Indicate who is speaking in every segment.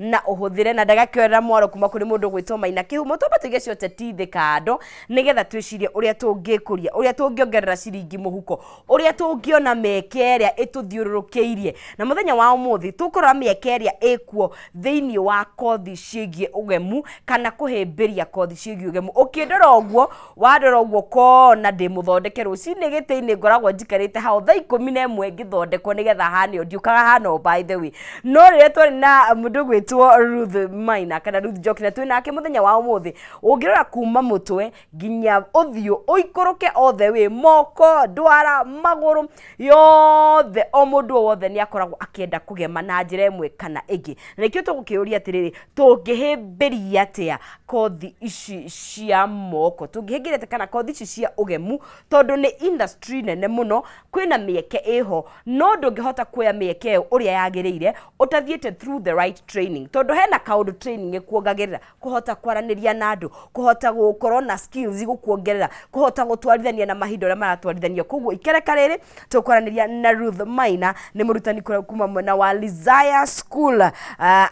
Speaker 1: Na ũhũthĩre na ndagakĩoera mwaro kuma kũrĩ mũndũ gwĩtwo Maina Kĩhumo. Twamba tũige cioteti thĩ kando nĩgetha twĩcirie ũrĩa tũngĩkũria, ũrĩa tũngĩongerera ciringi mũhuko, ũrĩa tũngĩona mĩeke ĩrĩa ĩtũthiũrũrũkĩirie. Na mũthenya wa ũmũthĩ tũkũrora mĩeke ĩrĩa ĩkuo thĩinĩ wa kothi ciĩgiĩ ũgemu kana kũhĩmbĩria kothi ciĩgiĩ ũgemu. Ũkĩndora ũguo, wandora ũguo ũkona ndĩ mũthondeke. Rũcinĩ gĩtĩ-inĩ ngoragwo njikarĩte hau thaa 11 ngĩthondekwo nĩgetha hane ũũ. Ndiũkaga hana ũũ, by the way. No rĩrĩa twarĩ na mũndũ ũgwĩtwo Ruth Maina kana Ruth Njoki, na twĩ nake mũthenya wa ũmũthĩ, ũngĩrora kuma mũtwe nginya ũthiũ ũikũrũke all the way, moko, ndwara, magũrũ yothe, o mũndũ o wothe nĩ akoragwo akĩenda kũgema na njĩra ĩmwe kana ĩngĩ. Na nĩkĩo tũgũkĩũria atĩrĩrĩ, tũngĩhĩmbĩria atĩa kothi ici cia moko, tũngĩhĩmbĩria atĩa kana kothi ici cia ũgemu, tondũ nĩ industry nene mũno, kwĩna mĩeke ĩho, no ndũngĩhota kuoya mĩeke ĩyo ũrĩa yagĩrĩire ũtathiĩte through the right training, tondũ hena kaũndũ training ĩkuongagĩrĩra: kũhota kwaranĩria na andũ, kũhota gũkorwo na skills gũkuongerera, kũhota gũtwarithania na mahinda ũrĩa maratwarithanio. Koguo ikereka rĩrĩ tũkwaranĩria na Ruth Maina, nĩ mũrutani kuma mwena wa Lizaya School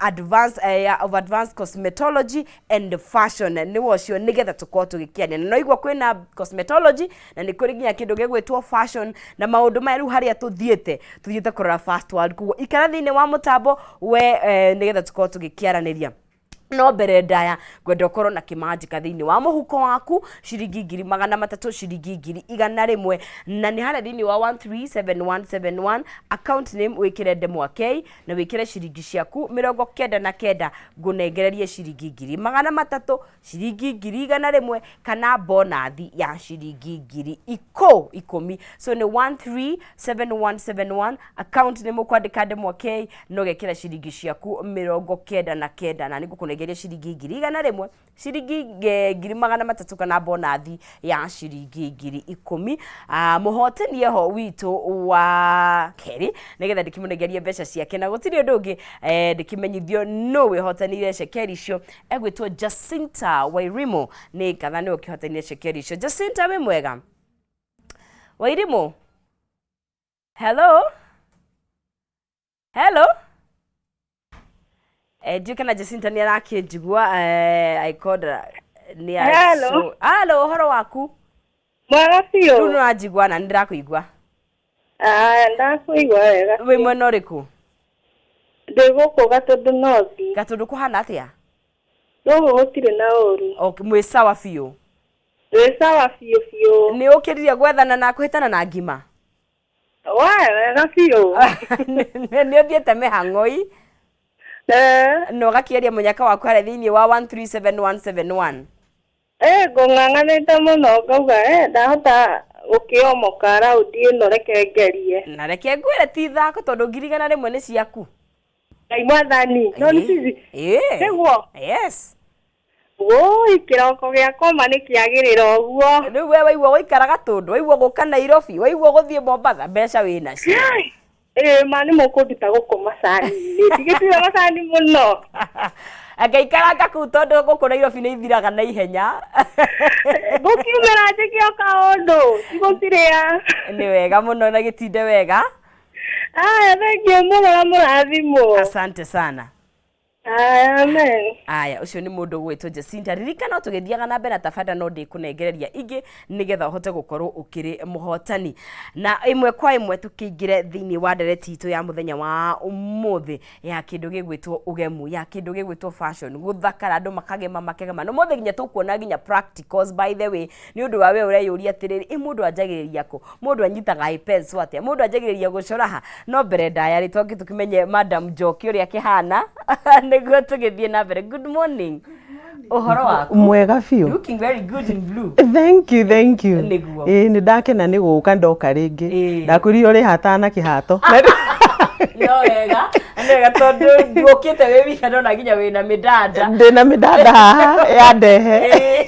Speaker 1: advanced, of Advanced Cosmetology and Fashion. Nĩwe ũcio nĩgetha tũkorwo tũgĩkĩaria. Na noigua kwĩna cosmetology na nĩ kũrĩ nginya kĩndũ gĩgwĩtwo fashion na maũndũ maya. Rĩu harĩa tũthiĩte kũrora first world. Koguo ikara thĩinĩ wa mũtambo we nĩgetha tũkorwo tũgĩkĩaranĩria. No mbere ndaya ngwenda ũkorwo na kĩmanjĩka thĩinĩ wa mũhuko waku, ciringi 300,000, ciringi 100,000, na nĩ harĩa thĩinĩ wa 137171, account name wĩkĩre Ndemwa K na wĩkĩre ciringi ciaku 99, ngũnengererie ciringi 300,000, ciringi 100,000 kana bonathi ya ciringi 10,000. So nĩ 137171, account nĩ mũkwandĩka Ndemwa K na ũgekĩra ciringi ciaku 99, na nĩ ngũkũnengeria ciringi 100,000, ciringi 300,000 kana bonathi ya ciringi 10,000. Mũhotani eho witũ wa kerĩ nĩgetha ndĩkĩmũnengerie mbeca ciake, na gũtirĩ ũndũ ũngĩ, ndĩkĩmenyithio no wĩhotanire cekeri icio, egwĩtwo Jacinta Wairimu. Nĩ ngatha nĩwe ũkĩhotanire cekeri icio. Jacinta, wĩ mwega? Wairimu, hello, hello. Ndiũ kana Jacinta nĩ arakĩnjigua. Aikonda nĩ
Speaker 2: Hello.
Speaker 1: Hello, ũhoro waku?
Speaker 2: Mwega
Speaker 1: Rĩu
Speaker 2: biũ.
Speaker 1: Nĩ ũranjigua na nĩ ndĩrakũigua?
Speaker 2: Ah, ndakũigua wega.
Speaker 1: Wĩ mwena ũrĩkũ?
Speaker 2: Ndĩ gũkũ Gatũndũ North.
Speaker 1: Gatũndũ kũhana atĩa?
Speaker 2: Gũkũ gũtirĩ na ũru.
Speaker 1: Okay, mwĩ sawa biũ?
Speaker 2: Twĩ sawa biũ biũ.
Speaker 1: Nĩ ũkĩrire gwethana na kũhĩtana na ngima?
Speaker 2: We, wega biũ.
Speaker 1: Nĩ ũthiĩte mĩhang'oi na ũgakĩaria mũnyaka waku harĩa thĩinĩ wa 137171?
Speaker 2: Eh, ngũng'ang'anĩte mũno ngauga ndahota gũkĩomoka raundi ĩno, reke ngerie.
Speaker 1: Na reke ngwĩre ti ithako, tondũ 100,000 nĩ ciaku.
Speaker 2: Ngai mwathani, no nĩ cici.
Speaker 1: Ĩĩ.
Speaker 2: Nĩguo.
Speaker 1: Yes.
Speaker 2: Wũi, kĩroko gĩakwa ma nĩ kĩagĩrĩra ũguo.
Speaker 1: Rĩu we waigua gũikara Gatũndũ, waigua gũka Nairobi, waigua gũthiĩ Mombatha, mbeca wĩ nacio.
Speaker 2: Ĩĩ ma nĩ mũkũnduta gũkũ macani-inĩ. Ndigĩtuire macani mũno.
Speaker 1: Ngaikaranga kũu, tondũ gũkũ Nairobi nĩ ithiraga na ihenya.
Speaker 2: Ngũkiumĩra njĩke o kaũndũ, tigũcirĩa.
Speaker 1: Nĩ wega mũno na gĩtinde wega.
Speaker 2: Aya, thengiũ mũno na mũrathimwo.
Speaker 1: Asante sana.
Speaker 2: Aya, amen.
Speaker 1: Aya, ũcio nĩ mũndũ ũgwĩtwo Jacinta. Ririkana o tũgĩthiaga na mbere na tabanda, no ndĩkũnengereria ingĩ nĩgetha ũhote gũkorwo ũkĩrĩ mũhotani. Na ĩmwe kwa ĩmwe tũkĩingĩre thĩinĩ wa ndereti itũ ya mũthenya wa ũmũthĩ ya kĩndũ gĩgwĩtwo ũgemu, ya kĩndũ gĩgwĩtwo fashion, gũthakara, andũ makagema makegema. No mothe nginya tũkuona nginya practicals, by the way, nĩ ũndũ wa we ũreyũria atĩrĩrĩ, ĩ mũndũ anjagĩrĩria kũ? Mũndũ anyitaga ĩ pencil atĩa? Mũndũ anjagĩrĩria gũcora ha? No mbere ndaya rĩ, twambe tũkĩmenye Madam Njoki ũrĩa akĩhana nĩguo tũgĩthiĩ na mbere. Good morning, ũhoro waku?
Speaker 3: Mwega biũ.
Speaker 1: Looking very good in blue.
Speaker 3: Thank you, thank you.
Speaker 1: Nĩguo.
Speaker 3: Ĩĩ, nĩ ndakena nĩ gũka ndoka rĩngĩ. Ndakwĩrire ũrĩ hatana kĩhato.
Speaker 1: No wega, nĩ wega, tondũ ndũkĩte wĩ wika, ndona nginya wĩna mĩdanda.
Speaker 3: Ndĩna mĩdanda haha ya ndehe.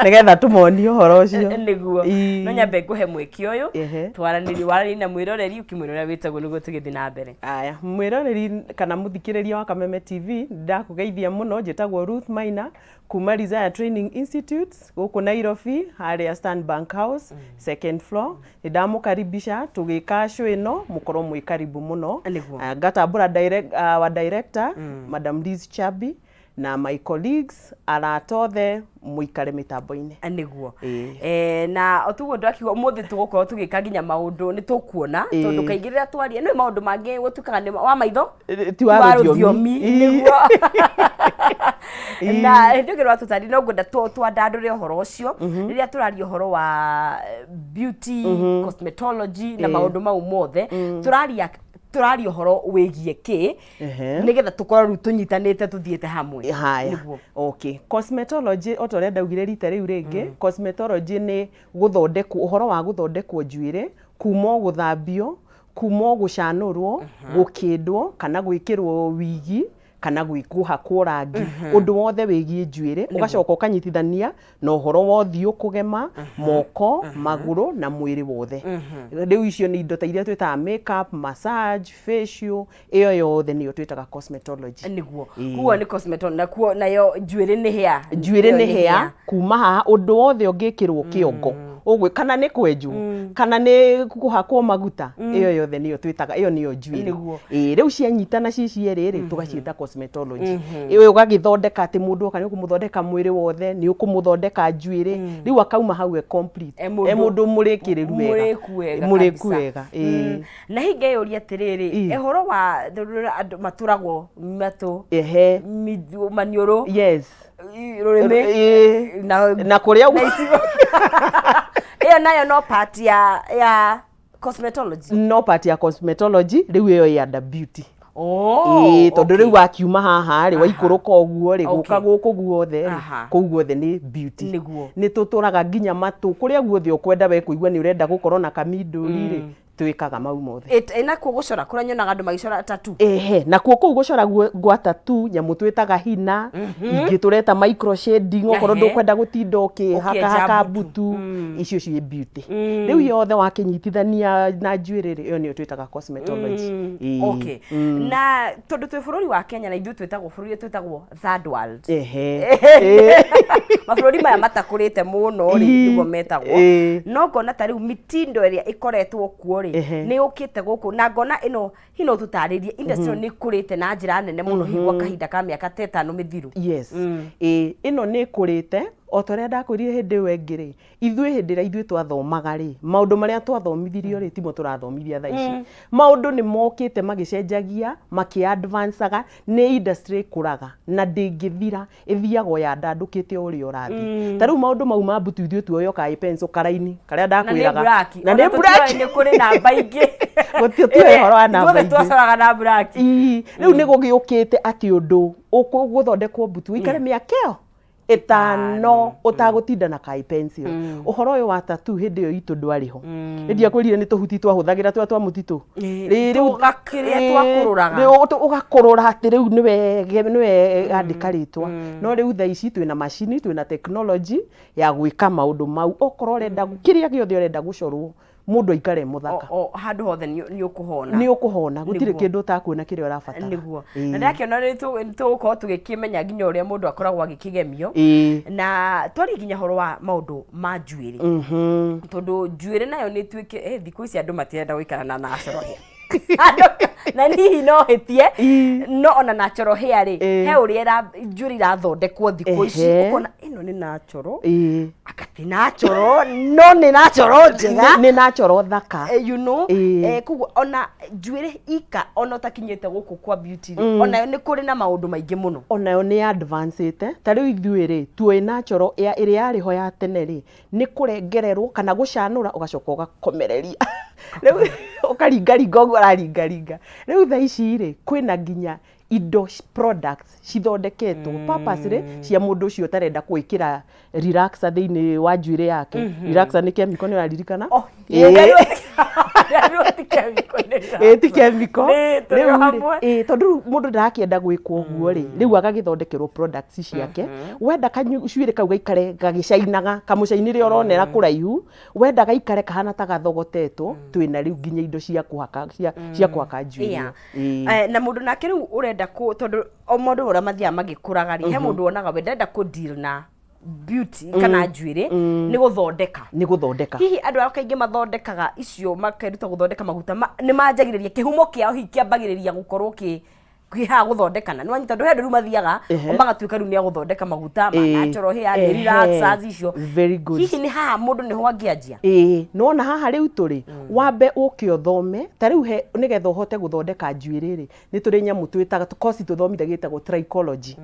Speaker 3: Nĩgetha tũmonie ũhoro ũcio.
Speaker 1: Nĩguo. No nyambe ngũhe mweke ũyũ twaranĩrie, waranĩrie na mwĩroreri ũkĩmwĩra ũrĩa wĩtagwo nĩguo tũgĩthiĩ na mbere.
Speaker 3: Aya, mwĩroreri kana mũthikĩrĩria wa Kameme TV, ndakũgeithia mũno, njĩtagwo Ruth Maina kuma Desire Training Institute gũkũ Nairobi harĩa Stanbank House, second floor. Nĩ ndamũkaribisha tũgĩka show ĩno, mũkorwo mwĩ karibu mũno.
Speaker 1: Nĩguo.
Speaker 3: Ngatambũra direct, our director, Madam Liz Chabi, na my colleagues, arata othe, mũikare mĩtambo-inĩ.
Speaker 1: Nĩguo.
Speaker 3: Ĩĩ.
Speaker 1: Na otuguo ndakiuga ũmũthĩ tũgũkorwo tũgĩka nginya maũndũ nĩ tũkuona, tondũ kaingĩ rĩrĩa twaria nĩ maũndũ mangĩ gũtuĩkaga nĩ wa maitho
Speaker 3: Ti wa rũthiomi.
Speaker 1: Nĩguo. Na hĩndĩ ĩngĩ rwatũtari no ngwenda twandandũre ũhoro ũcio rĩrĩa tũraria ũhoro wa beauty, cosmetology na maũndũ mau mothe, tũraria ũhoro wĩgiĩ kĩ, nĩgetha tũkorwo rĩu tũnyitanĩte tũthiĩte hamwe.
Speaker 3: Haya.
Speaker 1: Nĩguo.
Speaker 3: Okay, cosmetology, o ta ũrĩa ndaugire rita rĩu rĩngĩ, cosmetology nĩ gũthondekwo, ũhoro wa gũthondekwo njuĩrĩ, kuma o gũthambio, kuma o gũcanũrwo, gũkĩndwo kana gwĩkĩrwo wigi kana kũhakwo rangi, ũndũ wothe wĩgiĩ njuĩrĩ, ũgacoka ũkanyitithania na ũhoro wa ũthiũ, kũgema moko, magũrũ na mwĩrĩ wothe. Rĩu icio nĩ indo ta iria twĩtaga makeup, massage, facial, ĩyo yothe nĩyo twĩtaga cosmetology.
Speaker 1: Nĩguo. Kuo nĩ cosmetology, na kuo nayo njuĩrĩ nĩ hair.
Speaker 3: Njuĩrĩ nĩ hair, kuma haha ũndũ wothe ũngĩkĩrwo kĩongo ũguo, kana nĩ kwenjwo, kana nĩ kũhakwo maguta, ĩyo yothe nĩyo twĩtaga, ĩyo nĩyo njuĩrĩ. Ĩĩ, rĩu cianyitana ci cierĩ rĩ, tũgaciĩta cosmetology. Ĩyo ũgagĩthondeka atĩ mũndũ oka nĩ ũkũmũthondeka mwĩrĩ wothe, nĩ ũkũmũthondeka njuĩrĩ, rĩu akauma hau e complete,
Speaker 1: E
Speaker 3: e
Speaker 1: mũndũ
Speaker 3: mũndũ mũrĩkĩrĩru wega.
Speaker 1: Mũrĩku wega
Speaker 3: Mũrĩku
Speaker 1: kabisa.
Speaker 3: wega, ĩĩ.
Speaker 1: Na hihi ngeyũria atĩrĩrĩ, ũhoro wa andũ matũragwo matũ, maniũrũ, rũrĩmĩ, na
Speaker 3: na kũrĩa
Speaker 1: na icigo ĩyo nayo no part ya cosmetology.
Speaker 3: No part ya cosmetology, rĩu ĩyo ĩ under beauty.
Speaker 1: Oh,
Speaker 3: Ĩĩ, tondũ
Speaker 1: okay.
Speaker 3: rĩu wakiuma haha rĩ, waikũrũka ũguo rĩ, gũka gũkũ guothe rĩ, kũu guothe nĩ beauty. Nĩ tũtũraga nginya matũ, kũrĩa guothe ũkwenda we kũigua nĩ ũrenda gũkorwo na kamindũri rĩ, twĩkaga mau mothe.
Speaker 1: Nakuo gũcora kũrĩa nyonaga andũ magĩcora tattoo.
Speaker 3: Ehe, nakuo kũu gũcora gwa tattoo, nyamũ twĩtaga hina, ingĩ tũreta micro shading, okorwo ndũkwenda gũtinda
Speaker 1: Ũkĩenja
Speaker 3: ũkĩhakahaka
Speaker 1: mbutu.
Speaker 3: mbutu, icio ciĩ beauty. Rĩu yothe wakĩnyitithania na njuĩrĩ rĩ, ĩyo nĩyo twĩtaga cosmetology. Ĩĩ.
Speaker 1: Okay. Na tondũ twĩ bũrũri wa Kenya na ithuĩ twĩtagwo bũrũri twĩtagwo third world. Mabũrũri maya matakũrĩte mũno rĩ, nĩguo metagwo. No ngona ta rĩu mitindo ĩrĩa ĩkoretwo kuo rĩ, nĩ yũkĩte gũkũ, na ngona ĩno hihi no tũtarĩrie industry ĩno nĩ ĩkũrĩte na njĩra nene mũno hihi gwa kahinda ka mĩaka ta 5 mĩthiru.
Speaker 3: Yes. Ĩĩ, ĩno nĩ ĩkũrĩte o ta ũrĩa ndakwĩrire hĩndĩ ĩyo ĩngĩ rĩ, ithuĩ hĩndĩ ĩrĩa ithuĩ twathomaga rĩ, maũndũ marĩa twathomithirio rĩ, timo tũrathomithia thaa ici. Maũndũ nĩ mokĩte magĩcenjagia, makĩ advancaga, nĩ industry ĩkũraga na ndĩngĩthira, ĩthiaga o yandandũkĩte o ũrĩa ũrathiĩ. Ta rĩu maũndũ mau ma mbutu ithuĩ tuoĩ o ka pencil karaini karĩa
Speaker 1: Na nĩ
Speaker 3: ndakwĩraga.
Speaker 1: black.
Speaker 3: Na
Speaker 1: Ona
Speaker 3: nĩ
Speaker 1: tũtiũĩ
Speaker 3: black.
Speaker 1: nĩ kũrĩ namba ingĩ.
Speaker 3: Tũtiũĩ ũhoro wa namba
Speaker 1: Ithuothe
Speaker 3: ingĩ.
Speaker 1: twacoraga na black.
Speaker 3: Ii, rĩu nĩ gũgĩũkĩte atĩ ũndũ ũgũthondekwo mbutu ũikare mĩaka ĩyo 5 ũtagũtinda na kai pencil. Ũhoro ũyũ wa tattoo hĩndĩ ĩyo itũ ndwarĩ ho. Hĩndĩ ĩrĩa kwĩrire nĩ tũhuti twahũthagĩra tũrĩa twa mũtitũ. Rĩu
Speaker 1: Tũgakĩrĩa twakũrũraga.
Speaker 3: Rĩu ũgakũrũra atĩ rĩu nĩwe andĩka rĩtwa. No rĩu thaa ici twĩna macini, twĩna technology ya gwĩka maũndũ mau. Okorwo ũrenda kĩrĩa gĩothe ũrenda gũcorwo, mũndũ aikare mũthaka.
Speaker 1: O handũ hothe nĩ ũkũhona.
Speaker 3: Nĩ ũkũhona, gũtirĩ kĩndũ ũtakuona kĩrĩa ũrabatara.
Speaker 1: Nĩguo. Na ndĩrakĩona nĩ tũgũkorwo tũgĩkĩmenya nginya ũrĩa mũndũ akoragwo agĩkĩgemio. Na twarie nginya ũhoro wa maũndũ ma njuĩrĩ. Tondũ njuĩrĩ nayo nĩ ĩtuĩke, thikũ ici andũ matirenda gũikara na natural hair. Na hihi no hĩtie, no ona natural hair rĩ, he ũrĩa njuĩrĩ irathondekwo thikũ ici, ũkona ĩno nĩ natural. Aka ti natural, no nĩ natural njega.
Speaker 3: Nĩ natural thaka.
Speaker 1: You know, koguo ona njuĩrĩ ika ona ũtakinyĩte gũkũ kwa beauty rĩ, onayo nĩ kũrĩ na maũndũ maingĩ mũno.
Speaker 3: Onayo nĩ advancĩte. Ta rĩu ithuĩ rĩ, tuoĩ natural ĩrĩa yarĩ ho ya tene rĩ, nĩ kũrengererwo kana gũcanũra ũgacoka ũgakomereria. Rĩu ũkaringaringa ũguo ũraringaringa. Rĩu thaa ici rĩ, kwĩna nginya indo products cithondeketwo purposely cia mũndũ ũcio ũtarenda gwĩkĩra relaxer thĩinĩ wa njuĩrĩ yake. Relaxer nĩ chemical, nĩ ũraririkana?
Speaker 1: Oh, Nderirwo ti chemical, nĩ
Speaker 3: Ĩ ti
Speaker 1: relaxer.
Speaker 3: chemical.
Speaker 1: Nĩ, tũrĩ
Speaker 3: Rĩu rĩ,
Speaker 1: hamwe.
Speaker 3: ĩ, tondũ rĩu mũndũ ndarakĩenda gwĩkwo ũguo rĩ, rĩu agagĩthondekerwo products ciake. Wenda kanyuĩrĩ kau gaikare gagĩcainaga, kamũcainĩre ũronera kũraihu, wenda gaikare kahana ta gathogotetwo, twĩna rĩu nginya indo cia kũhaka cia kũhaka njuĩrĩ. Ĩ.
Speaker 1: Eh, na mũndũ nake rĩu ũrenda kũ tondũ o mũndũ ũrĩa mathiaga magĩkũraga rĩ, he mũndũ wonaga we ndenda kũ deal na beauty kana njuĩrĩ nĩ gũthondeka.
Speaker 3: Nĩ gũthondeka.
Speaker 1: Hihi andũ arĩa kaingĩ mathondekaga icio makeruta gũthondeka maguta nĩ manjagĩrĩria kĩhumo kĩao hihi kĩambagĩrĩria gũkorwo kĩ kĩhaga gũthondekana nĩ wanyita tondũ he andũ rĩu mathiaga magatuĩka rĩu nĩ agũthondeka maguta ma natural hair, nĩ relaxers icio.
Speaker 3: Very good.
Speaker 1: Hihi nĩ haha mũndũ nĩho angĩanjia?
Speaker 3: Ĩĩ, nĩwona haha rĩu tũrĩ, wambe ũke ũthome ta rĩu he nĩgetha ũhote gũthondeka njuĩrĩ rĩ, nĩ tũrĩ nyamũ twĩtaga koci tũthomithagia ĩtagwo trichology.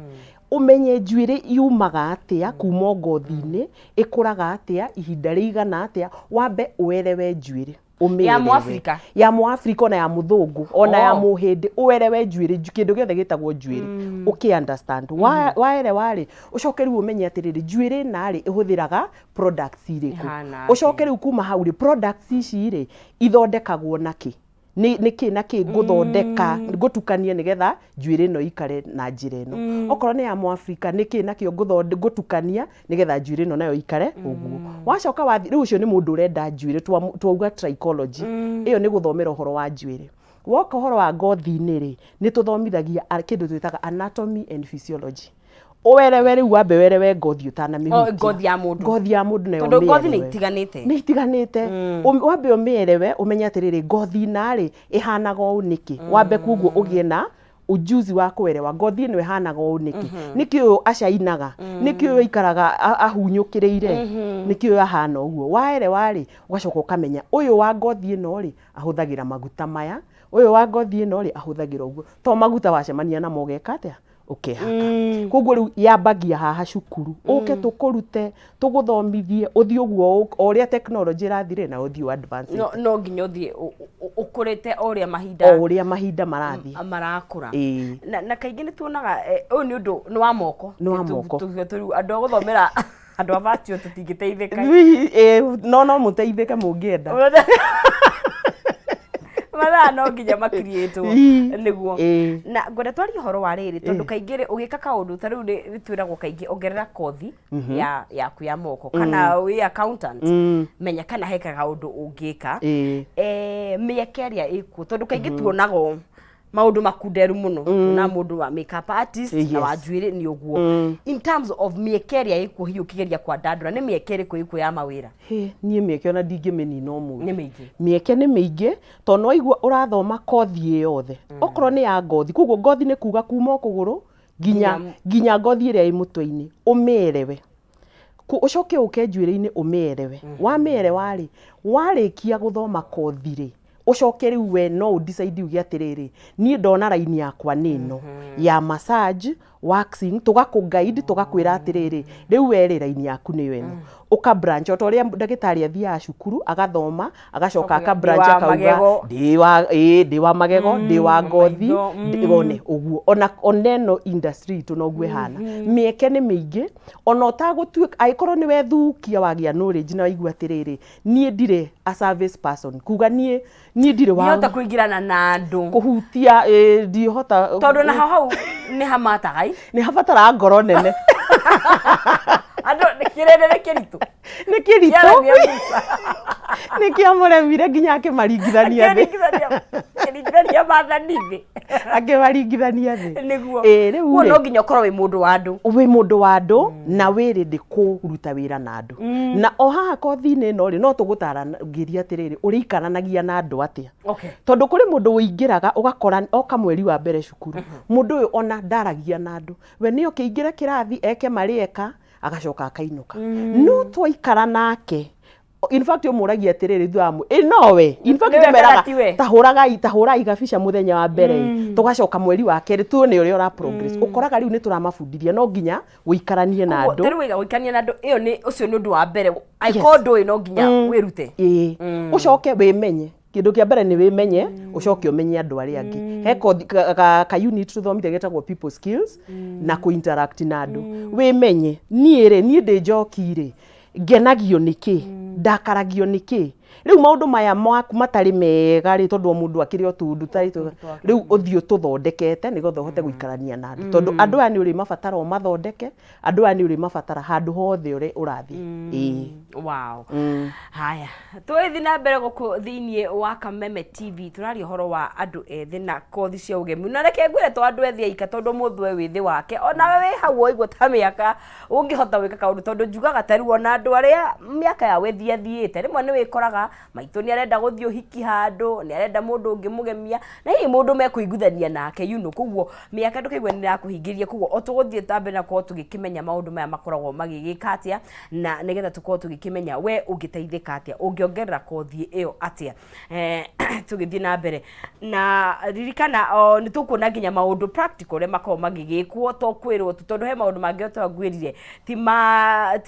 Speaker 3: Ũmenye njuĩrĩ yumaga atĩa kuma ngothi-inĩ, ĩkũraga atĩa, ihinda rĩigana atĩa, wambe ũerewe njuĩrĩ. Ũmĩerewe.
Speaker 1: Ya Mũafrika?
Speaker 3: Ya Mũafrika ona ya mũthũngũ, ona ya mũhĩndĩ, ũerewe njuĩrĩ, kĩndũ gĩothe gĩtagwo njuĩrĩ, ũkĩ understand. Waerewa rĩ, ũcoke rĩu ũmenye atĩrĩrĩ, njuĩrĩ ĩna rĩ, ĩhũthĩraga products irĩkũ.
Speaker 1: Ĩhana atĩa?
Speaker 3: Ũcoke rĩu kuma hau rĩ, products ici rĩ, ithondekagwo na kĩ? Nĩ nĩkĩ na kĩ ngũthondeka, ngũtukania nĩgetha njuĩrĩ ĩno ĩikare na njĩra ĩno. Okorwo nĩ ya Mũafrika, nĩkĩ nakĩo ngũtukania nĩgetha njuĩrĩ ĩno nayo ĩikare ũguo. Wacoka wathiĩ, rĩu ũcio nĩ mũndũ ũrenda njuĩrĩ, twauga trichology. Ĩyo nĩ gũthomera ũhoro wa njuĩrĩ. Woka ũhoro wa ngothi-inĩ rĩ, nĩ tũthomithagia kĩndũ twĩtaga anatomy and physiology. Ũerewe rĩu wambe werewe ngothi ũtanamĩhutia.
Speaker 1: Oh, ngothi ya mũndũ.
Speaker 3: Ngothi ya mũndũ nayo
Speaker 1: Tondũ ngothi nĩ
Speaker 3: ũmĩerewe.
Speaker 1: itiganĩte.
Speaker 3: Nĩ itiganĩte. Wambe ũmĩerewe ũmenye atĩrĩrĩ, ngothi ĩna rĩ ĩhanaga ũũ nĩkĩ. Wambe koguo ũgĩe na ujuzi wa kũerewa ngothi ĩno ĩhanaga ũũ nĩkĩ. Nĩkĩ ũyũ acainaga, nĩkĩ ũyũ aikaraga ahunyũkĩrĩire, nĩkĩ ũyũ ahana ũguo. Waerewa rĩ, ũgacoka ũkamenya ũyũ wa ngothi ĩno rĩ ahũthagĩra maguta maya, ũyũ wa ngothi ĩno rĩ ahũthagĩra ũguo. To maguta wacemania namo ũgeka atĩa? Ũkehaka. Koguo rĩu yambagia haha cukuru, ũke tũkũrute, tũgũthomithie, ũthiĩ ũguo o ũrĩa technology ĩrathiĩ rĩ, na ũthiĩ ũ advance.
Speaker 1: No nginya ũthiĩ ũkũrĩte o ũrĩa mahinda
Speaker 3: o ũrĩa mahinda marathiĩ
Speaker 1: marakũra. Na kaingĩ nĩ tuonaga ũyũ nĩ ũndũ nĩ wa moko.
Speaker 3: Nĩ wa moko.
Speaker 1: Rĩu andũ a gũthomera andũ a virtual tũtingĩteithĩka.
Speaker 3: No mũteithĩke mũngĩenda.
Speaker 1: Mathaa no nginya makiriĩtwo nĩguo. Na ngwenda twarie ũhoro wa rĩrĩ tondũ kaingĩ rĩ ũgĩka kaũndũ ta rĩu nĩ twĩragwo kaingĩ ongerera kothi ya yaku ya moko kana wĩ accountant, menya kana he kaũndũ ũngĩka. Mĩeke ĩrĩa ĩkuo tondũ kaingĩ tuonaga maũndũ makunderu mũno na mũndũ wa makeup artist na wa njuĩrĩ nĩ ũguo. In terms of mĩeke ĩrĩa ĩkuo, hihi ũkĩgeria kwandandũra nĩ mĩeke ĩrĩkũ ĩkuo ya mawĩra?
Speaker 3: Hĩ, niĩ mĩeke ona ndingĩmĩnina ũmũthĩ.
Speaker 1: Nĩ mĩingĩ.
Speaker 3: Mĩeke nĩ mĩingĩ tondũ nĩ waigua ũrathoma kothi ĩ yothe, okorwo nĩ ya ngothi, koguo ngothi nĩ kuga kuma o kũgũrũ nginya ngothi ĩrĩa ĩ mũtwe-inĩ ũmĩerewe. Ũcoke ũke njuĩrĩ-inĩ ũmĩerewe. Wamĩerewa rĩ, warĩkia gũthoma kothi rĩ, ũcoke rĩu we no ũ decide uge atĩrĩrĩ, niĩ ndona raini yakwa nĩ ĩno ya massage, waxing, tũgakũ guide, tũgakwĩra atĩrĩrĩ, rĩu we rĩ raini yaku nĩyo ĩno, ũka branch o ta ũrĩa ndagĩtarĩ athiaga cukuru agathoma agacoka aka branch
Speaker 1: Ndĩ wa
Speaker 3: akauga
Speaker 1: magego.
Speaker 3: Ndĩ wa magego, ndĩ wa ngothi,
Speaker 1: maitho,
Speaker 3: one ũguo ona ĩno industry itũ noguo ĩhana. Mĩeke nĩ mĩingĩ ona ũtagũtuĩka, angĩkorwo nĩ wethukia wagĩa knowledge na waigua atĩrĩrĩ, niĩ ndirĩ a service person, kuga niĩ ndirĩ wa
Speaker 1: ndihota kũingĩrana na andũ
Speaker 3: kũhutia, ndihota
Speaker 1: tondũ na hau nĩ hamataga i
Speaker 3: nĩ habataraga ngoro nene.
Speaker 1: Andũ kĩrĩndĩ nĩ kĩritũ.
Speaker 3: Nĩ kĩritũ.
Speaker 1: Kĩaremia Musa.
Speaker 3: Nĩ kĩamũremire nginya akĩmaringithania thĩ.
Speaker 1: Kĩringithania maathani thĩ.
Speaker 3: Akĩmaringithania thĩ.
Speaker 1: Nĩguo.
Speaker 3: Ĩ, rĩu
Speaker 1: Kuo
Speaker 3: rĩ,
Speaker 1: no nginya ũkorwo wĩ mũndũ wa andũ.
Speaker 3: Wĩ mũndũ wa andũ na wĩ ready kũruta wĩra na andũ. Na o haha kothi-inĩ ĩno rĩ, no tũgũtaragĩria atĩrĩrĩ, ũrĩikaranagia na andũ atĩa. Tondũ kũrĩ mũndũ ũingĩraga ũgakora oka mweri wa mbere cukuru, mũndũ ũyũ ona ndaragia na andũ, we nĩ oke aingĩre kĩrathi eke marĩa eka agacoka akainũka. No twaikara nake, in fact ũmũragia atĩrĩrĩ thutha wa ĩ nowe, in fact
Speaker 1: Nĩwe kana
Speaker 3: ndĩmeraga
Speaker 1: tiwe?
Speaker 3: ta hũrai gabica mũthenya wa mbere ĩ, tũgacoka mweri wa kerĩ tuone ũrĩa ũra progress. Ũkoraga rĩu nĩ tũramabundithia no nginya ũikaranie na andũ.
Speaker 1: Ta rĩu wĩga gũikarania na andũ ĩyo nĩ ũcio nĩ ũndũ wa mbere, angĩkorwo ndũĩ no nginya wĩrute.
Speaker 3: Ĩĩ, ũcoke wĩmenye. Kĩndũ kĩa mbere nĩ wĩmenye, ũcoke ũmenye andũ arĩa angĩ. He kothi ka unit tũthomire getagwo people skills na kũ interact na andũ. Wĩmenye, niĩ rĩ, niĩ ndĩ njoki rĩ, ngenagio nĩ kĩ? Ndakaragio nĩ kĩ? Rĩu maũndũ maya maku matarĩ mega rĩ, tondũ o mũndũ akĩrĩ o tũũndũ tũtarĩ twega, rĩu ũthiĩ ũtũthondekete nĩgetha ũhote gũikarania na andũ, tondũ andũ aya nĩ ũrĩmabatara ũmathondeke, andũ aya nĩ ũrĩmabatara handũ hothe ũrĩa ũrathiĩ. Ĩĩ.
Speaker 1: Wow. Haya, tũgĩthiĩ na mbere gũkũ thĩinĩ wa Kameme TV, tũraria ũhoro wa andũ ethĩ na kothi cia ũgemi. Na reke ngwĩre to andũ ethĩ aika, tondũ mũndũ e wĩthĩ wake, onawe wĩ hau waigua ta mĩaka ũngĩhota gwĩka kaũndũ, tondũ njugaga ta rĩu ona andũ arĩa mĩaka yao ĩthiathiĩte, rĩmwe nĩ wĩkoraga maitũ nĩ arenda gũthiĩ ũhiki handũ, nĩ arenda mũndũ ũngĩmũgemia, na hihi mũndũ mekũiguithania nake you know, koguo mĩaka ndũkaigua nĩ ĩrakũhingĩrĩria. Koguo o tũgũthiĩ na mbere na gũkorwo tũgĩkĩmenya maũndũ maya makoragwo magĩgĩka atĩa, na nĩgetha tũkorwo tũgĩkĩmenya we ũngĩteithĩka atĩa, ũngĩongerera kothi ĩyo atĩa. Tũgĩthiĩ na mbere na ririkana o nĩ tũkuona nginya maũndũ practical ũrĩa makoragwo magĩgĩkwo, to kwĩrwo tu, tondũ he maũndũ mangĩ o ngwĩrire ti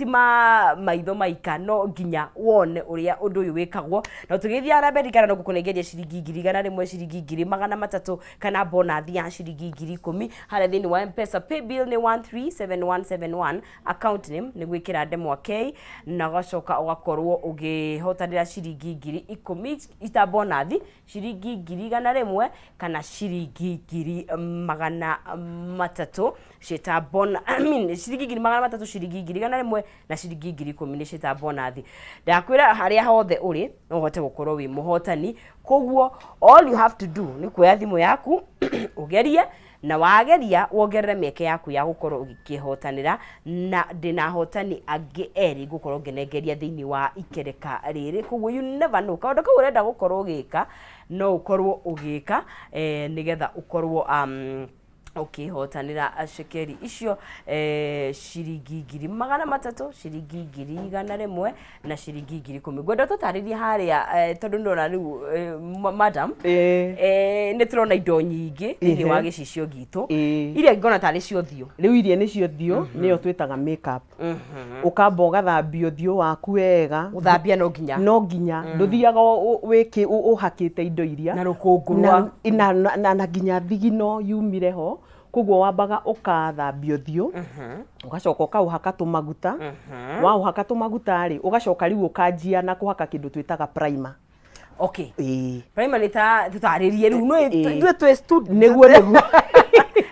Speaker 1: ma maitho maika, no nginya wone ũrĩa ũndũ ũyũ wĩkagwo. Na tũgĩthiaga na mbere, ririkana no ngũkũnengeria ciringi 100,000, ciringi 300,000, kana bonathi ya ciringi 10,000 harĩa thĩinĩ wa M-Pesa. Paybill nĩ 137171, account name nĩ gwĩkĩra ndemwa K, na ũgacoka ũgakorwo ũgĩhotanĩra ciringi 10,000 ita bonathi, ciringi 100,000 kana ciringi 300,000 ciĩta I mean, ciringi 300,000, ciringi 100,000 na ciringi 10,000 nĩ ciĩta bonathi. Ndakwĩra harĩa hothe ũrĩ no ũhote gũkorwo wĩ mũhotani. Koguo all you have to do nĩ kuoya thimũ yaku ũgerie, na wageria wongerere mĩeke yaku ya gũkorwo ũgĩkĩhotanĩra. Na ndĩna ahotani angĩ erĩ ngũkorwo ngĩnengeria thĩinĩ wa ikereka rĩrĩ. Koguo you never know, kaũndũ kau ũrenda gũkorwo ũgĩka no ũkorwo ũgĩka nĩgetha ũkorwo ũkĩhotanĩra cekeri icio, ciringi 300,000, ciringi 100,000 na ciringi 10,000. Ngwenda tũtarĩrie harĩa, tondũ ndona rĩu, madam, nĩ tũrona indo nyingĩ thĩinĩ wa gĩcicio gitũ iria ngona tarĩ cio ũthiũ.
Speaker 3: Rĩu iria nĩcio ũthiũ, nĩyo twĩtaga makeup. Ũkamba ũgathambia ũthiũ waku wega.
Speaker 1: Gũthambia no nginya?
Speaker 3: No nginya. Ndũthiaga wĩkĩ ũhakĩte indo iria
Speaker 1: na rũkũngũ rwa
Speaker 3: na nginya thigino yumire ho. Koguo wambaga ũkathambia ũthiũ, ũgacoka ũkaũhaka tũmaguta. Waũhaka tũmaguta rĩ, ũgacoka rĩu ũkanjia na kũhaka kĩndũ twĩtaga primer.
Speaker 1: Okay, primer nĩ ta tũtarĩrie rĩu no ithuĩ twĩ student.
Speaker 3: Nĩguo.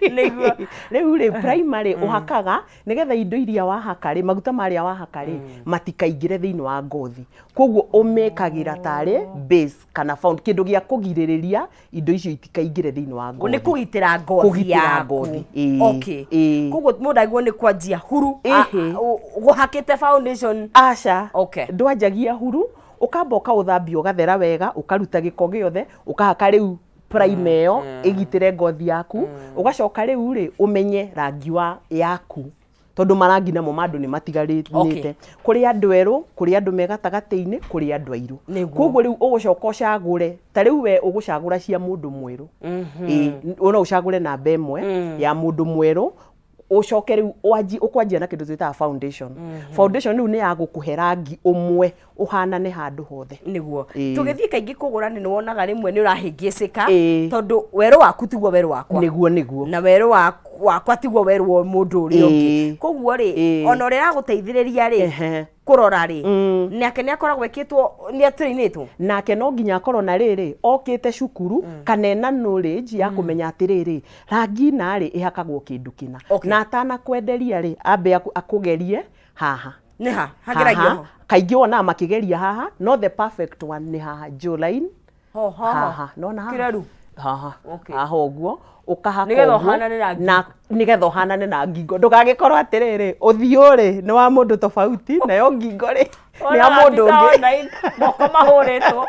Speaker 1: Nĩguo.
Speaker 3: Rĩu rĩ, primer rĩ, ũhakaga nĩgetha indo iria wahaka rĩ, maguta marĩa wahaka rĩ, matikaingĩre thĩinĩ wa ngothi. Koguo ũmĩkagĩra tarĩ base kana found, kĩndũ gĩa kũgirĩrĩria indo icio itikaingĩre thĩinĩ wa ngothi.
Speaker 1: Nĩ kũgitĩra ngothi
Speaker 3: Kũgitĩra
Speaker 1: yaku.
Speaker 3: ngothi, ĩĩ, ĩĩ.
Speaker 1: Koguo mũndũ agĩrĩirwo nĩ kwanjia huru gũhakĩte foundation?
Speaker 3: Aca.
Speaker 1: Okay.
Speaker 3: Ndwanjagia huru, ũkamba ũkaũthambia ũgathera wega, ũkaruta gĩko gĩothe, ũkahaka rĩu primer ĩyo ĩgitĩre ngothi yaku. Ũgacoka rĩu rĩ, ũmenye rangi wa yaku, tondũ marangi namo ma andũ nĩ matigarĩte. Kũrĩ andũ erũ, kũrĩ andũ me gatagatĩ-inĩ, kũrĩ andũ airũ. Koguo rĩu ũgũcoka ũcagũre, ta rĩu we ũgũcagũra cia mũndũ mwerũ. Ĩĩ, no ũcagũre namba 1 ya mũndũ mwerũ, ũcoke rĩu ũkwanjia na kĩndũ twĩtaga foundation. Foundation rĩu nĩ ya gũkũhe rangi ũmwe ũhanane handũ hothe.
Speaker 1: Tũgĩthiĩ kaingĩ kũgũra nĩ wonaga rĩmwe nĩ ũrahĩngĩcĩka, tondũ werũ waku tiguo werũ wakwa.
Speaker 3: Nĩguo.
Speaker 1: Na werũ wakwa tiguo werũ wa mũndũ ũrĩa ũngĩ. Koguo rĩ, ona ũrĩa aragũteithĩrĩria rĩ, kũrora rĩ, nake nĩ akoragwo ĩkĩtwo, nĩ atrainĩtwo.
Speaker 3: Nake no nginya akorwo na rĩrĩ okĩte cukuru kana ena knowledge ya kũmenya atĩrĩrĩ, rangi na rĩ ĩhakagwo kĩndũ kĩna. Na atanakwenderia rĩ, ambe akũgerie haha.
Speaker 1: Nĩ ha hageragio?
Speaker 3: Haha.
Speaker 1: Ho?
Speaker 3: Kaingĩ wonaga makĩgeria haha, no the perfect one nĩ haha, jawline.
Speaker 1: Ho haha?
Speaker 3: Haha nona haha.
Speaker 1: Kĩreru.
Speaker 3: Haha. Haha ũguo ũkahaka
Speaker 1: Nĩgetha
Speaker 3: ũguo,
Speaker 1: ũhanane na ngingo.
Speaker 3: Na nĩgetha ũhanane na ngingo, ndũgagĩkorwo atĩrĩrĩ, ũthiũ rĩ nĩ wa mũndũ tofauti, nayo ngingo rĩ nĩ ya
Speaker 1: Wonaga
Speaker 3: mũndũ
Speaker 1: mbica
Speaker 3: ũngĩ.
Speaker 1: online, moko mahũrĩtwo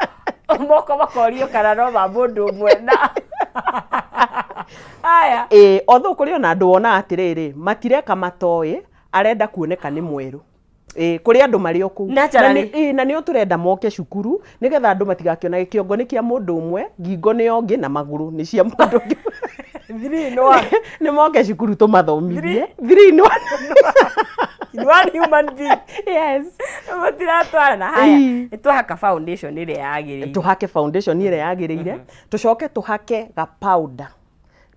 Speaker 1: moko makorio kana no ma mũndũ ũmwe na aya.
Speaker 3: Ĩĩ, although kũrĩ ona andũ wonaga atĩrĩrĩ, matireka matoĩ, arenda kuoneka nĩ mwerũ. Ĩĩ, kũrĩ andũ marĩ o kũu.
Speaker 1: Naturally.
Speaker 3: Ĩĩ, na nĩo tũrenda moke cukuru nĩgetha andũ matigakĩonage kĩongo nĩ kĩa mũndũ ũmwe, ngingo nĩ ya ũngĩ, na magũrũ nĩ cia mũndũ ũngĩ.
Speaker 1: Three in one.
Speaker 3: Nĩ moke cukuru tũmathomithie. Three in one.
Speaker 1: In one human being.
Speaker 3: Yes.
Speaker 1: Matiratwarana. Haya, nĩ twahaka foundation ĩrĩa yagĩrĩire.
Speaker 3: Tũhake foundation ĩrĩa yagĩrĩire, tũcoke tũhake ga powder.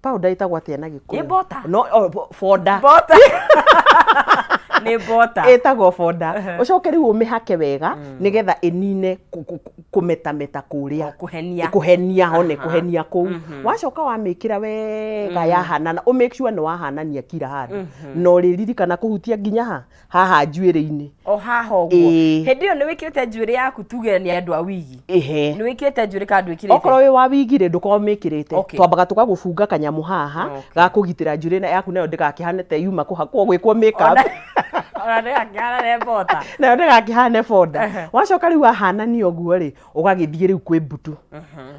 Speaker 3: Powder ĩtagwo atĩa na Gĩkũyũ?
Speaker 1: Nĩ mbota?
Speaker 3: No, oh, boda.
Speaker 1: Mbota. Nĩ mbota.
Speaker 3: Ĩtagwo bonda. Ũcoke rĩu ũmĩhake wega nĩgetha ĩnine kũmetameta kũrĩa.
Speaker 1: O, kũhenia.
Speaker 3: Kũhenia one kũhenia kũu. Wacoka wamĩkĩra wega yahanana, ũ make sure nĩ wahanania kila handũ. Na ũrĩririkana kũhutia nginya ha? Haha njuĩrĩ-inĩ.
Speaker 1: O haha ũguo.
Speaker 3: Ĩĩ.
Speaker 1: Hĩndĩ ĩyo nĩ wĩkĩrĩte njuĩrĩ yaku tuge nĩ andũ a wigi.
Speaker 3: Ĩhĩ.
Speaker 1: Nĩ wĩkĩrĩte njuĩrĩ kana ndwĩkĩrĩte?
Speaker 3: Okorwo wĩ wa wigi rĩ, ndũkorwo ũmĩkĩrĩte. Twambaga tũgagũbunga kanyamũ haha ga kũgitĩra njuĩrĩ yaku nayo ndĩgakĩhane ta yuma kũhakwo gwĩkwo make up.
Speaker 1: Ona ndĩgakĩhana ne bonda.
Speaker 3: Nayo ndĩgakĩhane bonda. Wacoka rĩu wahanania ũguo rĩ, ũgagĩthiĩ rĩu kwĩ mbutu.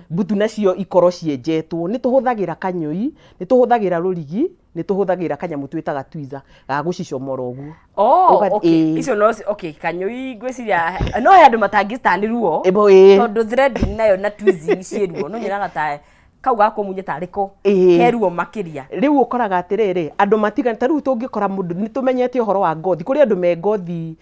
Speaker 3: Mbutu nacio ikorwo cienjetwo. Nĩ tũhũthagĩra kanyũi, nĩ tũhũthagĩra rũrigi, nĩ tũhũthagĩra kanyamũ twĩtaga tweezer ga gũcicomora ũguo.
Speaker 1: Oh, okay.
Speaker 3: Ĩĩ.
Speaker 1: Icio no okay, kanyũi ngwĩciria no he andũ matangĩstand ruo.
Speaker 3: Ĩbo ĩĩ.
Speaker 1: Tondũ threading nayo na tweezing ciĩ ruo. No nyonaga ta kau ga kũmunya tarĩ ko
Speaker 3: Ĩĩ.
Speaker 1: ke ruo makĩria.
Speaker 3: Rĩu ũkoraga atĩrĩrĩ, andũ matiga ta rĩu tũngĩkora mũndũ nĩ tũmenyete ũhoro wa ngothi, kũrĩ andũ me ngothi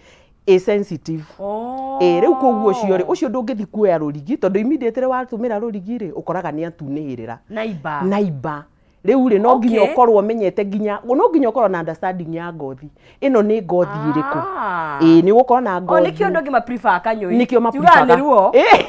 Speaker 3: ĩ sensitive.
Speaker 1: Oh.
Speaker 3: Ĩĩ rĩu koguo ũcio rĩ, ũcio ndũngĩthiĩ kuoya rũrigi tondũ immediately watũmĩra rũrigi rĩ, ũkoraga nĩ atunĩhĩrĩra.
Speaker 1: Na imba.
Speaker 3: Na imba. Rĩu rĩ, no nginya ũkorwo ũmenyete nginya, no nginya ũkorwo na understanding ya ngothi. Ĩno nĩ ngothi ĩrĩkũ?
Speaker 1: Ah.
Speaker 3: Ĩĩ nĩ ũgũkorwo na
Speaker 1: O
Speaker 3: ngothi.
Speaker 1: nĩkĩo andũ angĩ ma prefer kanyũi.
Speaker 3: Nĩkĩo ma
Speaker 1: Tiugaga nĩ
Speaker 3: prefer.
Speaker 1: ruo.
Speaker 3: Ĩĩ.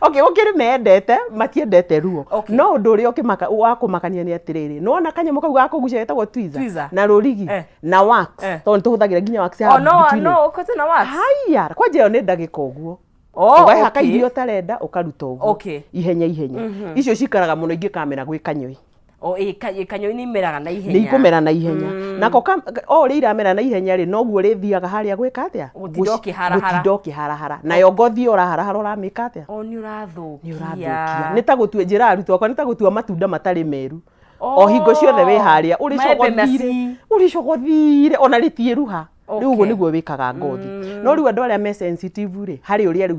Speaker 3: Okay, gũkĩrĩ mendete, matiendete ruo. No ũndũ ũrĩa ũkĩmaka, wa kũmakania nĩ atĩrĩrĩ, nĩ wona kanyamũ kau ga kũgucia getagwo tweezer,
Speaker 1: Tweezer.
Speaker 3: na rũrigi, na wax, tondũ nĩ tũhũthagĩra nginya wax ya
Speaker 1: O no
Speaker 3: mbutu-inĩ.
Speaker 1: no ũkote na wax.
Speaker 3: Haiya, kwanja ĩyo nĩ ndagĩka ũguo.
Speaker 1: Oh,
Speaker 3: Ũgahaka
Speaker 1: okay.
Speaker 3: iria ũtarenda ũkaruta ũguo. Ihenya ihenya. Icio cikaraga mũno ingĩkamera gwĩ kanyoi.
Speaker 1: O ĩ kanyoi nĩ imeraga na ihenya.
Speaker 3: Nĩ ikũmera na ihenya. Nako o ũrĩa iramera na ihenya rĩ, noguo ũrĩthiaga harĩa gwĩka atĩa?
Speaker 1: Gũtinda ũkĩharahara.
Speaker 3: Gũtinda ũkĩharahara. Nayo ngothi ĩyo ũraharahara ũramĩka atĩa?
Speaker 1: O nĩ ũrathũkia.
Speaker 3: Nĩ ũrathũkia. Nĩ ta gũtua, njĩraga arutwo akwa, nĩ ta gũtua matunda matarĩ meru. O hingo ciothe wĩ harĩa,
Speaker 1: Maembe
Speaker 3: ũrĩcogothire,
Speaker 1: maci.
Speaker 3: ũrĩcogothire, ona rĩtiĩruha. Rĩu ũguo nĩguo wĩkaga ngothi. No rĩu andũ arĩa me sensitive rĩ, harĩ ũrĩa rĩu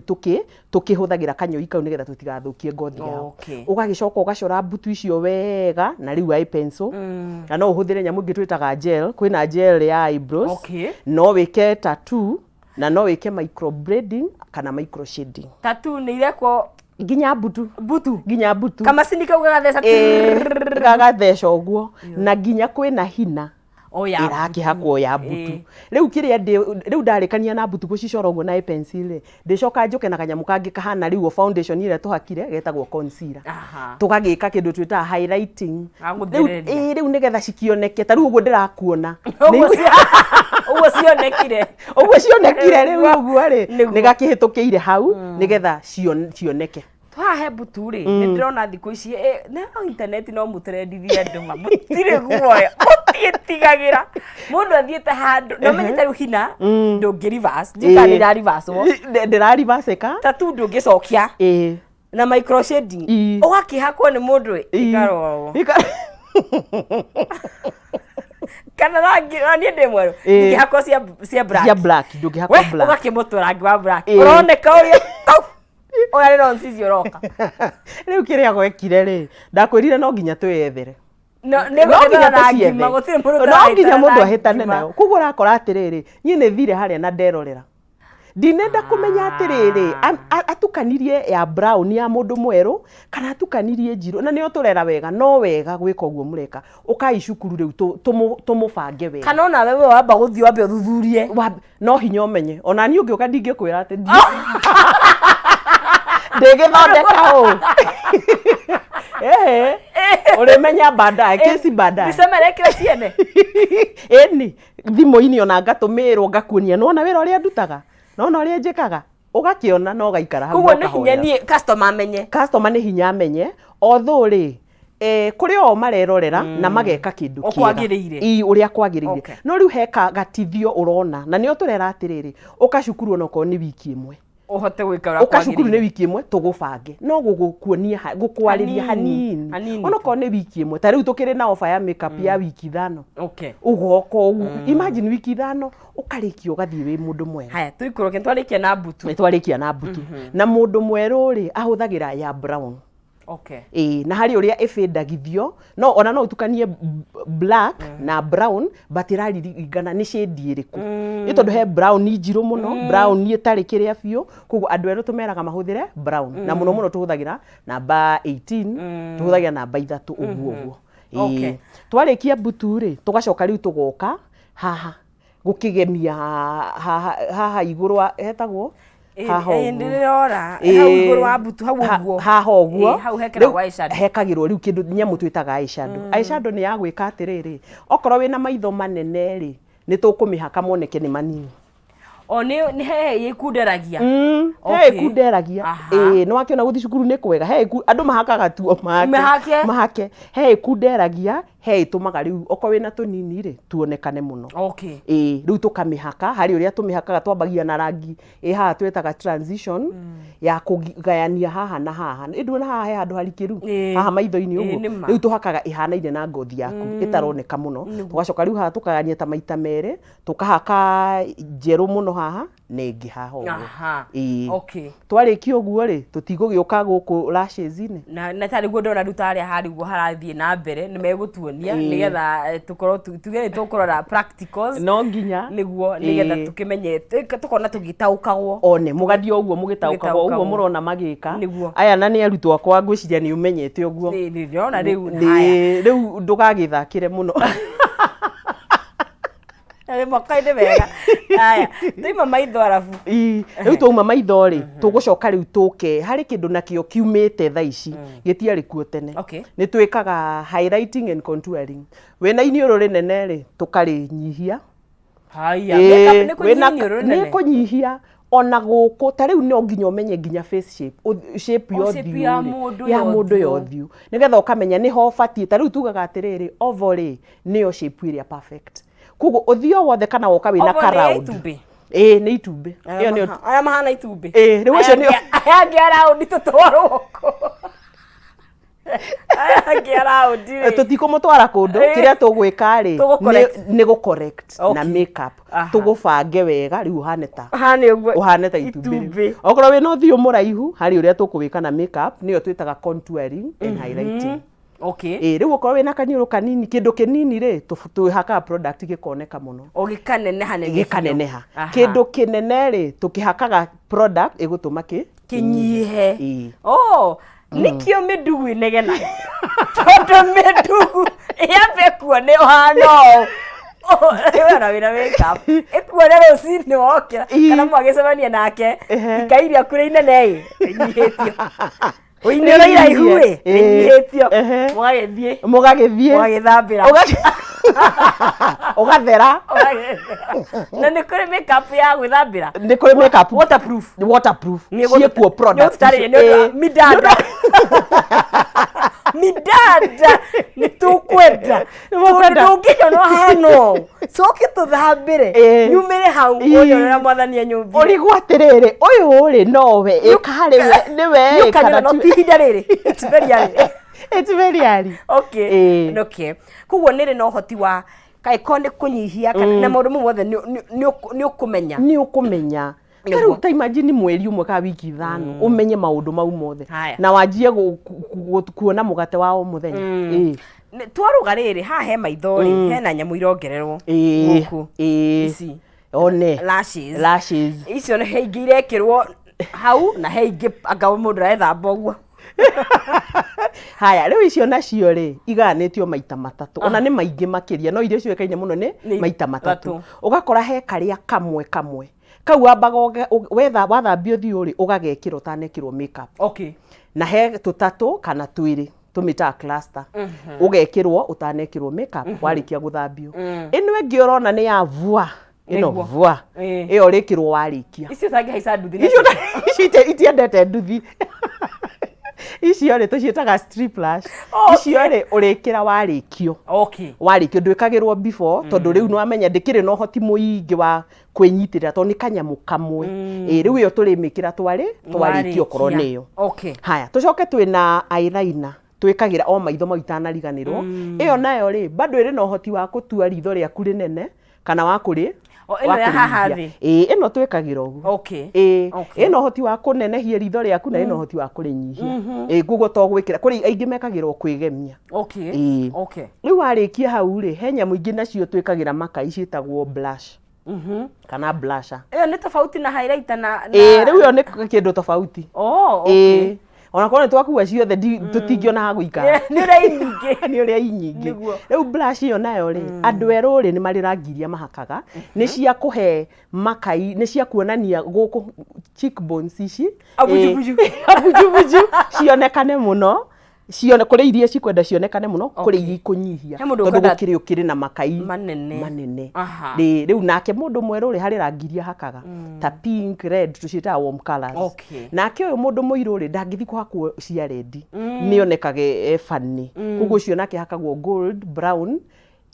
Speaker 3: tũkĩhũthagĩra kanyoi kau nĩgetha tũtigathũkie ngothi yao. Ũgagĩcoka ũgacora mbutu icio wega na rĩu eye pencil. Na no ũhũthĩre nyamũ ĩngĩ twĩtaga gel, kwĩna gel ya eyebrows. No wĩke tattoo na no wĩke microblading kana microshading.
Speaker 1: Tattoo nĩ irekwo
Speaker 3: Nginya mbutu.
Speaker 1: Mbutu.
Speaker 3: Nginya mbutu.
Speaker 1: Kamacini kau gagatheca.
Speaker 3: Ĩĩ, gagatheca ũguo. Na nginya kwĩna hina.
Speaker 1: O ya
Speaker 3: ĩrakĩhakwo ya mbutu. Rĩu kĩrĩa ndĩ rĩu ndarĩkania na mbutu gũcicora ũguo na eye pencil rĩ, ndĩcoka njũke na kanyamũ kangĩ kahana rĩu o foundation ĩrĩa tũhakire getagwo concealer. Tũgagĩka kĩndũ twĩtaga highlighting.
Speaker 1: Ga
Speaker 3: Rĩu
Speaker 1: gũthereria.
Speaker 3: ĩĩ rĩu nĩgetha cikĩoneke ta rĩu ũguo ndĩrakuona.
Speaker 1: Ũguo ũguo cionekire.
Speaker 3: Ũguo cionekire rĩu ũguo rĩ,
Speaker 1: Nĩguo.
Speaker 3: nĩgakĩhĩtũkĩire hau nĩgetha cioneke.
Speaker 1: Haha he mbutu rĩ, nĩ ndĩrona thikũ ici na intaneti no mũtrendithie andũ ma, mũtirĩ guoya, mũtiĩtigagĩra. Mũndũ athiĩte handũ, na ũmenye ta rĩu hina, ndũngĩ reverse, ndiũĩ kana nĩ ĩra reverse wo.
Speaker 3: Ndĩra reverse ka?
Speaker 1: Tattoo ndũngĩcokia. Na micro shading. Ũgakĩhakwo nĩ mũndũ ĩ, ĩkarorwo. Kana rangi, na niĩ ndĩ mwerũ, ndingĩhakwo cia black.
Speaker 3: Cia black, ndũngĩhakwo
Speaker 1: We,
Speaker 3: black.
Speaker 1: ũgakĩmũtua rangi wa black. Ũroneka ũrĩa, tau. Ũrĩa nĩ nonsense ũroka.
Speaker 3: Rĩu kĩrĩa gwekire rĩ, ndakwĩrire no nginya twĩyethere.
Speaker 1: No, nĩ
Speaker 3: No nginya
Speaker 1: gũthana na ngima,
Speaker 3: tũciethe.
Speaker 1: gũtirĩ mũndũ
Speaker 3: No nginya
Speaker 1: ũtarahĩtana
Speaker 3: mũndũ
Speaker 1: na
Speaker 3: ahĩtane
Speaker 1: ngima.
Speaker 3: nayo. Koguo ũrakora atĩrĩrĩ, niĩ nĩ thire harĩa na nderorera. Ndinenda kũmenya atĩrĩrĩ, atukanirie ya brown ya mũndũ mwerũ, kana atukanirie njirũ, na nĩo tũrera wega, no wega gwĩka ũguo mũreka. Ũkai cukuru rĩu tũmũbange wega.
Speaker 1: Kana onawe we wamba gũthiĩ wambe ũthuthurie.
Speaker 3: No hinya ũmenye. Ona niĩ ũngĩũka ndingĩkwĩra atĩ ndĩgĩthondeka ũũ. Ehe. Ũrĩmenya baadaye, kesi baadaye.
Speaker 1: Mbica marekĩra ciene.
Speaker 3: Ĩni, thimũ-inĩ ona ngatũmĩrwo ngakuonia, nĩwona wĩra ũrĩa ndutaga? Nĩwona ũrĩa njĩkaga? Ũgakĩona na ũgaikara hau
Speaker 1: Koguo
Speaker 3: na
Speaker 1: nĩ hinya
Speaker 3: ũkahorera.
Speaker 1: niĩ customer amenye.
Speaker 3: Customer nĩ hinya amenye. Although rĩ, kũrĩ o marerorera na mageka kĩndũ
Speaker 1: O
Speaker 3: kĩega.
Speaker 1: kwagĩrĩire.
Speaker 3: Ii, ũrĩa kwagĩrĩire. No rĩu he gatithio ũrona, na nĩo tũrera atĩrĩrĩ, ũka cukuru onokorwo nĩ wiki ĩmwe.
Speaker 1: Ũhote gwĩka ũrĩa
Speaker 3: Ũka cukuru nĩ
Speaker 1: kwagĩrĩire.
Speaker 3: wiki ĩmwe tũgũbange. No gũgũkuonia gũkwarĩria
Speaker 1: Hanini,
Speaker 3: hanini.
Speaker 1: hanini.
Speaker 3: Onokorwo nĩ wiki ĩmwe. Ta rĩu tũkĩrĩ na offer ya makeup ya wiki 5. Ũgoka ũguo. Imagine wiki 5 ũkarĩkia ũgathiĩ wĩ mũndũ mwega.
Speaker 1: Haya, tũikũrũke, nĩtwarĩkia na mbutu.
Speaker 3: Nĩtwarĩkia na mbutu. Na mũndũ mwerũ rĩ, ahũthagĩra ya brown. Ĩĩ, na harĩ ũrĩa ĩbĩndagithio, no ona no ũtukanie black na brown, but ĩraringana nĩ shade ĩrĩkũ. Nĩ tondũ he brown njirũ mũno, brown ĩtarĩ kĩrĩa biũ, koguo andũ erũ tũmeraga mahũthĩre brown. Na mũno mũno tũhũthagĩra namba 18, tũhũthagĩra namba 3 ũguo ũguo. Ĩĩ. Twarĩkia mbutu rĩ, tũgacoka rĩu tũgoka haha. Gũkĩgemia haha haha igũrũ hetagwo haha
Speaker 1: Ĩĩ,
Speaker 3: ũguo.
Speaker 1: ndĩrora
Speaker 3: Ĩĩ.
Speaker 1: hau igũrũ wa mbutu hau ũguo.
Speaker 3: Haha ũguo.
Speaker 1: Ĩĩ, hau hekĩragwo
Speaker 3: Rĩu
Speaker 1: eyeshadow.
Speaker 3: Hekagĩrwo rĩu kĩndũ nyamũ twĩtaga eyeshadow. Eyeshadow nĩ ya gwĩka atĩrĩrĩ, okorwo wĩna maitho manene rĩ, nĩ tũkũmĩhaka moneke nĩ manini.
Speaker 1: O nĩ he ĩkunderagia.
Speaker 3: He ĩkunderagia.
Speaker 1: Aha.
Speaker 3: Ĩĩ, nĩ wakĩona gũthiĩ cukuru nĩ kwega. He andũ mahakaga tu o mahake.
Speaker 1: Mahake.
Speaker 3: Mahake. He ĩkunderagia, he ĩtũmaga rĩu okorwo wĩna tũnini rĩ, tuonekane mũno.
Speaker 1: Okay.
Speaker 3: Ĩĩ, rĩu tũkamĩhaka harĩ ũrĩa tũmĩhakaga, twambagia na rangi ĩ haha twĩtaga transition ya kũgayania haha na haha. Ĩ nduona haha he handũ harikĩru?
Speaker 1: Ĩĩ.
Speaker 3: Haha maitho-inĩ
Speaker 1: Ĩĩ,
Speaker 3: ũguo.
Speaker 1: nĩ ma.
Speaker 3: Rĩu tũhakaga ĩhanaine na ngothi yaku, ĩtaroneka mũno. Tũgacoka rĩu haha tũkagayania ta maita merĩ, tũkahaka njerũ mũno haha na ĩngĩ haha ũguo.
Speaker 1: Aha.
Speaker 3: Ĩĩ.
Speaker 1: Okay.
Speaker 3: Twarĩkia ũguo rĩ, tũtigũgĩũka gũkũ lashes-inĩ.
Speaker 1: Na tarĩ guo ndona rĩu tarĩa harĩ guo harathiĩ na mbere nĩ megũtuonia nĩgetha tũkorwo tuge nĩ tũkũrora practicals.
Speaker 3: No nginya.
Speaker 1: Nĩguo nĩgetha tũkĩmenye tũkona tũgĩtaũkagwo.
Speaker 3: One mũgathiĩ o ũguo mũgĩtaũkagwo ũguo
Speaker 1: Tũgĩtaũkagwo.
Speaker 3: Mũrona magĩka.
Speaker 1: Nĩguo.
Speaker 3: Aya na nĩ arutwo akwa, ngwĩciria nĩ ũmenyete ũguo.
Speaker 1: Nĩ ndĩrona rĩu haya.
Speaker 3: Nĩ rĩu ndũgagĩthakĩre mũno.
Speaker 1: Nĩ moka-inĩ wega. Haya, tũima maitho arabu.
Speaker 3: Ii, rĩu twauma maitho rĩ, tũgũcoka rĩu tũke harĩ kĩndũ nakĩo kiumĩte thaa ici, gĩtiarĩ kuo tene. Nĩ twĩkaga highlighting and contouring. Wĩna iniũrũ rĩnene rĩ, tũkarĩnyihia.
Speaker 1: Haya,
Speaker 3: Ĩĩ,
Speaker 1: makeup nĩ kũnyihia
Speaker 3: wĩna
Speaker 1: iniũrũ
Speaker 3: nĩ
Speaker 1: rĩnene?
Speaker 3: Kũnyihia ona gũkũ ta rĩu no nginya ũmenye nginya face shape, shape ya
Speaker 1: O, shape
Speaker 3: ũthiũ
Speaker 1: ya
Speaker 3: rĩ,
Speaker 1: mũndũ
Speaker 3: ya
Speaker 1: ya
Speaker 3: mũndũ ya
Speaker 1: ũthiũ.
Speaker 3: Ũthiũ, nĩgetha ũkamenya nĩho ũbatiĩ. Ta rĩu tugaga atĩrĩrĩ, oval rĩ, nĩyo shape ĩrĩa perfect. Koguo ũthiũ o wothe kana woka wĩna
Speaker 1: Oval nĩ ya
Speaker 3: ka-round.
Speaker 1: itumbĩ?
Speaker 3: Ĩĩ, nĩ itumbĩ. Ĩyo nĩyo.
Speaker 1: Arĩa mahana itumbĩ.
Speaker 3: Ĩĩ, rĩu ũcio nĩo.
Speaker 1: Aya angĩ a round tũtwarwo kũ? Aya angĩ a round rĩ.
Speaker 3: Tũtikũmũtwara kũndũ. Kĩrĩa tũgwĩka rĩ,
Speaker 1: Tũgũ-correct.
Speaker 3: nĩ gũ-correct na makeup. Tũgũbange wega rĩu ũhane ta
Speaker 1: Hane ũguo.
Speaker 3: Ũhane ta itumbĩ rĩu.
Speaker 1: Itumbĩ.
Speaker 3: Okorwo wĩna ũthiũ mũraihu, harĩ ũrĩa tũkũwĩka na makeup, nĩyo twĩtaga contouring and highlighting. Ĩĩ, rĩu okorwo wĩna kaniũrũ kanini, kĩndũ kĩnini rĩ, twĩhakaga product gĩkoneka mũno.
Speaker 1: O gĩkaneneha neneha.
Speaker 3: Gĩkaneneha. Kĩndũ kĩnene rĩ, tũkĩhakaga product ĩgũtũma kĩ
Speaker 1: Kĩnyihe.
Speaker 3: Ĩĩ.
Speaker 1: Oh, nĩkĩo mĩndugu ĩnegenaga, tondũ mĩndugu ĩyambe ĩkuone ũhana ũũ. Rĩu ona wĩna makeup ĩkuone rũcinĩ wokĩra kana mwagĩcemania nake, ikai rĩaku rĩ inene ĩ rĩnyihĩtio, iniũrũ iraihu ĩ rĩnyihĩtio, mũgagĩthiĩ
Speaker 3: mũgagĩthiĩ
Speaker 1: mũgagĩthambĩra,
Speaker 3: ũgathera.
Speaker 1: Na nĩ kũrĩ makeup ya gwĩthambĩra?
Speaker 3: Nĩ kũrĩ makeup
Speaker 1: waterproof.
Speaker 3: Waterproof ciĩkuo product.
Speaker 1: Nĩ ũndũ wa midanda, midanda nĩ tũkwenda, tondũ ndũngĩnyona ũhana ũũ, coke tũthambĩre, nyumĩre hau ũnyone ũrĩa mwathani anyũmbire.
Speaker 3: Ũrigwo atĩrĩrĩ, ũyũ rĩ nowe ĩ karĩ we nĩwe ĩ
Speaker 1: Nĩũkanyona
Speaker 3: kana
Speaker 1: no ti ihinda rĩrĩ, it's very early.
Speaker 3: It's very early.
Speaker 1: Okay. Okay, koguo nĩ rĩ na ũhoti wa kaĩkorwo nĩ kũnyihia kana na maũndũ mau mothe nĩ ũkũmenya.
Speaker 3: Nĩ ũkũmenya. Ta rĩu ta imagine mweri ũmwe kana wiki 5 ũmenye maũndũ mau mothe
Speaker 1: Haya.
Speaker 3: na wanjie kuona mũgate wa o mũthenya. Ĩĩ.
Speaker 1: Twarũga rĩrĩ haha he maitho rĩ, hena nyamũ irongererwo gũkũ ici.
Speaker 3: One.
Speaker 1: Lashes.
Speaker 3: Lashes.
Speaker 1: Icio nĩ he ingĩ irekĩrwo hau na he ingĩ anga mũndũ arethamba ũguo.
Speaker 3: Haya, rĩu icio nacio rĩ, igayanĩtio maita matatũ, ona nĩ maingĩ makĩria, no iria ciũĩkaine mũno nĩ
Speaker 1: Nĩ
Speaker 3: maita matatũ.
Speaker 1: Matatũ.
Speaker 3: Ũgakora he karĩa kamwe kamwe kau wambaga wetha wathambia ũthiũ rĩ, ũgagekĩra ũtanekĩrwo makeup. Na he tũtatũ kana twĩrĩ tũmĩtaga cluster, ũgekĩrwo ũtanekĩrwo makeup warĩkia gũthambio. Ĩno ĩngĩ ũrona nĩ ya vua ĩno. Vua ĩyo ũrĩkĩrwo warĩkia.
Speaker 1: Icio ũtangĩhaica nduthi
Speaker 3: icio
Speaker 1: nacio.
Speaker 3: Icio itiendete nduthi. Icio rĩ, tũciĩtaga strip lash. Icio rĩ, ũrĩkĩra warĩkio. Warĩkio, ndwĩkagĩrwo before, tondũ rĩu nĩwamenya ndĩkĩrĩ na ũhoti mũingĩ wa kwĩnyitĩrĩra, tondũ nĩ kanyamũ kamwe. Ĩ rĩu ĩyo tũrĩmĩkĩra twarĩ twarĩkia, okorwo
Speaker 1: Warĩkia.
Speaker 3: nĩyo. Haya, tũcoke twĩna eyeliner, twĩkagĩra o maitho mau itanariganĩrwo. Ĩyo nayo rĩ, bado ĩrĩ na ũhoti wa gũtua ritho rĩaku rĩnene kana wa kũrĩ
Speaker 1: O, ĩno ya haha
Speaker 3: wa
Speaker 1: thĩ?
Speaker 3: kũrĩnyihia. Ĩĩ, ĩno twĩkagĩra ũguo. Ĩĩ, ĩna ũhoti wa kũnenehia ritho rĩaku na ĩna ũhoti wa kũrĩnyihia. Ĩĩ, koguo to gwĩkĩra, kũrĩ aingĩ mekagĩrwo kwĩgemia. Ĩĩ. Rĩu warĩkia hau rĩ, he nyamũ ingĩ nacio twĩkagĩra makai ciĩtagwo blush kana blusher.
Speaker 1: Ĩyo nĩ tofauti na highlighter na
Speaker 3: Ĩĩ, rĩu ĩyo nĩ kĩndũ tofauti.
Speaker 1: Oh, okay.
Speaker 3: Ĩĩ. Ona korwo nĩ twakua ciothe tũtingĩona ha gũikara.
Speaker 1: Nĩ ũrĩa i nyingĩ.
Speaker 3: Nĩ ũrĩa i nyingĩ.
Speaker 1: Nĩguo.
Speaker 3: Rĩu blush ĩyo nayo rĩ, andũ erũ rĩ, nĩ marĩ rangi iria mahakaga, nĩ cia kũhe makai, nĩ cia kuonania gũkũ cheekbones ici.
Speaker 1: Abujubiju.
Speaker 3: Abujubiju cionekane mũno. Cione kũrĩ iria cikwenda cionekane mũno, kũrĩ iria ikũnyihia.
Speaker 1: He mũndũ
Speaker 3: Tondũ
Speaker 1: ũkwenda
Speaker 3: gũkĩrĩ ũkĩrĩ na makai
Speaker 1: manene.
Speaker 3: Manene.
Speaker 1: Aha.
Speaker 3: Rĩ, rĩu nake mũndũ mwerũ rĩ, harĩ rangi iria ahakaga ta pink, red, tũciĩtaga warm colours. Nake ũyũ mũndũ mũirũ rĩ, ndangĩthiĩ kũhakwo cia red, nĩ onekage e funny. Koguo ũcio nake ahakagwo gold, brown,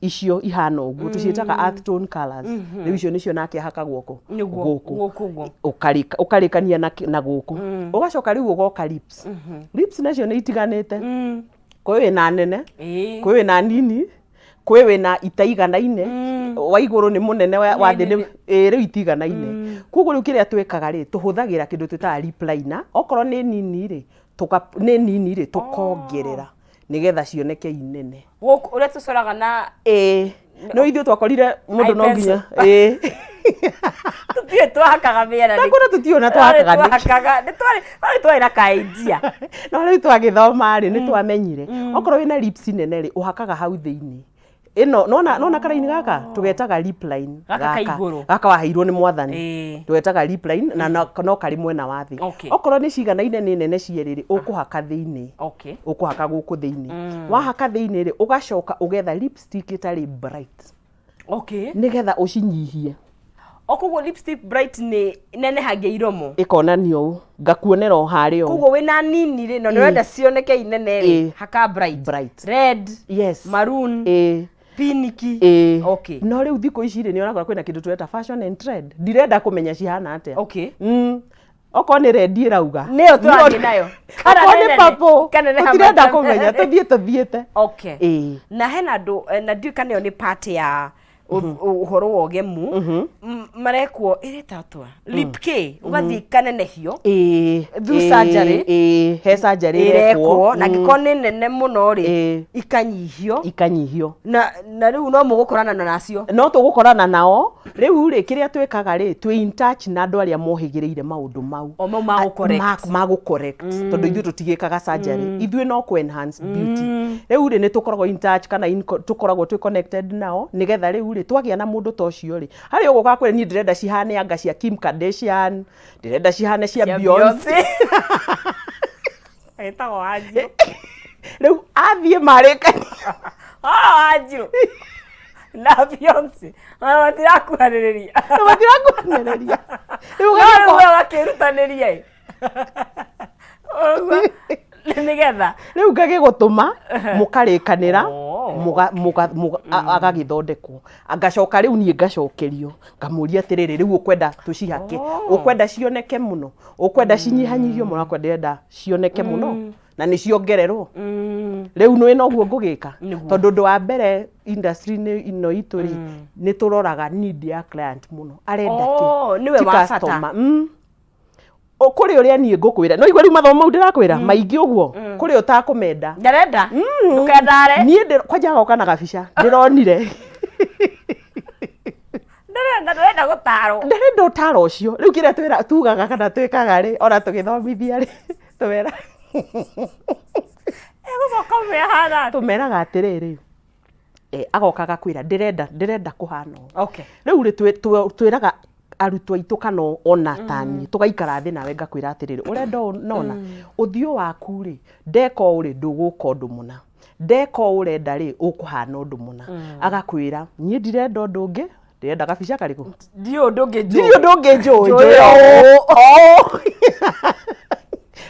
Speaker 3: icio ihana ũguo, tũciĩtaga earth tone colours. Rĩu icio nĩcio nake ahakagwo kũ?
Speaker 1: Nĩguo,
Speaker 3: Gũkũ.
Speaker 1: Gũkũ ũguo.
Speaker 3: Ũkarĩkania na gũkũ. Ũgacoka rĩu ũgoka lips. Lips nacio nĩ itiganĩte. Kwĩ wĩna nene, kwĩ wĩna nini, kwĩ wĩna itaiganaine, wa igũrũ nĩ mũnene, wa thĩ nĩ, ĩĩ rĩu itiganaine. Koguo rĩu kĩrĩa twĩkaga rĩ, tũhũthagĩra kĩndũ twĩtaga lip liner. Okorwo nĩ nini rĩ, nĩ nini rĩ, tũkongerera nĩgetha cioneke inene.
Speaker 1: Gũkũ ũrĩa tũcoraga na
Speaker 3: Ĩĩ, no ithuĩ twakorire mũndũ no
Speaker 1: Eye
Speaker 3: nginya. Ĩĩ.
Speaker 1: Tũtiũĩ twahakaga mĩera nĩkĩ.
Speaker 3: Takorwo tũtiũĩ na twahakaga nĩkĩ.
Speaker 1: Twahakaga, nĩ twarĩ twarĩ na ka idea.
Speaker 3: No rĩu twagĩthoma rĩ, nĩ twamenyire. Okorwo wĩna lips nene rĩ, ũhakaga hau thĩinĩ. Ĩno, nona, nona karaini gaka? Tũgetaga lip line.
Speaker 1: Gaka ka igũrũ.
Speaker 3: Gaka waheirwo nĩ mwathani. Tũgetaga lip line na no karĩ mwena wa thĩ. Okorwo nĩ ciganaine nĩ nene cierĩ rĩ, ũkũhaka thĩinĩ. Ũkũhaka gũkũ thĩinĩ. Wahaka thĩinĩ rĩ, ũgacoka ũgetha lipstick ĩtarĩ bright. Nĩgetha ũcinyihie.
Speaker 1: O koguo lipstick bright nĩ nenehagia iromo.
Speaker 3: Ĩkonania ũũ, ngakuonera o harĩa ũũ.
Speaker 1: Koguo wĩna nini rĩ, na nĩ ũrenda cioneke inene rĩ, haka bright.
Speaker 3: Bright.
Speaker 1: Red.
Speaker 3: Yes.
Speaker 1: Maroon. Pink.
Speaker 3: No rĩu thikũ ici rĩ, nĩ ũrakora kwĩna kĩndũ tũreta fashion and trend. Ndirenda kũmenya cihana atĩa. Okorwo nĩ red ĩrauga.
Speaker 1: Nĩyo tũrathiĩ nayo. Kana
Speaker 3: Okorwo nĩ
Speaker 1: nene,
Speaker 3: purple,
Speaker 1: kaneneha
Speaker 3: tũtirenda
Speaker 1: maita
Speaker 3: kũmenya, tũthiĩ tũthiĩte.
Speaker 1: Na hena andũ, na ndiũĩ kana ĩyo nĩ part ya ũhoro wa ũgemu, marekwo ĩreta atĩa? Lip K, ũgathiĩ kanenehio. Through surgery.
Speaker 3: He surgery
Speaker 1: ĩrekwo.
Speaker 3: Ĩrekwo.
Speaker 1: Na angĩkorwo nĩ nene mũno rĩ, ikanyihio.
Speaker 3: Ikanyihio.
Speaker 1: Na rĩu no mũgũkorana nacio.
Speaker 3: No tũgũkorana nao. Rĩu rĩ, kĩrĩa twĩkaga rĩ, twĩ in touch na andũ arĩa mohĩgĩrĩire maũndũ mau.
Speaker 1: O mau ma gũ-correct.
Speaker 3: Ma gũ-correct. Tondũ ithuĩ tũtigĩkaga surgery. Ithuĩ no kũ enhance beauty. Rĩu rĩ, nĩ tũkoragwo in touch kana tũkoragwo twĩ connected nao, nĩgetha rĩu rĩ, twagĩa na mũndũ ta ũcio rĩ, harĩa ũgũka kwĩra niĩ ndĩrenda cihane anga cia Kim Kardashian, ndĩrenda cihane cia
Speaker 1: Cia
Speaker 3: Beyonce.
Speaker 1: Beyonce. Etagwo Wanjirũ.
Speaker 3: Rĩu athiĩ marĩkania.
Speaker 1: Ah, Wanjirũ. Na Beyonce. Ona matirakuhanĩrĩria.
Speaker 3: Na matirakuhanĩrĩria. Rĩu
Speaker 1: No rĩu
Speaker 3: ũgagĩkorwo
Speaker 1: we ũgakĩrutanĩria ĩ. Ũguo, nĩgetha.
Speaker 3: Rĩu ngagĩgũtũma mũkarĩkanĩra, agagĩthondekwo, ngacoka rĩu niĩ ngacokerio ngamũria atĩrĩrĩ, rĩu ũkwenda tũcihake, ũkwenda cioneke mũno, ũkwenda cinyihanyihio mũno? Akwa ndĩrenda cioneke mũno na nĩ ciongererwo. Rĩu nĩ noguo ngũgĩka. Tondũ ũndũ wa mbere industry-inĩ ĩno itũ rĩ, nĩ tũroraga need ya client mũno, arenda kĩ.
Speaker 1: Oh, nĩwe
Speaker 3: Ti
Speaker 1: wa bata.
Speaker 3: customer. Kũrĩ ũrĩa niĩ ngũkwĩra, no igua rĩu mathomo mau ndĩrakwĩra maingĩ ũguo, kũrĩ ũtakũmenda.
Speaker 1: Ndarenda. Ndũkendare.
Speaker 3: Niĩ kwanja agoka na gabica ndĩronire.
Speaker 1: Ndarenda, ndarenda gũtarwo.
Speaker 3: Ndarenda ũtaro ũcio. Rĩu kĩrĩa twĩra tugaga kana twĩkaga rĩ, ona tũgĩthomithia rĩ, tũmera
Speaker 1: Egũcoka ũmehana atĩa?
Speaker 3: Tũmeraga atĩrĩrĩ, agoka agakwĩra ndĩrenda kũhana ũũ. Rĩu rĩ, twĩraga arutwo aitũ kana ona tani, tũgaikara thĩ nawe ngakwĩra atĩrĩrĩ, ũrenda ũũ nona ũthiũ waku rĩ, ndeka ũũ rĩ, ndũgũka ũndũ mũna, ndeka ũũ ũrenda rĩ, ũkũhana ũndũ mũna. Agakwĩra niĩ ndirenda ũndũ ũngĩ, ndĩrenda gabica karĩkũ?
Speaker 1: Ndiũĩ ũndũ ũngĩ njũĩ.
Speaker 3: Ndirĩ ũndũ ũngĩ njũĩ.
Speaker 1: Njũĩ
Speaker 3: Njũĩ
Speaker 1: ũũ.
Speaker 3: ũũ.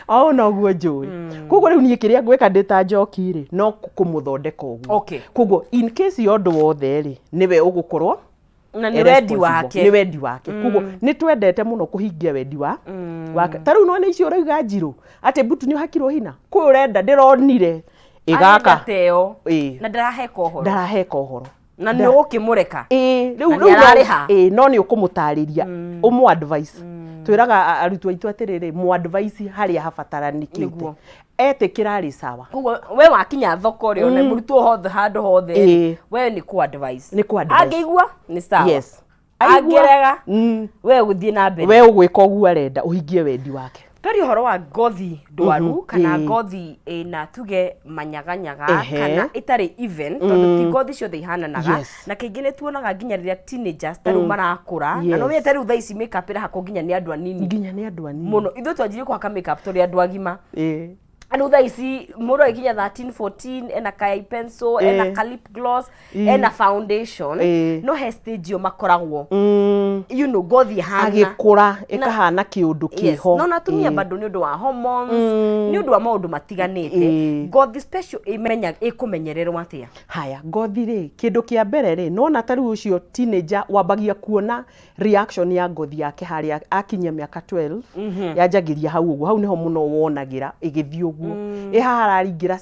Speaker 3: O ũũ noguo njũĩ. Koguo rĩu niĩ kĩrĩa ngwĩka ndĩ ta Njoki rĩ, no kũmũthondeka ũguo. Koguo in case ya ũndũ wothe rĩ, nĩwe ũgũkorwo
Speaker 1: Na nĩ wendi
Speaker 3: responsible.
Speaker 1: wake.
Speaker 3: Nĩ wendi wake. Koguo nĩ twendete mũno kũhingia wendi wake. Ta rĩu none icio ũrauga Njirũ atĩ mbutu nĩ ũhakirwo hina, kwĩ ũrenda ndĩronire ĩgaka.
Speaker 1: Arenda ta ĩyo.
Speaker 3: Ĩĩ.
Speaker 1: Na ndaraheka ũhoro.
Speaker 3: Ndaraheka ũhoro.
Speaker 1: Na nĩ ũgũkĩmũreka.
Speaker 3: Ĩĩ, rĩu
Speaker 1: Na
Speaker 3: rĩu no
Speaker 1: nĩararĩha.
Speaker 3: Ĩĩ, no nĩ ũkũmũtarĩria, ũmũ advice. Twĩraga arutwo aitũ atĩrĩrĩ, mũ advice harĩa habataranĩkĩte. Etĩkĩra rĩ, sawa.
Speaker 1: Koguo we wakinya thoko rĩ, ona mũrutwo hothe handũ hothe rĩ, we nĩ kũ advice.
Speaker 3: Nĩ kũ advice.
Speaker 1: Angĩigua nĩ sawa.
Speaker 3: Yes. Aigua,
Speaker 1: Angĩrega, we ũgũthiĩ na mbere.
Speaker 3: We ũgwĩka ũguo arenda, ũhingie wendi wake.
Speaker 1: Twaria ũhoro wa ngothi ndwaru kana ngothi ĩna tuge manyaganyaga kana ĩtarĩ even, tondũ ti ngothi ciothe ihananaga. Na kaingĩ nĩ tuonaga nginya rĩrĩa teenagers ta rĩu marakũra, na no wĩte rĩu thaa ici makeup ĩrahakwo nginya nĩ andũ anini.
Speaker 3: Nginya nĩ andũ anini.
Speaker 1: Mũno. Ithuĩ twanjirie kũhaka makeup tũrĩ andũ agima. Rĩu thaa ici mũndũ agĩkinya 13 14 ena ka eye pencil, ena ka lip gloss, ena foundation. No he stage ĩyo makoragwo ngothi ĩhana
Speaker 3: agĩkũra ĩkahana kĩũndũ kĩho.
Speaker 1: No na atumia bado nĩ ũndũ wa hormones, nĩ ũndũ wa maũndũ matiganĩte. Ngothi special ĩmenya ĩkũmenyererwo atĩa?
Speaker 3: Haya, ngothi rĩ, kĩndũ kĩa mbere rĩ, nona ta rĩu ũcio teenager wambagia kuona reaction ya ngothi yake harĩa akinyia mĩaka 12, yanjagĩria hau ũguo, hau nĩho mũno wonagĩra ĩgĩthiĩ ũguo. Ĩ haha araingĩra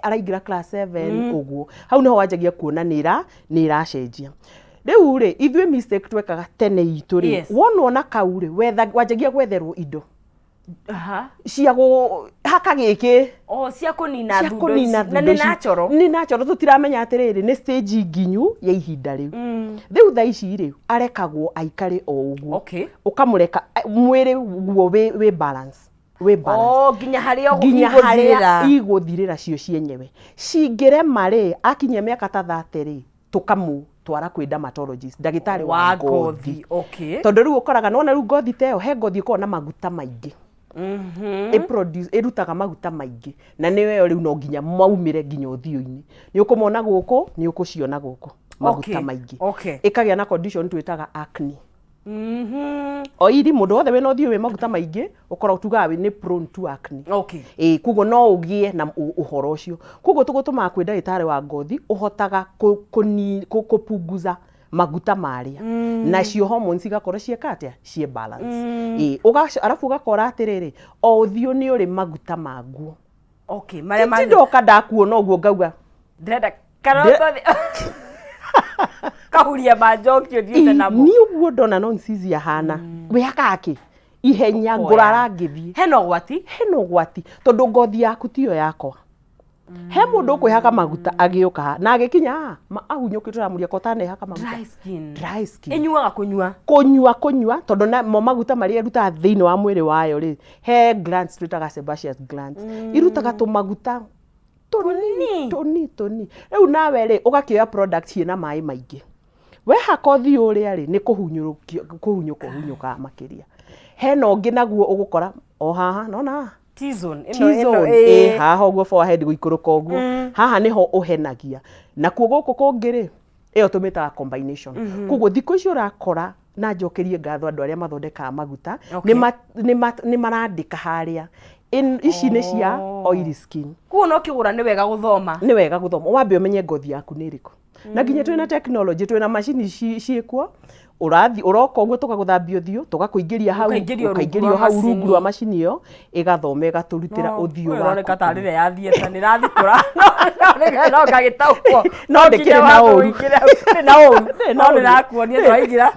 Speaker 3: araingĩra class 7 ũguo, hau nĩho wanjagia kuona nĩ ĩracenjia. Rĩu rĩ, ithuĩ mistake twekaga tene itũ rĩ, wonwo na kau rĩ, wanjagia gwetherwo indo cia haka gĩkĩ.
Speaker 1: O cia kũnina
Speaker 3: cia
Speaker 1: thundo
Speaker 3: kũnina
Speaker 1: ici. Na
Speaker 3: thundo
Speaker 1: nĩ
Speaker 3: ici.
Speaker 1: natural.
Speaker 3: Nĩ natural, tũtiramenya atĩrĩrĩ nĩ stage nginyu ya ihinda rĩu. Rĩu thaa ici rĩ, arekagwo aikare o ũguo. Ũkamũreka mwĩrĩ guo wĩ balance, wĩ balance.
Speaker 1: O nginya harĩa
Speaker 3: nginya harĩa
Speaker 1: igũthirĩra.
Speaker 3: Igũthirĩra cio cienyewe. Cingĩrema rĩ, akinyia mĩaka ta 30 rĩ, tũkamũtwara kwĩ dermatologist, ndagĩtarĩ wa
Speaker 1: wa
Speaker 3: ngothi.
Speaker 1: Ngothi, okay.
Speaker 3: Tondũ rĩu ũkoraga nona rĩu ngothi ta ĩyo, he ngothi ĩkoragwo na maguta maingĩ, ĩproduce, ĩrutaga maguta maingĩ, na nĩyo ĩyo rĩu no nginya maumĩre nginya ũthiũ-inĩ. Nĩ ũkũmona gũkũ, nĩ ũkũciona gũkũ maguta maingĩ. Ĩkagĩa na condition twĩtaga acne. Oiri mũndũ wothe wĩna ũthiũ wĩ maguta maingĩ ũkoragwo tugaga nĩ prone to acne. Ĩĩ, koguo no ũgĩe na ũhoro ũcio. Koguo tũgũtũmaga kwĩ ndagĩtarĩ wa ngothi ũhotaga kũpunguza maguta marĩa, nacio hormones igakorwo cieka atĩa, ciĩ balance. Ĩĩ, arabu ũgakora atĩrĩrĩ, o ũthiũ nĩ ũrĩ maguta maguo.
Speaker 1: Okay, marĩa
Speaker 3: ti
Speaker 1: ndoka
Speaker 3: ndoka ndakuona ũguo ngauga
Speaker 1: ndĩrenda karatathi kahuria manjokio thiĩte namo.
Speaker 3: Ni ũguo ndona nonsizi ahana wĩhakaga kĩ ihenya.
Speaker 1: Ũkoya.
Speaker 3: Ngũrara ngĩthiĩ.
Speaker 1: Hena ũgwati.
Speaker 3: Hena ũgwati, tondũ ngothi yaku tiyo yakwa. He mũndũ ũkwĩhaka maguta agĩũka haha, na agĩkinya haha ahunyũkĩte, ũramũria ko ũtanehaka maguta.
Speaker 1: Dry skin.
Speaker 3: Dry skin.
Speaker 1: Ĩnyuaga kũnyua.
Speaker 3: Kũnyua kũnyua, tondũ mo maguta marĩa ĩrutaga thĩinĩ wa mwĩrĩ wayo rĩ, he glands twĩtaga sebaceous glands, irutaga tũmaguta tũnini tũnini tũnini. Rĩu nawe rĩ, ũgakĩoya product ciĩna maĩ maingĩ, wehaka ũthiũ ũrĩa rĩ, nĩ kũhunyũrũkio kũhunyũka ũhunyũkaga makĩria. Hena ũngĩ naguo ũgũkora o haha, nona haha.
Speaker 1: T-zone ĩno ĩno.
Speaker 3: T-zone, ĩ haha ũguo, forehead gũikũrũka ũguo, haha nĩho ũhenagia. Nakuo gũkũ kũngĩ rĩ, ĩyo tũmĩtaga combination. Koguo thikũ ici ũrakora, na njokerie ngatho andũ arĩa mathondekaga maguta, nĩ marandĩka harĩa, ici nĩ cia oily skin.
Speaker 1: Koguo no kĩgũra nĩ wega gũthoma.
Speaker 3: Nĩ wega gũthoma, wambe ũmenye ngothi yaku nĩ ĩrĩkũ. Na nginya twĩna technology, twĩna macini ciĩkuo, ũrathi ũroka ũguo, tũgagũthambia ũthiũ, tũgakũingĩria hau.
Speaker 1: Ũkaingĩrio rungu
Speaker 3: ũkaingĩrio
Speaker 1: rwa
Speaker 3: hau rungu
Speaker 1: macini.
Speaker 3: Rwa macini ĩyo ĩgathoma, ĩgatũrutĩra ũthiũ
Speaker 1: Ũyũ ũroneka
Speaker 3: waku.
Speaker 1: tarĩ ĩrĩa ya theatre nĩ ĩrathitũra no ngagĩtaũkwo.
Speaker 3: No ndĩkĩrĩ na ũru.
Speaker 1: Ndĩrĩ na ũru.
Speaker 3: Ndĩrĩ na
Speaker 1: No
Speaker 3: ũru.
Speaker 1: ndĩrakuonia twaingĩra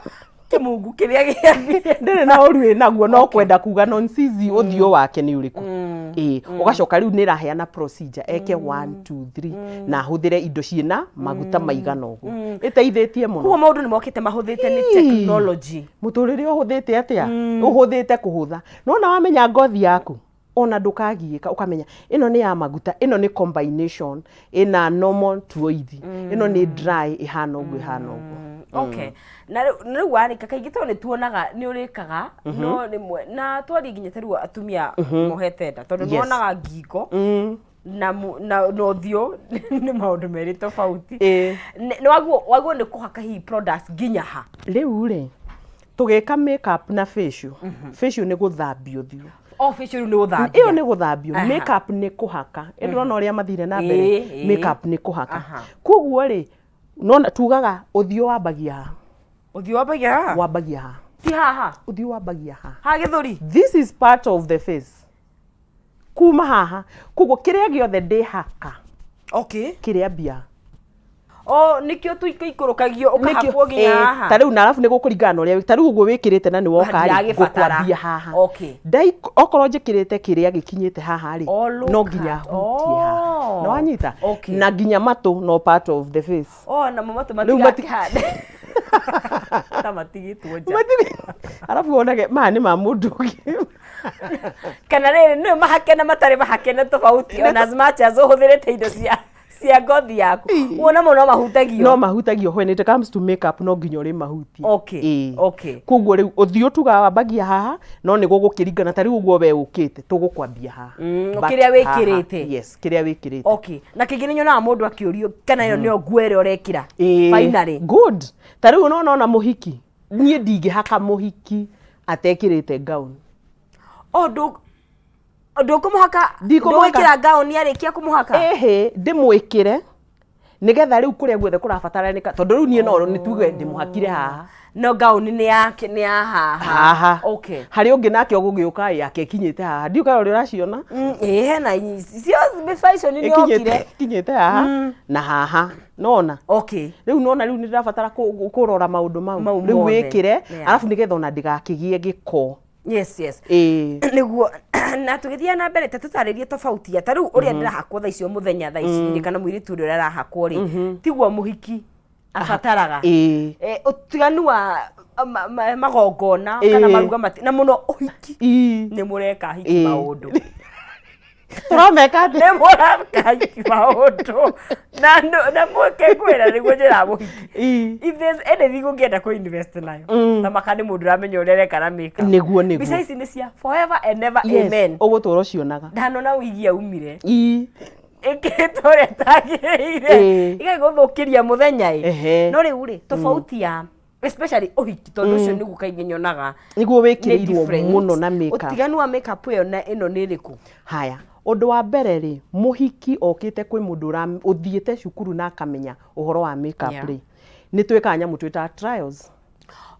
Speaker 1: kĩmungu kĩrĩa gĩa theatre.
Speaker 3: Ndĩrĩ na ũru ĩnaguo, no kwenda kuga nonsizi ũthiũ wake nĩ ũrĩkũ. Ĩĩ, ũgacoka rĩu nĩ ĩraheana procedure eke 1 2 3 na ahũthĩre indo ciĩna maguta maigana ũguo. Ĩteithĩtie mũno.
Speaker 1: Koguo maũndũ nĩ mokĩte mahũthĩte nĩ technology.
Speaker 3: Mũtũrĩre ũhũthĩte atĩa, ũhũthĩte kũhũtha. Nona wamenya ngothi yaku, ona ndũkagiĩka, ũkamenya ĩno nĩ ya maguta, ĩno nĩ combination, ĩna normal to oily, ĩno nĩ dry, ĩhana ũguo, ĩhana ũguo.
Speaker 1: Okay, na rĩu warĩka kaingĩ, tondũ nĩ tuonaga nĩ ũrĩkaga, no rĩmwe na twarie nginya ta rĩu atumia mohete nda, tondũ nĩ wonaga ngingo na ũthiũ nĩ maũndũ merĩ tofauti. Nĩ waguo nĩ kũhaka hihi products nginya ha?
Speaker 3: Rĩu rĩ, tũgĩka makeup na facial, facial nĩ gũthambia ũthiũ.
Speaker 1: O facial rĩu nĩ gũthambia.
Speaker 3: Ĩyo nĩ gũthambio. Makeup nĩ kũhaka. Ĩ ndũrona ũrĩa mathire na mbere? Makeup nĩ kũhaka. Koguo rĩ, nona tugaga ũthiũ wambagia haha.
Speaker 1: Ũthiũ wambagia haha?
Speaker 3: Wambagia haha.
Speaker 1: Ti haha?
Speaker 3: Ũthiũ wambagia haha.
Speaker 1: Ha gĩthũri?
Speaker 3: This is part of the face, kuma haha. Koguo kĩrĩa gĩothe ndĩhaka kĩrĩambia
Speaker 1: O nĩkĩo tũikũrũkagio, ũkahakwo nginya haha.
Speaker 3: Ta rĩu, na arabu nĩ gũkũringana na ũrĩa, ta rĩu ũguo wĩkĩrĩte na nĩ woka rĩ,
Speaker 1: Ndiragĩbatara.
Speaker 3: ngũkwambia haha. Okorwo njĩkĩrĩte kĩrĩa gĩkinyĩte haha rĩ,
Speaker 1: Oh, look
Speaker 3: no nginya hutie haha. Nĩ wanyita? Na nginya matũ no part of the face.
Speaker 1: Oh, namo matũ
Speaker 3: Rĩu
Speaker 1: matigakĩhande ta matigĩtwo nja.
Speaker 3: Arabu wonage maya nĩ ma mũndũ ũngĩ.
Speaker 1: Kana rĩrĩ nĩ mahake na matarĩ mahake nĩ tofauti, ona as much as ũhũthĩrĩte indo cia ngothi yaku, wona mo no mahutagio.
Speaker 3: No mahutagio. When it comes to makeup, no nginya ũrĩ mahutie. Ĩĩ. Koguo rĩu ũthiũ tuga wambagia haha, no nĩ gũgũkĩringana ta rĩu ũguo we ũkĩte, tũgũkwambia haha. But
Speaker 1: kĩrĩa
Speaker 3: haha,
Speaker 1: wĩkĩrĩte.
Speaker 3: Yes, kĩrĩa wĩkĩrĩte.
Speaker 1: Okay, na kĩngĩ nĩ nyonaga mũndũ akĩũrio kana ĩyo nĩyo nguo ĩrĩa ũrekĩra.
Speaker 3: Ĩĩ,
Speaker 1: Finally.
Speaker 3: Good. Ta rĩu nona ona mũhiki, niĩ ndingĩhaka mũhiki atekĩrĩte gown.
Speaker 1: O ndũkũmũhaka?
Speaker 3: Ndikũmũhaka.
Speaker 1: Ndũgwĩkĩra ngaũni arĩkia kũmũhaka?
Speaker 3: Ĩhĩ, ndĩmwĩkĩre nĩgetha rĩu kũrĩa guothe kũrabataranĩka, tondũ rĩu niĩ no nĩ tuge ndĩmũhakire haha.
Speaker 1: No ngaũni nĩ yake, nĩ ya haha.
Speaker 3: Haha. Harĩ ũngĩ nake ũgũgĩũka yake ĩkinyĩte haha, ndiũ kana ũrĩa ũraciona.
Speaker 1: Ĩĩ, hena cio fashion nĩ yokire.
Speaker 3: Ĩkinyĩte haha na haha, nona. Rĩu nona rĩu nĩ ndĩrabatara kũrora maũndũ mau.
Speaker 1: Mau
Speaker 3: rĩu
Speaker 1: mothe.
Speaker 3: wĩkĩre arabu nĩgetha ona ndĩgakĩgĩe gĩko.
Speaker 1: Yes.
Speaker 3: Ĩĩ.
Speaker 1: Nĩguo na tũgĩthiĩ na mbere, ta tũtarĩrie tofauti ya ta rĩu ũrĩa ndĩrahakwo thaa icio mũthenya, thaa ici rĩ, kana mũirĩtu ũrĩa arahakwo rĩ, tiguo mũhiki abataraga. Ũtiganu wa magongona kana maruga mati na mũno ũhiki. Nĩ mũreka hiki maũndũ.
Speaker 3: Tũrameka atĩa?
Speaker 1: Nĩ mũreka hiki maũndũ na mweke kwĩra nĩguo njĩra mũhiki. If there's anything ũngĩenda kũ invest nayo, ta maka nĩ mũndũ ũramenya ũrĩa areka na makeup.
Speaker 3: Nĩguo.
Speaker 1: Mbica ici nĩ cia forever and ever.
Speaker 3: Yes,
Speaker 1: Amen.
Speaker 3: Ũgũtũra ũcionaga.
Speaker 1: Ndanona wigi aumire ĩkĩtwo ũrĩa tagĩrĩire, ĩgagũthũkĩria mũthenya ĩ. No rĩu rĩ, tofauti ya especially ũhiki, tondũ ũcio nĩguo kaingĩ nyonaga
Speaker 3: Nĩguo
Speaker 1: nĩ
Speaker 3: wĩkĩrĩirwo
Speaker 1: different.
Speaker 3: mũno na makeup.
Speaker 1: Ũtiganu wa makeup ĩyo na ĩno nĩ ĩrĩkũ?
Speaker 3: Haya, ũndũ wa mbere rĩ, mũhiki okĩte kwĩ mũndũ ũthiĩte cukuru na akamenya ũhoro wa makeup rĩ, nĩ twĩkaga nyamũ twĩtaga trials.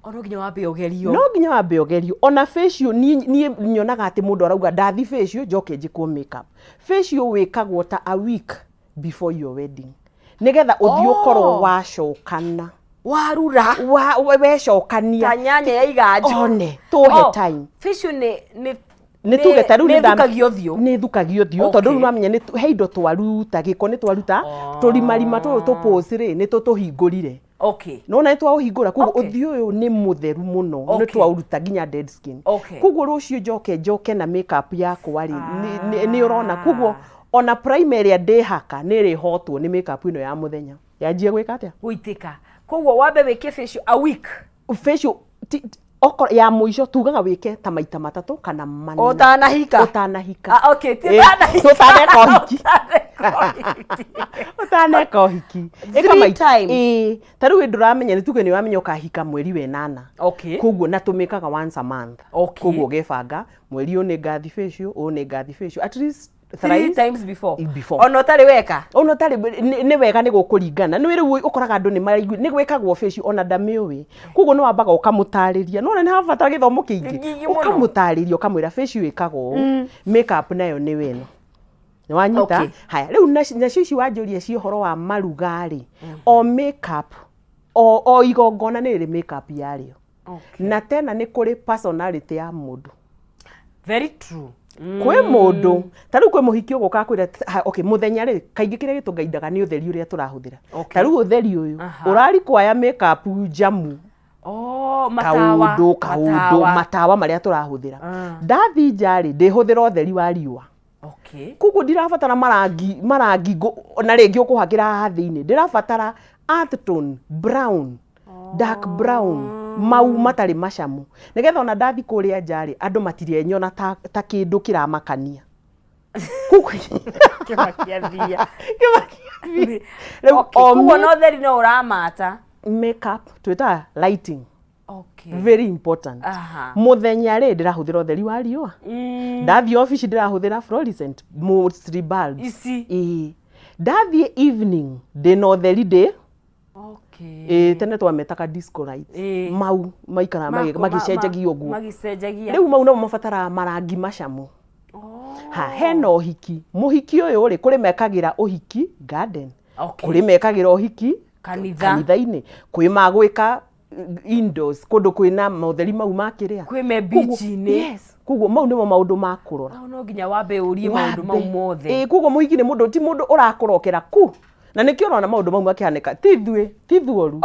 Speaker 1: O no nginya wambe ũgerio?
Speaker 3: No nginya wambe ũgerio. Ona facial, niĩ nyonaga atĩ mũndũ arauga ndathi facial njoke njĩkwo makeup. Facial wĩkagwo ta a week before your wedding, nĩgetha ũthiĩ ũkorwo wacokana.
Speaker 1: Warura.
Speaker 3: Wecokania.
Speaker 1: Ta nyanya ya iganjo.
Speaker 3: One tũhe
Speaker 1: Oh,
Speaker 3: time.
Speaker 1: Facial nĩ
Speaker 3: Nĩ tuge ta rĩu
Speaker 1: nĩ
Speaker 3: nĩ
Speaker 1: thukagio ũthiũ.
Speaker 3: Nĩ thukagio ũthiũ, tondũ rĩu nĩwamenya he indo twaruta, gĩko nĩ twaruta, tũrimarima tũrũ tũpũci rĩ, nĩ tũtũhingũrire. Nona nĩ twaũhingũra, koguo ũthiũ ũyũ nĩ mũtheru mũno, nĩ twaũruta nginya dead skin. Koguo rũciũ njoke na makeup yakwa rĩ, nĩ ũrona, koguo ona primer ĩrĩa ndĩhaka nĩ ĩrĩhotwo nĩ makeup ĩno ya mũthenya yanjie gwĩka atĩa?
Speaker 1: Gũitĩka. Koguo wambe wĩke facial a week.
Speaker 3: Facial okorwo ya mũico tugaga wĩke ta maita matatũ kana mana.
Speaker 1: Ũtanahika.
Speaker 3: Ũtanahika.
Speaker 1: Ah, okay, ti ũtanahika.
Speaker 3: Ũtaneka ũhiki.
Speaker 1: Ũtaneka ũhiki.
Speaker 3: Ũtaneka ũhiki. Ĩka
Speaker 1: Three times.
Speaker 3: Ĩĩ, ta rĩu ndũramenya, nĩ tuge nĩ ũramenya ũkahika mweri wa ĩnana. Koguo na tũmĩkaga once a month. Koguo ũgebanga mweri ũyũ nĩ ngathi facial, ũyũ nĩ ngathi facial, at least
Speaker 1: three
Speaker 3: thrice
Speaker 1: times before.
Speaker 3: Before.
Speaker 1: Ona ũtarĩ weka.
Speaker 3: Ona ũtarĩ nĩ wega, nĩ gũkũringana nĩ rĩu ũkoraga andũ nĩ maraigua nĩ gwĩkagwo facial ona ndamĩũĩ, koguo nĩ wambaga ũkamũtarĩria, nona nĩ habatara gĩthomo kĩingĩ.
Speaker 1: Kĩingĩ mũno.
Speaker 3: Ũkamũtarĩria ũkamwĩra facial ĩkagwo ũũ, makeup nayo nĩ weno nĩ wanyita. Haya, rĩu nacio ici wanjũria cia ũhoro wa maruga rĩ, o makeup o igongona nĩ rĩrĩ makeup yarĩo. Na tena nĩ kũrĩ personality ya mũndũ.
Speaker 1: Very true.
Speaker 3: Kwĩ mũndũ ta rĩu kwĩ mũhiki ũgũka akwĩra okay, mũthenya rĩ, kaingĩ kĩrĩa gĩtũngaindaga nĩ ũtheri ũrĩa tũrahũthĩra. Ta rĩu ũtheri ũyũ ũrarikwaya makeup njamu.
Speaker 1: Oh, matawa.
Speaker 3: Kaũndũ kaũndũ.
Speaker 1: Matawa.
Speaker 3: Matawa marĩa tũrahũthĩra, ndathi nja rĩ, ndĩhũthĩra ũtheri wa riũa. Koguo ndirabatara marangi na rĩngĩ ũkũhakĩra haha thĩinĩ, ndĩrabatara earth tone, brown, dark brown, mau matarĩ macamu, nĩgetha ona ndathi kũrĩa nja rĩ, andũ matirenyona ta kĩndũ kĩramakania.
Speaker 1: Kĩmakia thia.
Speaker 3: Kĩmakia. Rĩu
Speaker 1: Okay,
Speaker 3: o
Speaker 1: koguo na ũtheri no ũramata.
Speaker 3: Makeup twĩtaga lighting. Very important. Mũthenya rĩ, ndĩrahũthĩra ũtheri wa riũa. Ndathiĩ obici ndĩrahũthĩra fluorescent, mostly bulbs.
Speaker 1: Ici.
Speaker 3: Ĩĩ. Ndathiĩ evening ndĩna ũtheri ndĩ ĩĩ, tene twametaga disco lights. Mau maikaraga magĩcenjagia ũguo.
Speaker 1: Magĩcenjagia.
Speaker 3: Rĩu mau namo mabataraga marangi macamu. Ha hena ũhiki, mũhiki ũyũ rĩ, kũrĩ mekagĩra ũhiki garden, kũrĩ mekagĩra ũhiki
Speaker 1: Kanitha.
Speaker 3: Kanitha-inĩ, kwĩ magwĩka indoors, kũndũ kwĩna motheri mau makĩrĩa.
Speaker 1: Kwĩ me beach-inĩ.
Speaker 3: Yes, koguo mau nĩmo maũndũ ma kũrora.
Speaker 1: Hau no nginya wambe ũrie maũndũ mau
Speaker 3: Wambe.
Speaker 1: mothe.
Speaker 3: Ĩĩ, koguo mũhiki nĩ mũndũ, ti mũndũ ũrakũrokera ku, na nĩkĩo ũrona maũndũ mau makĩhanĩka, ti ithuĩ, ti ithuoru.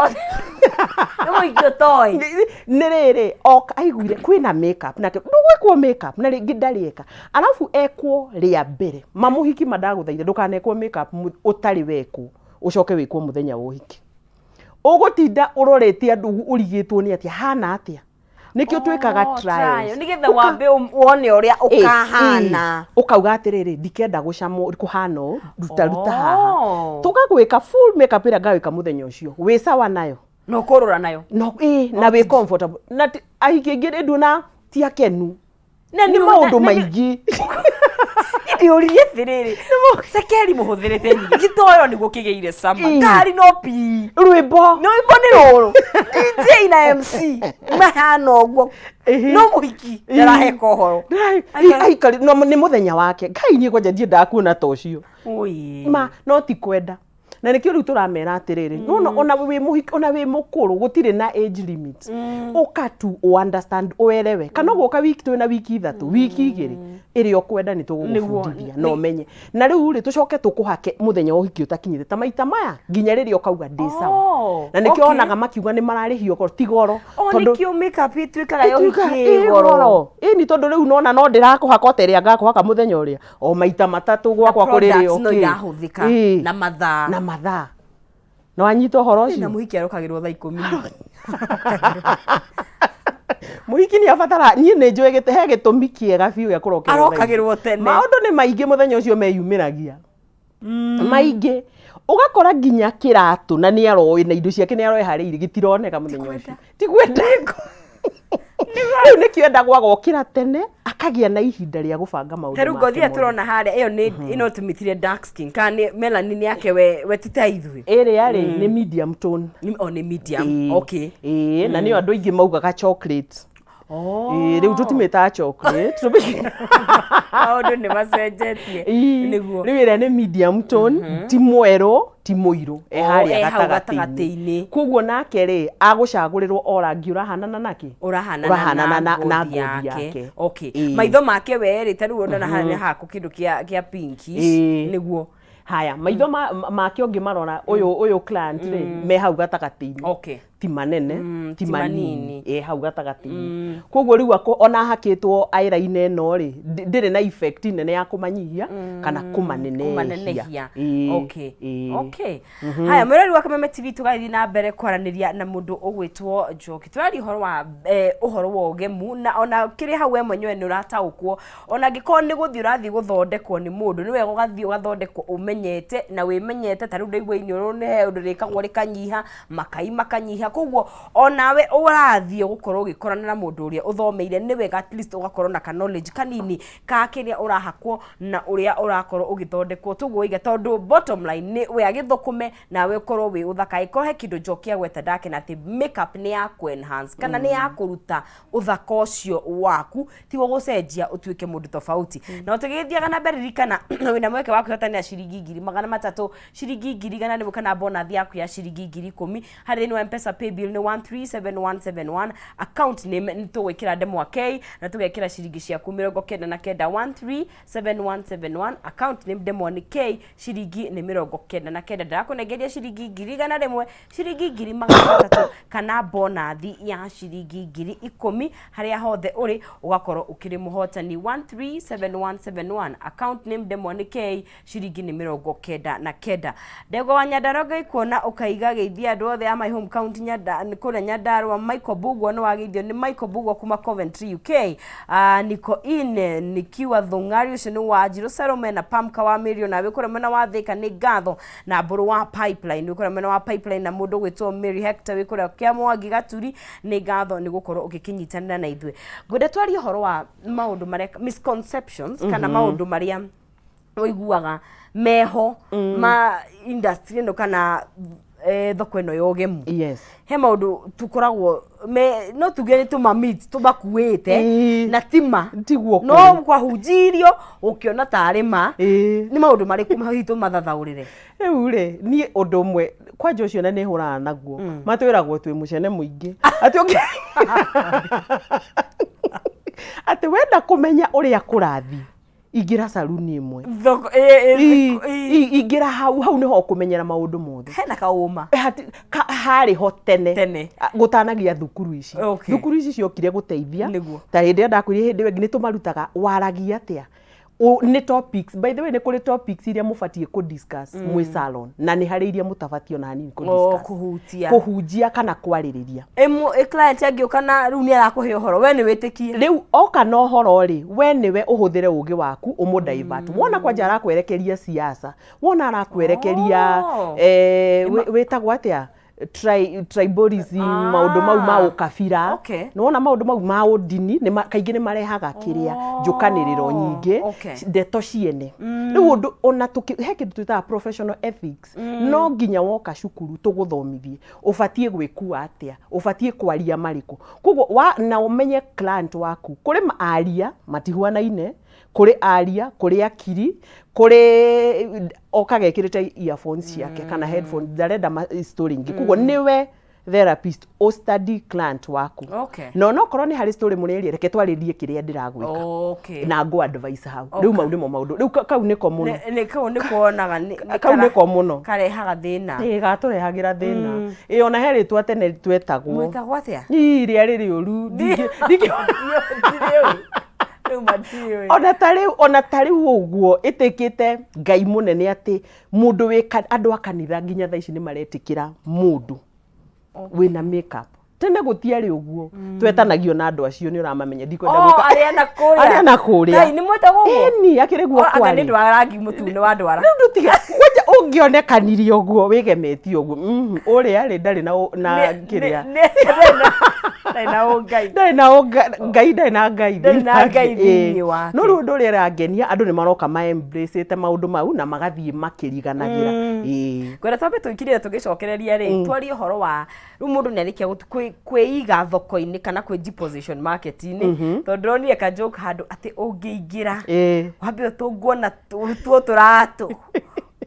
Speaker 1: Nĩ mũingĩ ũtoĩ.
Speaker 3: Nĩ rĩrĩ oka aiguire kwĩna makeup nake ndũgwĩkwo makeup na rĩngĩ ndarĩ eka arabu ekwo rĩa mbere mamũhiki mandagũthaitha ndũkanekwo makeup ũtarĩ wekwo ũcoke wĩkwo mũthenya wa ũhiki ũgũtinda ũrorete andũ ũrigĩtwo nĩ atĩa hana atĩa nĩkĩo twĩkaga
Speaker 1: Oh,
Speaker 3: trials
Speaker 1: trial. Nĩgetha wambe wone ũrĩa ũkahana.
Speaker 3: Ũkauga atĩrĩrĩ, ndikenda gũcamwo kũhana ũũ, ruta ruta haha.
Speaker 1: Oh.
Speaker 3: Tũgagwĩka full makeup ĩrĩa ngagwĩka mũthenya ũcio. Wĩ sawa nayo.
Speaker 1: Na ũkũrũra nayo.
Speaker 3: No, ĩ, na wĩ comfortable. Na ahiki aingĩ rĩ nduona ti akenu.
Speaker 1: Na
Speaker 3: Nĩ maũndũ maingĩ.
Speaker 1: Ndĩũririe atĩrĩrĩ, cekeri mũhũthĩrĩte nyingĩ gĩtoyo nĩguo kĩgĩire cama. Ngari no pi.
Speaker 3: Rwĩmbo.
Speaker 1: No rwĩmbo nĩ rũrũ. DJ na MC mahana ũguo. No mũhiki ndaraheka ũhoro.
Speaker 3: Aikari no nĩ mũthenya wake. Ngai niĩ kwanja ndiendaga kuona ta ũcio.
Speaker 1: Oi.
Speaker 3: Ma no ti kwenda. Na nĩkĩo rĩu tũramera atĩrĩrĩ, nona ona wĩ mũhiki ona wĩ mũkũrũ gũtirĩ na age limit. Ũka tu ũ understand ũelewe. Kana ũgoka wiki twĩna wiki 3, wiki 2 ĩrĩa ũkwenda nĩ tũgũgũbundithia na ũmenye. Na rĩu rĩ tũcoke tũkũhake mũthenya wa ũhiki ũtakinyĩte ta maita maya nginya rĩrĩa ũkauga ndĩ sawa.
Speaker 1: Oh,
Speaker 3: Na nĩkĩo
Speaker 1: okay.
Speaker 3: onaga makiuga nĩ mararĩhio goro, ti goro.
Speaker 1: O
Speaker 3: Tondũ-
Speaker 1: nĩkĩo makeup ĩtuĩkaga ya
Speaker 3: Ĩtuĩkaga
Speaker 1: ũhiki
Speaker 3: ĩ
Speaker 1: ĩ goro.
Speaker 3: goro. Ĩni tondũ rĩu nona no ndĩrakũhaka o ta ĩrĩa ngakũhaka mũthenya ũrĩa o maita matatũ gwakwa kũrĩrĩ
Speaker 1: Products no irahũthĩka
Speaker 3: Ĩ.
Speaker 1: na mathaa.
Speaker 3: Na mathaa. Na wanyita ũhoro
Speaker 1: Na
Speaker 3: ũcio.
Speaker 1: mũhiki arokagĩrwo thaa 10.
Speaker 3: Mũhiki nĩ abatara niĩ nĩ njũĩ he gĩtũmi kĩega biũ gĩa kũrokerwo thaa ici.
Speaker 1: Arokagĩrwo tene.
Speaker 3: Maũndũ nĩ maingĩ mũthenya ũcio meyumĩragia. Maingĩ ũgakora nginya kĩratũ na nĩ aroĩ na indo ciake nĩ aroĩ harĩa irĩ gĩtironeka mũthenya ũcio. Ti kwenda. Rĩu nĩkĩo endagwo agokĩra tene akagĩa na ihinda rĩa gũbanga maũndũ
Speaker 1: Ta rĩu
Speaker 3: make
Speaker 1: ngothi ĩrĩa
Speaker 3: mothe.
Speaker 1: tũrona harĩa ĩyo nĩ ĩno tũmĩtire dark skin kana nĩ melanin yake we ti ta ithuĩ.
Speaker 3: Ĩrĩa rĩ nĩ medium tone.
Speaker 1: O nĩ medium.
Speaker 3: Ĩĩ.
Speaker 1: Okay.
Speaker 3: Ĩĩ, na nĩyo andũ aingĩ maugaga chocolate.
Speaker 1: Oh.
Speaker 3: Ĩĩ, rĩu tũtimĩtaga chocolate.
Speaker 1: Maũndũ nĩ macenjetie.
Speaker 3: Ĩĩ,
Speaker 1: Nĩguo.
Speaker 3: Rĩu ĩrĩa nĩ medium tone, ti mwerũ, ti mũirũ, e
Speaker 1: Oh,
Speaker 3: harĩa
Speaker 1: e hau
Speaker 3: gatagatĩ-inĩ.
Speaker 1: gatagatĩ-inĩ.
Speaker 3: Koguo nake rĩ, agũcagũrĩrwo o rangi ũrahanana nakĩ?
Speaker 1: Ũrahanana
Speaker 3: Ũrahanana
Speaker 1: na
Speaker 3: na
Speaker 1: ngothi
Speaker 3: ngothi
Speaker 1: yake.
Speaker 3: yake.
Speaker 1: Okay.
Speaker 3: Ĩĩ.
Speaker 1: Maitho make we rĩ, ta rĩu ona haha nĩ haku kĩndũ kĩa pinkish.
Speaker 3: Ĩĩ.
Speaker 1: Nĩguo.
Speaker 3: Haya, maitho make ũngĩmarora ũyũ client rĩ, me hau gatagatĩ-inĩ.
Speaker 1: Okay.
Speaker 3: Ti manene, ti
Speaker 1: ti
Speaker 3: manini.
Speaker 1: manini.
Speaker 3: Ĩ hau gatagatĩ-inĩ. Koguo rĩu ona hakĩtwo eyeliner ĩno rĩ, ndĩrĩ na effect nene ya kũmanyihia kana kũmanenehia.
Speaker 1: Kũmanenehia.
Speaker 3: Ĩĩ,
Speaker 1: Okay.
Speaker 3: ĩĩ.
Speaker 1: Okay. Haya, mwĩrori wa Kameme TV tũgathiĩ na mbere kwaranĩria na mũndũ ũgwĩtwo Njoki. Tũraria ũhoro wa ũhoro wa ũgemu na ona kĩrĩ hau we mwenyewe nĩ ũrataũkwo. Ona angĩkorwo nĩ gũthiĩ ũrathiĩ gũthondekwo nĩ mũndũ, nĩ wega ũgathiĩ ũgathondekwo ũmenyete na wĩmenyete. Ta rĩu ndaigua iniũrũ nĩ he ũndũ rĩkagwo rĩkanyiha, makai makanyiha. Koguo onawe ũrathiĩ gũkorwo ũgĩkorana na mũndũ ũrĩa ũthomeire, nĩ wega at least ũgakorwo na ka knowledge kanini ka kĩrĩa ũrahakwo na ũrĩa ũrakorwo ũgĩthondekwo. Toguo waiga, tondũ bottom line nĩ we agĩthũkũme nawe ũkorwo wĩ ũthaka. Angĩkorwo he kĩndũ Njoki agweta ndakena atĩ makeup nĩ ya kũ enhance kana nĩ ya kũruta ũthaka ũcio waku, ti gũgũcenjia ũtuĩke mũndũ tofauti. Na tũgĩthiaga na mbere, ririkana wĩna mweke wa kwĩhotanĩra ciringi 300,000, ciringi 100,000 kana bonathi yaku ya ciringi 10,000 harĩ thĩinĩ wa M-Pesa paybill nĩ 137171, account name nĩ tũgwĩkĩra ndemwa K na tũgekĩra ciringi ciaku 99, 137171, account name ndemwa nĩ K, ciringi nĩ 99. Ndĩrakũnengeria ciringi 100,000, ciringi 300,000 kana bonathi ya ciringi 10,000 harĩa hothe ũrĩ ũgakorwo ũkĩrĩ mũhotani. 137171, account name ndemwa nĩ K, ciringi nĩ 99. Ndegwa wa Nyandarua ngaikuona ũkaiga geithia andũ othe a my home county kũrĩa Nyandarua. Michael Bugwa nĩ wageithio nĩ Michael Bugwa kuma Coventry UK. Niko in nikiwa Thung'ari, ũcio nĩ wa Njirũ Salome na Pamka wa Mĩrio, nawe kũrĩa mwena wa Thika nĩ ngatho na Mbũrũ wa Pipeline, wĩ kũrĩa mwena wa Pipeline, na mũndũ ũgwĩtwo Mary Hector wĩ kũrĩa Kĩamwangi Gaturi, nĩ ngatho nĩ gũkorwo ũgĩkĩnyitanĩra na ithuĩ. Ngwenda twarie ũhoro wa maũndũ marĩa misconceptions kana maũndũ marĩa ũiguaga meho ma industry ĩno kana thoko ĩno ya ũgemu. He maũndũ tũkoragwo me no tuge nĩ tũmamit tũmakuĩte na tima
Speaker 3: Tiguo
Speaker 1: no
Speaker 3: kũrĩ.
Speaker 1: kwahunjirio ũkĩona tarĩ ma. Nĩ maũndũ marĩkũ hihi tũmathathaũrĩre?
Speaker 3: Rĩu rĩ, niĩ ũndũ ũmwe kwanja ũcio na nĩ hũraga naguo, matwĩragwo twĩ mũcene mũingĩ, atĩ atĩ wenda kũmenya ũrĩa kũrathiĩ Ingĩra saruni ĩmwe.
Speaker 1: Thoko ĩ- ĩ-
Speaker 3: Ingĩra hau, hau nĩho ũkũmenyera maũndũ mothe.
Speaker 1: Hena kaũma.
Speaker 3: Harĩ ho tene.
Speaker 1: Tene.
Speaker 3: Gũtanagia thukuru ici. Thukuru ici ciokire gũteithia. Ta hĩndĩ ĩrĩa ndakwĩrire, hĩndĩ ĩyo ĩngĩ nĩ tũmarutaga waragia atĩa. Nĩ topics, by the way, nĩ kũrĩ topics iria mũbatiĩ kũ discuss mwĩ salon, na nĩ harĩ iria mũtabatiĩ ona hanini kũ discuss.
Speaker 1: Kũhutia.
Speaker 3: Kũhunjia kana kwarĩrĩria.
Speaker 1: Ĩ client angĩũka na rĩu nĩ arakũhe ũhoro, we nĩ wĩtĩkie?
Speaker 3: Rĩu oka na ũhoro rĩ, we nĩwe ũhũthĩre ũgĩ waku ũmũ divert. Wona kwanja arakwerekeria siasa, wona arakwerekeria wĩtagwo atĩa, tribalism, maũndũ mau ma ũkabira. Nĩwona maũndũ mau ma ũndini kaingĩ nĩ marehaga kĩrĩa njũkanĩrĩro nyingĩ, ndeto ciene. Rĩu ũndũ ona he kĩndũ twĩtaga professional ethics. No nginya woka cukuru tũgũthomithie ũbatiĩ gwĩkua atĩa, ũbatiĩ kwaria marĩkũ. Koguo na ũmenye client waku. Kũrĩ aria matihuanaine, kũrĩ aria, kũrĩ akiri, kũrĩ okaga ekĩrĩte earphones ciake kana headphones, ndarenda story ingĩ. Koguo nĩwe therapist o study client waku. Na onokorwo nĩ harĩ story mũrĩaria, reke twarĩrie kĩrĩa ndĩragwĩka na ngũ advice hau. Rĩu mau nĩmo maũndũ. Rĩu kau nĩko mũno.
Speaker 1: Nĩ kau nĩ kuonaga nĩ
Speaker 3: Kau nĩko mũno.
Speaker 1: Karehaga thĩna.
Speaker 3: Ĩĩ, gatũrehagĩra thĩna. Ĩ ona he rĩtwa tene twetagwo.
Speaker 1: Mwĩtagwo atĩa?
Speaker 3: Ii, rĩarĩ rĩũru.
Speaker 1: Ndiriũĩ. Rĩu matiũĩ.
Speaker 3: Ona ta rĩu ũguo ĩtĩkĩte Ngai mũnene atĩ mũndũ wĩ andũ a kanitha nginya thaa ici nĩ maretĩkĩra mũndũ wĩna makeup. Tene gũtiarĩ ũguo. Twetanagio na andũ acio, nĩ ũramamenya, ndikwenda
Speaker 1: Oh,
Speaker 3: gwĩka.
Speaker 1: Arĩa na kũrĩa.
Speaker 3: Arĩa na kũrĩa.
Speaker 1: Ngai, nĩ mwĩtagwo ũguo?
Speaker 3: Ĩni, akĩrĩ guo
Speaker 1: Oh, anga
Speaker 3: kwarĩ.
Speaker 1: nĩ ũndũ wa rangi mũtune wa ndwara.
Speaker 3: Rĩu ndũtige kwanja ũngĩonekanire ũguo wĩgemetie ũguo, ũrĩa rĩ ndarĩ na kĩrĩa.
Speaker 1: Ndarĩ na ũngai.
Speaker 3: Ndarĩ na Ngai, ndarĩ na Ngai
Speaker 1: Ndarĩ na
Speaker 3: thĩinĩ
Speaker 1: Ngai
Speaker 3: wake.
Speaker 1: thĩinĩ wake.
Speaker 3: No rĩu ũndũ ũrĩa ũrangenia, andũ nĩ maroka ma embrace maũndũ mau na magathiĩ makĩriganagĩra.
Speaker 1: Ngwenda twambe tũikirire tũgĩcokereria rĩ, twarie ũhoro wa rĩu mũndũ nĩ arĩkia kwĩiga thoko-inĩ kana kwĩ position market-inĩ, tondũ ndĩronire ka joke handũ atĩ ũngĩingĩra wambe ũtũngwo na ũrutwo tũratũ,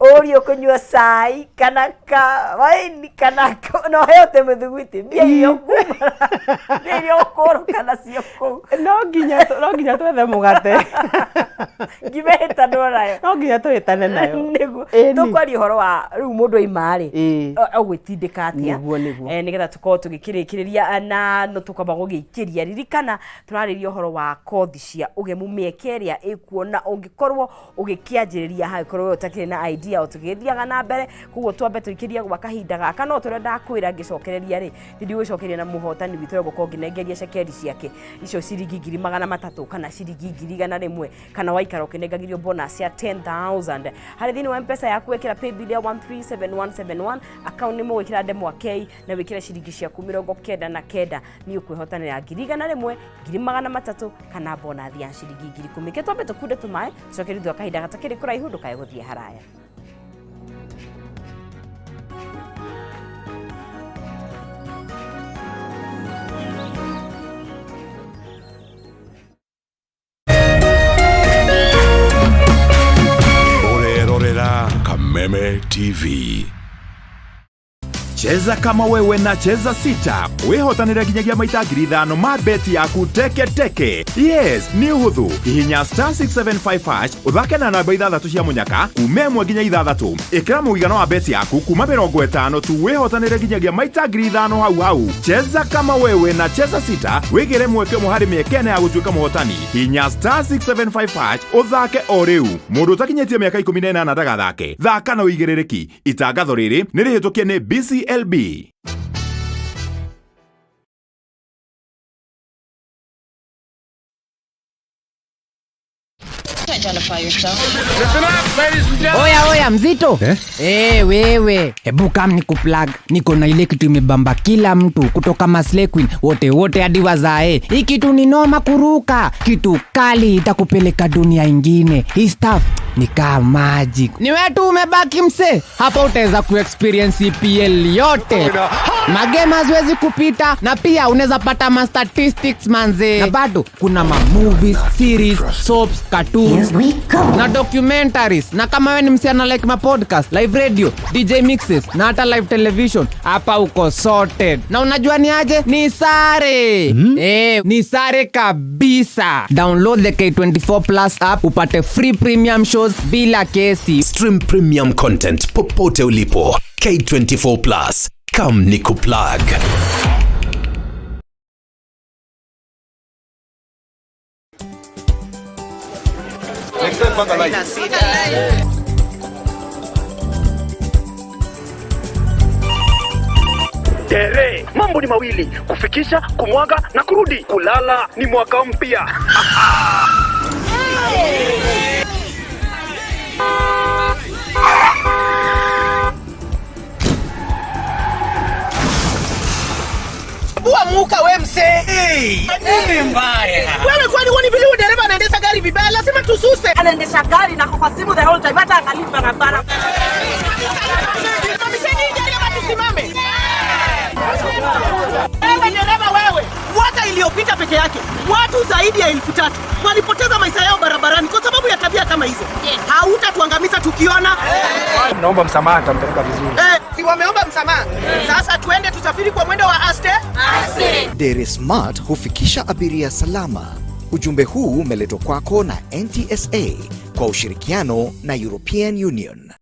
Speaker 1: ũrio kũnyua cai kana ka waini kana na ũheo te mĩthiguiti, mbia iria ũkuma, mbia iria ũkũrũka nacio kũu.
Speaker 3: No nginya twethe mũgate.
Speaker 1: Ngima ĩtanwo nayo.
Speaker 3: No nginya tũhĩtane nayo.
Speaker 1: Nĩguo.
Speaker 3: Ĩni.
Speaker 1: Tũkwaria ũhoro wa rĩu mũndũ aima rĩ, ũgwĩtindĩka atĩa?
Speaker 3: Nĩguo.
Speaker 1: Nĩgetha tũkorwo tũgĩkĩrĩkĩrĩria na no tũkwamba gũgĩikĩria. Ririkana tũrarĩria ũhoro wa kothi cia ũgemu, mĩeke ĩrĩa ĩkuo, na ũngĩkorwo ũgĩkĩanjĩrĩria hangĩkorwo we ũtakĩrĩ na idea o tũgĩthiaga na mbere. Koguo twambe tũikĩrie gwa kahinda gaka, no tũrĩa ndakwĩra ngĩcokereria rĩ, ndigũcokeria na mũhotani witũ ũrĩa ũgũkorwo ngĩnengeria cekeri ciake icio ciringi 300,000 kana ciringi 100,000, kana waikara ũkĩnengagĩrio bonus ya 10,000 harĩ thĩinĩ wa Mpesa yaku. Ĩkĩra paybill ya 137171, account nĩ mũgwĩkĩra ndemwa K na wĩkĩre ciringi ciaku 99, nĩ ũkwĩhotanĩra 100,000, 300,000 kana bonathi ya ciringi 10,000. Ke twambe tũkunde tũmaĩ, tũcoke thutha wa kahinda gatakĩrĩ kũraihu. Ndũkae gũthiĩ haraya.
Speaker 4: Ũrerorera Kameme TV. Cheza kama wewe na Cheza Sita wĩhotanĩre nginyagia maita 5,000 ma beti yaku teke teke. Yes, nĩ ũhũthũ. Hihinya *675# ũthake na namba ithathatũ cia mũnyaka kuma 1 nginya 6. Ĩkĩra mũigana wa beti yaku kuma 50 tu, wĩhotanĩre nginyagia maita 5,000 hau hau. Cheza kama wewe na Cheza Sita, wĩgĩre mweke ũmwe harĩ mĩeke 4 ya gũtuĩka mũhotani. Hinya *675# ũthake o rĩu. Mũndũ ũtakinyĩtie mĩaka 18 ndagathake. Thaka na ũigĩrĩrĩki. Itangatho rĩrĩ nĩ rĩhĩtũkie nĩ BCLB.
Speaker 5: Identify yourself.
Speaker 6: Oya oya, mzito eh? Hey, wewe, hebu kam ni kuplug. Niko na ile kitu imebamba kila mtu kutoka maslay queen wote wote hadi wazae. Hii kitu ni noma kuruka, kitu kali itakupeleka dunia ingine. Hii stuff ni kaa magic. Ni wetu umebaki mse hapa, utaweza kuexperience EPL yote, magame haziwezi kupita, na pia unaweza pata ma statistics manze, na bado kuna ma movies, series, soaps, cartoons.
Speaker 5: we go.
Speaker 6: Na documentaries. Na kama we ni msichana like ma podcast, live radio, DJ mixes na hata live television, hapa uko sorted. Na unajua ni aje? Ni sare. Eh, ni sare kabisa. Download the K24 Plus app upate free premium shows bila kesi.
Speaker 7: Stream premium content popote ulipo. K24 Plus. Come nikuplug.
Speaker 8: Tere, mambo ni mawili: kufikisha, kumwaga na kurudi. Kulala ni mwaka mpya.
Speaker 9: Amuka we msee. Nini mbaya? Wewe kwani huoni vile huyu dereva anaendesha gari vibaya? Lazima tususe. Anaendesha gari na kwa simu the whole time, hata angalii barabara. Simamisheni hii gari ama tusimame. Wewe dereva wewe, mwaka iliyopita peke yake watu zaidi ya 3,000 walipoteza maisha yao barabarani kwa sababu ya tabia kama hizo. Hautatuangamiza tukiona.
Speaker 10: Naomba msamaha, nitampeleka vizuri.
Speaker 9: Si wameomba msamaha. Sasa tuende tusafiri kwa mwendo wa aste. Aste.
Speaker 11: Dere Smart hufikisha abiria salama. Ujumbe huu umeletwa kwako na NTSA kwa ushirikiano na European Union.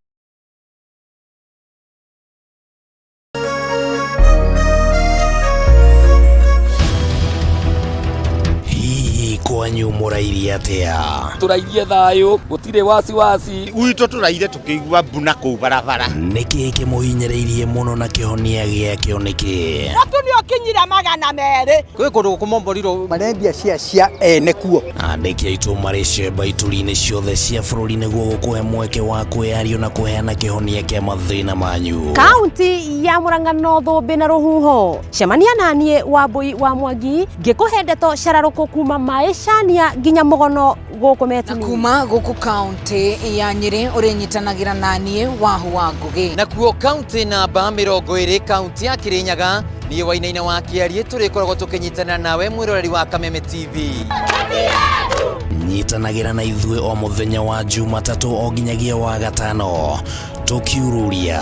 Speaker 7: Hihi kwanyu mũrairie atĩa?
Speaker 12: Tũrairie thayũ, gũtirĩ wasiwasi.
Speaker 13: Gwitũ tũraire tũkĩigua mbuna kũu barabara.
Speaker 7: Nĩkĩ kĩmũhinyĩrĩirie mũno na kĩhonia gĩakĩo nĩkĩ?
Speaker 9: Mũtu nĩ ũkinyire 200.
Speaker 14: Kwĩ kũndũ gũkũmomborirwo marendia cia cia ene kuo.
Speaker 7: Andĩki aitũ marĩ cemba ituri-inĩ ciothe cia bũrũri nĩguo gũkũhe mweke wa kwĩyario na kũheana kĩhonia kĩa mathĩna manyu.
Speaker 1: Kaunti ya Murang'a no thũmbĩ na rũhuho. Cemania naniĩ Wambui wa Mwangi ngĩkũhe ndeto cararũkũ kuma maĩcania nginya mũgono gũkũ Metini.
Speaker 15: Kuma gũkũ kaunti ya Nyĩrĩ ũrĩnyitanagĩra naniĩ Wahu wa Ngũgĩ.
Speaker 16: Nakuo kaunti namba 20 kaunti ya Kirinyaga niĩ Wainaina wa Kĩariĩ tũrĩkoragwo tũkĩnyitana nawe mwĩroreri wa Kameme TV.
Speaker 7: Nyitanagĩra na ithuĩ o mũthenya wa Jumatatũ o nginyagia wa gatano tũkiururia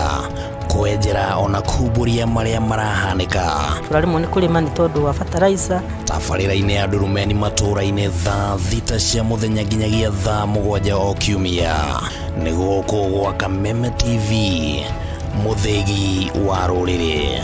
Speaker 7: kwenjera ona kumbũria marĩa marahanĩka.
Speaker 17: Tũraremwo nĩ kũrĩma nĩ tondũ wa fertilizer.
Speaker 7: Tabarĩra-inĩ ya Ndurumeni matũũra-inĩ thaa 6 cia mũthenya nginyagia thaa 7 o kiumia. Nĩ gũkũ gwa Kameme TV, mũthĩgi wa rũrĩrĩ.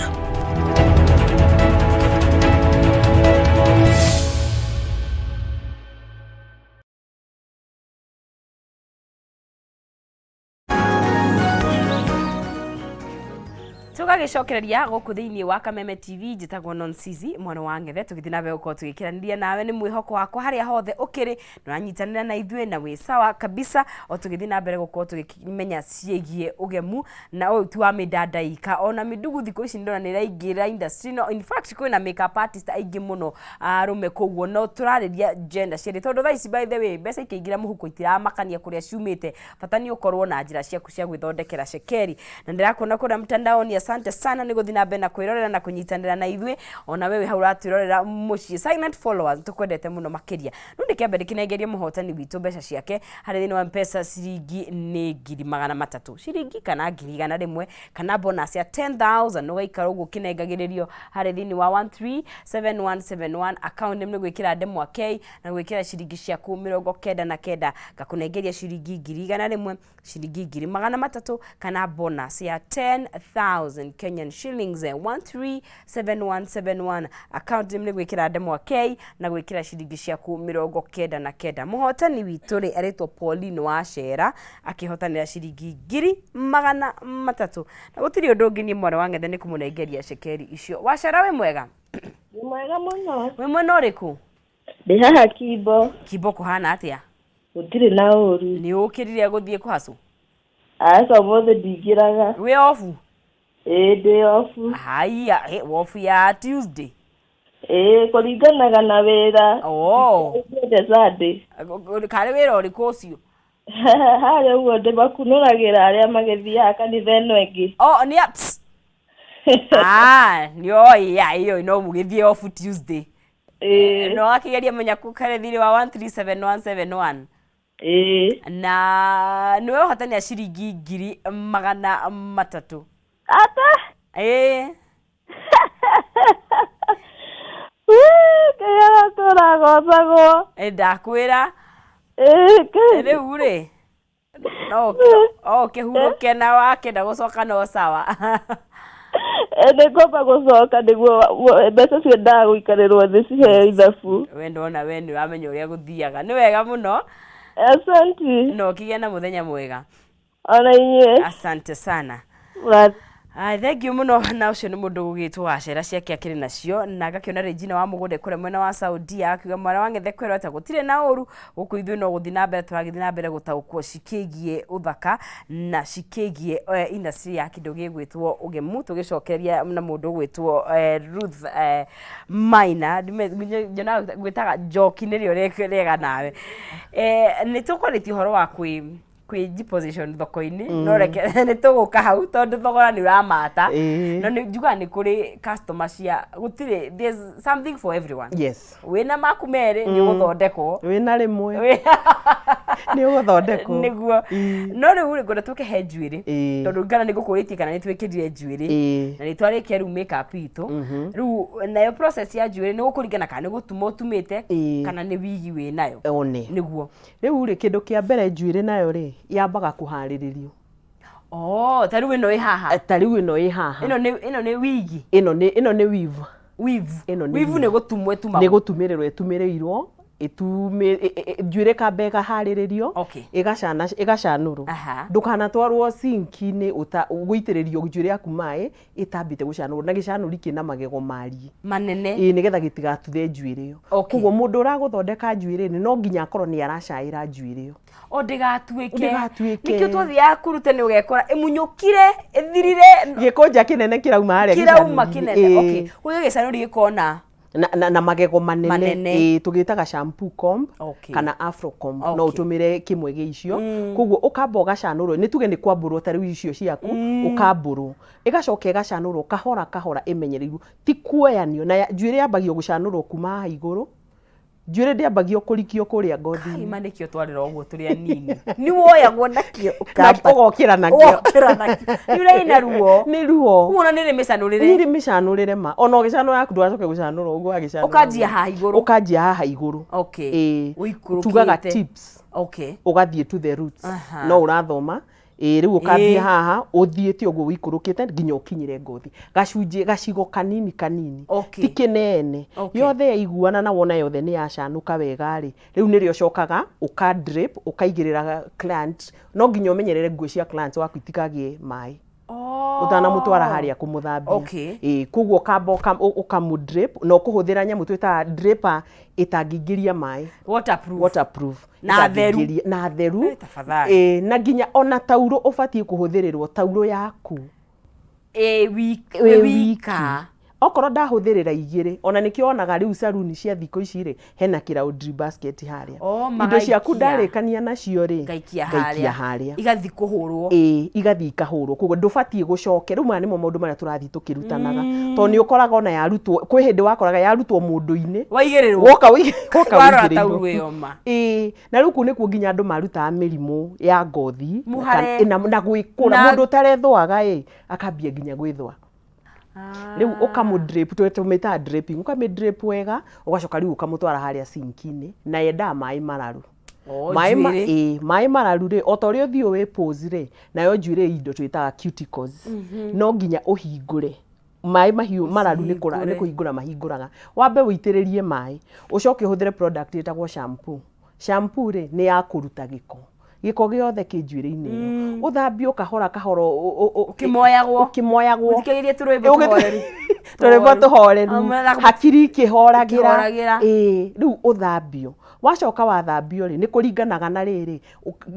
Speaker 1: Tũgagĩcokereria gũkũ thĩinĩ wa Kameme TV. Njĩtagwo Nonsizi mwana wa Ng'ethe, tũgĩthiĩ na mbere gũkorwo tũgĩkĩranĩria nawe. Nĩ mwĩhoko wakwa harĩa hothe ũkĩrĩ nĩũranyitanĩra na ithuĩ na wĩ sawa kabisa, o tũgĩthiĩ na mbere gũkorwo tũgĩkĩmenya ciĩgiĩ ũgemu na ũyũ ti wa mĩndandaika ona mĩndugu. Thikũ ici ndĩrona nĩ ĩraingĩra industry no in fact kwĩna makeup artist aingĩ mũno arũme, koguo no tũrarĩria gender cierĩ, tondũ thaa ici, by the way, mbeca ikĩingĩra mũhuko itiramakania kũrĩa ciumĩte, bata nĩ ũkorwo na njĩra ciaku cia gwĩthondekera cekeri. Na ndĩrakuona kũrĩa mtandaoni, asante sana nĩ gũthiĩ na mbere na kwĩrorera na kũnyitanĩra na ithuĩ. Ona wewe hau ũratwĩrorera mũciĩ, silent followers, tũkwendete mũno makĩria. Rĩu ndĩkĩambe ndĩkĩnengerie mũhotani witũ mbeca ciake harĩ thĩinĩ wa Mpesa. Ciringi nĩ 300,000 ciringi kana 100,000 kana bonus ya 10,000, ũgaikara ũguo ũkĩnengagĩrĩrio harĩ thĩinĩ wa 137171 account. Nĩ gwĩkĩra ndemwa K na gwĩkĩra ciringi ciaku 99, ngakũnengeria ciringi 100,000, ciringi 300,000 kana bonus ya 10,000 Kenyan shillings. 137171 account nĩ gwĩkĩra ndemwa K na gwĩkĩra ciringi ciaku 99. Mũhotani witũ rĩ arĩtwo Pauline Wacera, akĩhotanĩra ciringi 300,000, na gũtirĩ ũndũ ũngĩ, niĩ mwana wa Ng'ethe nĩ kũmũnengeria cekeri icio. Wacera, wĩ mwega?
Speaker 2: Nĩ mwega mũno.
Speaker 1: Wĩ mwena ũrĩkũ?
Speaker 2: Ndĩ haha Kimbo.
Speaker 1: Kimbo kũhana atĩa?
Speaker 2: Gũtirĩ na ũru.
Speaker 1: Nĩ ũkĩrire gũthiĩ kũhacũ?
Speaker 2: Aca, ũmũthĩ ndingĩraga.
Speaker 1: Wĩ off?
Speaker 2: Ĩĩ, ndĩ off.
Speaker 1: Haiya, off ya Tuesday?
Speaker 2: Ĩĩ, kũringanaga na wĩra.
Speaker 1: Oh.
Speaker 2: Ndĩ Sunday.
Speaker 1: Karĩ wĩra ũrĩkũ ũcio?
Speaker 2: Harĩa ũguo ndĩmakunũragĩra arĩa magĩthiaga kanitha ĩno ĩngĩ.
Speaker 1: Oh, nĩ apps. Ah, nĩ oĩ ya ĩyo no mũgĩthiĩ off Tuesday.
Speaker 2: Ĩĩ.
Speaker 1: No akĩgeria menya kũkare thirĩ wa 137171.
Speaker 2: Ĩĩ.
Speaker 1: Na nĩwe ũhotania ciringi 300,000.
Speaker 2: Ata?
Speaker 1: Ĩĩ.
Speaker 2: Ngai aratũra agocagwo.
Speaker 1: Ĩ, ndakwĩra.
Speaker 2: Ĩĩ.
Speaker 1: Rĩu rĩ no ũkĩhurũke na wakĩenda gũcoka no sawa.
Speaker 2: Nĩ ngwamba gũcoka nĩguo mbeca ciendaga gũikarĩrwo thĩ ciheo ithabu.
Speaker 1: We ndona we nĩ ũramenya ũrĩa gũthiaga. Nĩ wega mũno.
Speaker 2: Asante.
Speaker 1: Na ũkĩgĩe na mũthenya mwega.
Speaker 2: Ona inyuĩ.
Speaker 1: Asante sana.
Speaker 2: Mũrathi.
Speaker 1: Ai, thank you mũno. Na ũcio nĩ mũndũ ũgũgĩtwo wacera ciake akĩrĩ nacio, na ngakĩona Regina wa mũgũnda kũrĩa mwena wa Saudia akiuga mwana wa ng'ethe kwĩrwo atĩ gũtirĩ na ũru gũkũ, ithuĩ no gũthiĩ na mbere tũragĩthiĩ na mbere gũtaũkwo cikĩgiĩ ũthaka na cikĩgiĩ industry ya kĩndũ gĩgwĩtwo ũgemu. Tũgĩcokeria na mũndũ ũgwĩtwo Ruth Maina. Nyonaga gwĩtaga Njoki nĩrĩo rĩega nawe. Nĩ tũkwarĩtie ũhoro wa kwĩ kwĩ position thoko-inĩ. No reke nĩ tũgũka hau tondũ thogora nĩ ũramata. No nĩ njugaga nĩ kũrĩ customer cia gũtirĩ, there's something for everyone. Wĩna maku merĩ nĩ ũgũthondekwo.
Speaker 3: Wĩna rĩmwe nĩ ũgũthondekwo.
Speaker 1: Nĩguo. No rĩu rĩ, ngwenda tũke he njuĩrĩ, tondũ ngana nĩ ngũkũrĩtie kana nĩ twĩkĩrire njuĩrĩ na nĩ twarĩkia rĩu make up itũ. Rĩu nayo process ya njuĩrĩ nĩ gũkũringana kana nĩ gũtuma ũtumĩte kana nĩ wigi wĩ nayo.
Speaker 3: One.
Speaker 1: Nĩguo.
Speaker 3: Rĩu rĩ, kĩndũ kĩa mbere, njuĩrĩ nayo rĩ, yambaga kũharĩrĩrio.
Speaker 1: Oh, ta rĩu ĩno ĩ haha.
Speaker 3: Ta rĩu ĩno ĩ haha.
Speaker 1: Ĩno nĩ wigi.
Speaker 3: Ĩno nĩ weave.
Speaker 1: Weave.
Speaker 3: Ĩno nĩ
Speaker 1: Weave nĩ gũtumwo ĩtumagwo.
Speaker 3: Nĩ gũtumĩrĩrwo ĩtumĩrĩirwo, njuĩrĩ kamba ĩkaharĩrĩrio, ĩgacana, ĩgacanũrwo. Ndũkanatwarwo sinki-inĩ gũitĩrĩrio njuĩrĩ yaku maĩ ĩtambĩte gũcanũrwo na gĩcanũri kĩna magego mariĩ.
Speaker 1: Manene.
Speaker 3: Ĩĩ, nĩgetha gĩtigatuthe njuĩrĩ ĩyo. Koguo mũndũ ũragũthondeka njuĩrĩ nĩ no nginya akorwo nĩ aracaĩra njuĩrĩ ĩyo.
Speaker 1: O ndĩgatuĩke.
Speaker 3: Ndĩgatuĩke.
Speaker 1: Nĩkĩo twathiaga kũruta nĩ ũgekora ĩmunyũkire ĩthirire.
Speaker 3: Gĩkũnja kĩnene kĩrauma harĩa
Speaker 1: kĩrauma
Speaker 3: gĩcanũri-inĩ.
Speaker 1: Kĩnene. Okay, kũgĩa gĩcanũri gĩkona
Speaker 3: na magego manene.
Speaker 1: Manene.
Speaker 3: Ĩĩ, tũgĩtaga shampoo comb kana afro comb. No ũtũmĩre kĩmwe gĩa icio. Koguo ũkamba ũgacanũrwo, nĩ tuge nĩ kwambũrwo, ta rĩu icio ciaku ũkambũrwo, ĩgacoka ĩgacanũrwo kahora kahora ĩmenyereirwo, ti kuoyanio na njuĩrĩ yambagio gũcanũrwo kuma haha igũrũ. Njuĩrĩ ndĩambagio kũrikio kũrĩa ngothi-inĩ.
Speaker 1: Ima nĩkĩo twarera ũguo tũrĩ anini, nĩ woyagwo nakĩo.
Speaker 3: Na ũgokĩra nakĩo.
Speaker 1: Ũgokĩra nakĩo, nĩ ũraina ruo.
Speaker 3: Nĩ ruo.
Speaker 1: Kuona nĩ rĩ mĩcanũrĩre.
Speaker 3: Nĩ rĩ mĩcanũrĩre ma ona ũgĩcanũra yaku ndũgacoke gũcanũra ũguo wagĩcanũra.
Speaker 1: Ũkanjia haha igũrũ.
Speaker 3: Ũkanjia haha igũrũ. Ĩĩ.
Speaker 1: Ũikũrũkĩte.
Speaker 3: Tugaga tips. Ũgathiĩ to the roots. No ũrathoma ĩĩ, rĩu ũkambia haha ũthiĩte ũguo ũikũrũkĩte nginya ũkinyĩre ngothi, gacunjĩ gacigo kanini kanini, ti kĩnene. Yothe yaiguana na wona yothe nĩ yacanũka wega rĩ, rĩu nĩrĩo ũcokaga ũka drape, ũkaigĩrĩra client. No nginya ũmenyerere nguo cia client waku itikagĩe maĩ ũtanamũtwara harĩa kũmũthambia. Ĩĩ, koguo ũkamba ũkamũ drape na ũkũhũthĩra nyamũ twĩtaga draper ĩtangĩingĩria maĩ.
Speaker 1: Waterproof.
Speaker 3: Waterproof.
Speaker 1: Na theru.
Speaker 3: Na theru.
Speaker 1: Tafadhali.
Speaker 3: Ĩĩ, na nginya ona taurũ ũbatiĩ kũhũthĩrĩrwo taurũ yaku
Speaker 1: Ĩ wiki.
Speaker 3: Wĩ wika. Okorwo ndahũthĩrĩra igĩrĩ, ona nĩkĩo wonaga rĩu saruni cia thikũ ici rĩ, hena kĩraundry basket harĩa.
Speaker 1: Oh,
Speaker 3: indo ciaku
Speaker 1: magaikia.
Speaker 3: Ndarĩkania nacio rĩ,
Speaker 1: ngaikia
Speaker 3: ngaikia
Speaker 1: harĩa.
Speaker 3: Harĩa.
Speaker 1: Igathiĩ kũhũrwo.
Speaker 3: Ĩĩ, igathiĩ ikahũrwo. Koguo ndũbatiĩ gũcoke. Rĩu maya nĩmo maũndũ marĩa tũrathiĩ tũkĩrutanaga, tondũ nĩ ũkoraga ona yarutwo, kwĩ hĩndĩ wakoraga yarutwo mũndũ-inĩ.
Speaker 1: Waigĩrĩrwo.
Speaker 3: Woka
Speaker 1: Warora
Speaker 3: wũigĩrĩirwo.
Speaker 1: taurũ ĩyo ma.
Speaker 3: Ĩĩ, na rĩu kũu nĩkuo nginya andũ marutaga mĩrimũ ya ngothi
Speaker 1: Mũhare.
Speaker 3: na gwĩkũra. Mũndũ ũtarethũaga ĩ, akambia nginya gwĩthũa. Rĩu ũkamũ drape, tũmĩtaga draping, ũkamĩ drape wega, ũgacoka rĩu ũkamũtwara harĩa sinki-inĩ, na yendaga maĩ mararu.
Speaker 1: Oh,
Speaker 3: Maĩ ma,
Speaker 1: njuĩrĩ.
Speaker 3: ĩĩ, maĩ mararu rĩ, o ta ũrĩa ũthiũ wĩ pose rĩ, nayo njuĩrĩ indo twĩtaga cuticles. No nginya ũhingũre maĩ mahiũ mararu nĩ
Speaker 1: Ũcihingũre.
Speaker 3: kũhingũra mahingũraga. Wambe ũitĩrĩrie maĩ, ũcoke ũhũthĩre product ĩtagwo shampoo. Shampoo rĩ, nĩ ya kũruta gĩko, gĩko gĩothe kĩ njuĩrĩ-inĩ ĩyo. Ũthambio kahora kahora
Speaker 1: Ũkĩmoyagwo.
Speaker 3: Ũkĩmoyagwo.
Speaker 1: Ũthikagĩrĩrie tũrwĩmbo tũhoreru.
Speaker 3: Tũrwĩmbo tũhoreru. Hakiri ikĩhoragĩra.
Speaker 1: Ikĩhoragĩra.
Speaker 3: Ĩĩ, rĩu ũthambio, wacoka wathambio rĩ, nĩ kũringanaga na rĩrĩ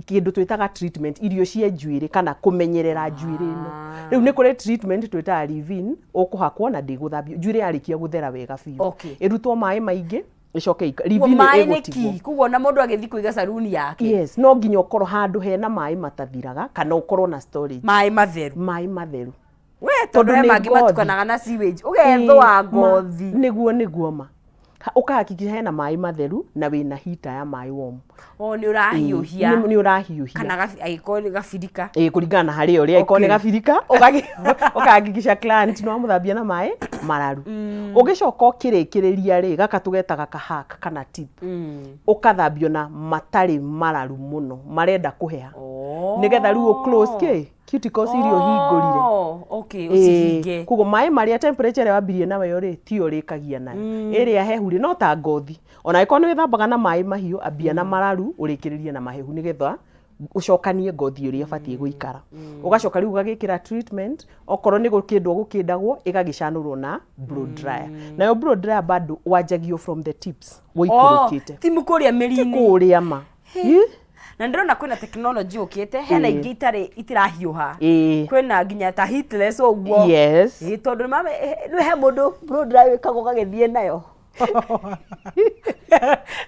Speaker 3: kĩndũ twĩtaga treatment, irio cia njuĩrĩ kana kũmenyerera njuĩrĩ ĩno. Rĩu nĩ kũrĩ treatment twĩtaga leave-in, ũkũhakwo na ndĩgũthambio njuĩrĩ yarĩkia gũthera wega biũ. Ĩrutwo maĩ maingĩ, ĩcoke
Speaker 1: Koguo
Speaker 3: leave-in
Speaker 1: maĩ nĩ
Speaker 3: ĩgũtigwo.
Speaker 1: ki, koguo ona mũndũ agĩthiĩ kũiga saruni yake.
Speaker 3: Yes, no nginya ũkorwo handũ hena maĩ matathiraga kana ũkorwo na storage.
Speaker 1: Maĩ matheru.
Speaker 3: Maĩ matheru.
Speaker 1: We tondũ he
Speaker 3: nĩ
Speaker 1: mangĩ
Speaker 3: ngothi.
Speaker 1: matukanaga na sewage, ũgethũa
Speaker 3: Ĩĩ,
Speaker 1: ngothi.
Speaker 3: Nĩguo ma. Ũkahakikisha hena maĩ matheru na wĩna hita ya maĩ warm.
Speaker 1: O nĩ ũrahiũhia.
Speaker 3: Nĩ ũrahiũhia.
Speaker 1: Kana angĩkorwo nĩ gabirika.
Speaker 3: Ĩĩ, kũringana na harĩa ũrĩ, angĩkorwo nĩ gabirika, ũkahakikisha client nĩ wamũthambia na maĩ mararu. Ũgĩcoka ũkĩrĩkĩrĩria rĩ, gaka tũgetaga ka hack kana tip. Ũkathambio na matarĩ mararu mũno, marenda kũheha. Nĩgetha rĩu ũ close kĩ? Cuticles iria ũhingũrire.
Speaker 1: Oh, okay,
Speaker 3: Ĩĩ,
Speaker 1: ũcihinge.
Speaker 3: koguo maĩ marĩa temperature ĩrĩa wambirie nayo rĩ, tiyo ũrĩkagia nayo. Ĩrĩa hehu rĩ, no ta ngothi. Ona angĩkorwo nĩ wĩthambaga na maĩ mahiũ, ambia na mararu ũrĩkĩrĩrie na mahehu nĩgetha ũcokanie ngothi ũrĩa ĩbatiĩ gũikara. Ũgacoka rĩu ũgagĩkĩra treatment, okorwo nĩ gũkĩndwo gũkĩndagwo, ĩgagĩcanũrwo na blow dryer. Nayo blow dryer bado wanjagio from the tips wũikũrũkĩte.
Speaker 1: Oh, ti kũrĩa mĩri-inĩ.
Speaker 3: Ti kũrĩa ma. Ĩ?
Speaker 1: Na ndĩrona kwĩna technology ũkĩte, hena ingĩ itarĩ itirahiũha. Kwĩna nginya ta heatless ũguo.
Speaker 3: Yes.
Speaker 1: Ĩĩ, tondũ nĩ rĩu he mũndũ blow dryer wĩkagwo ũgagĩthiĩ nayo.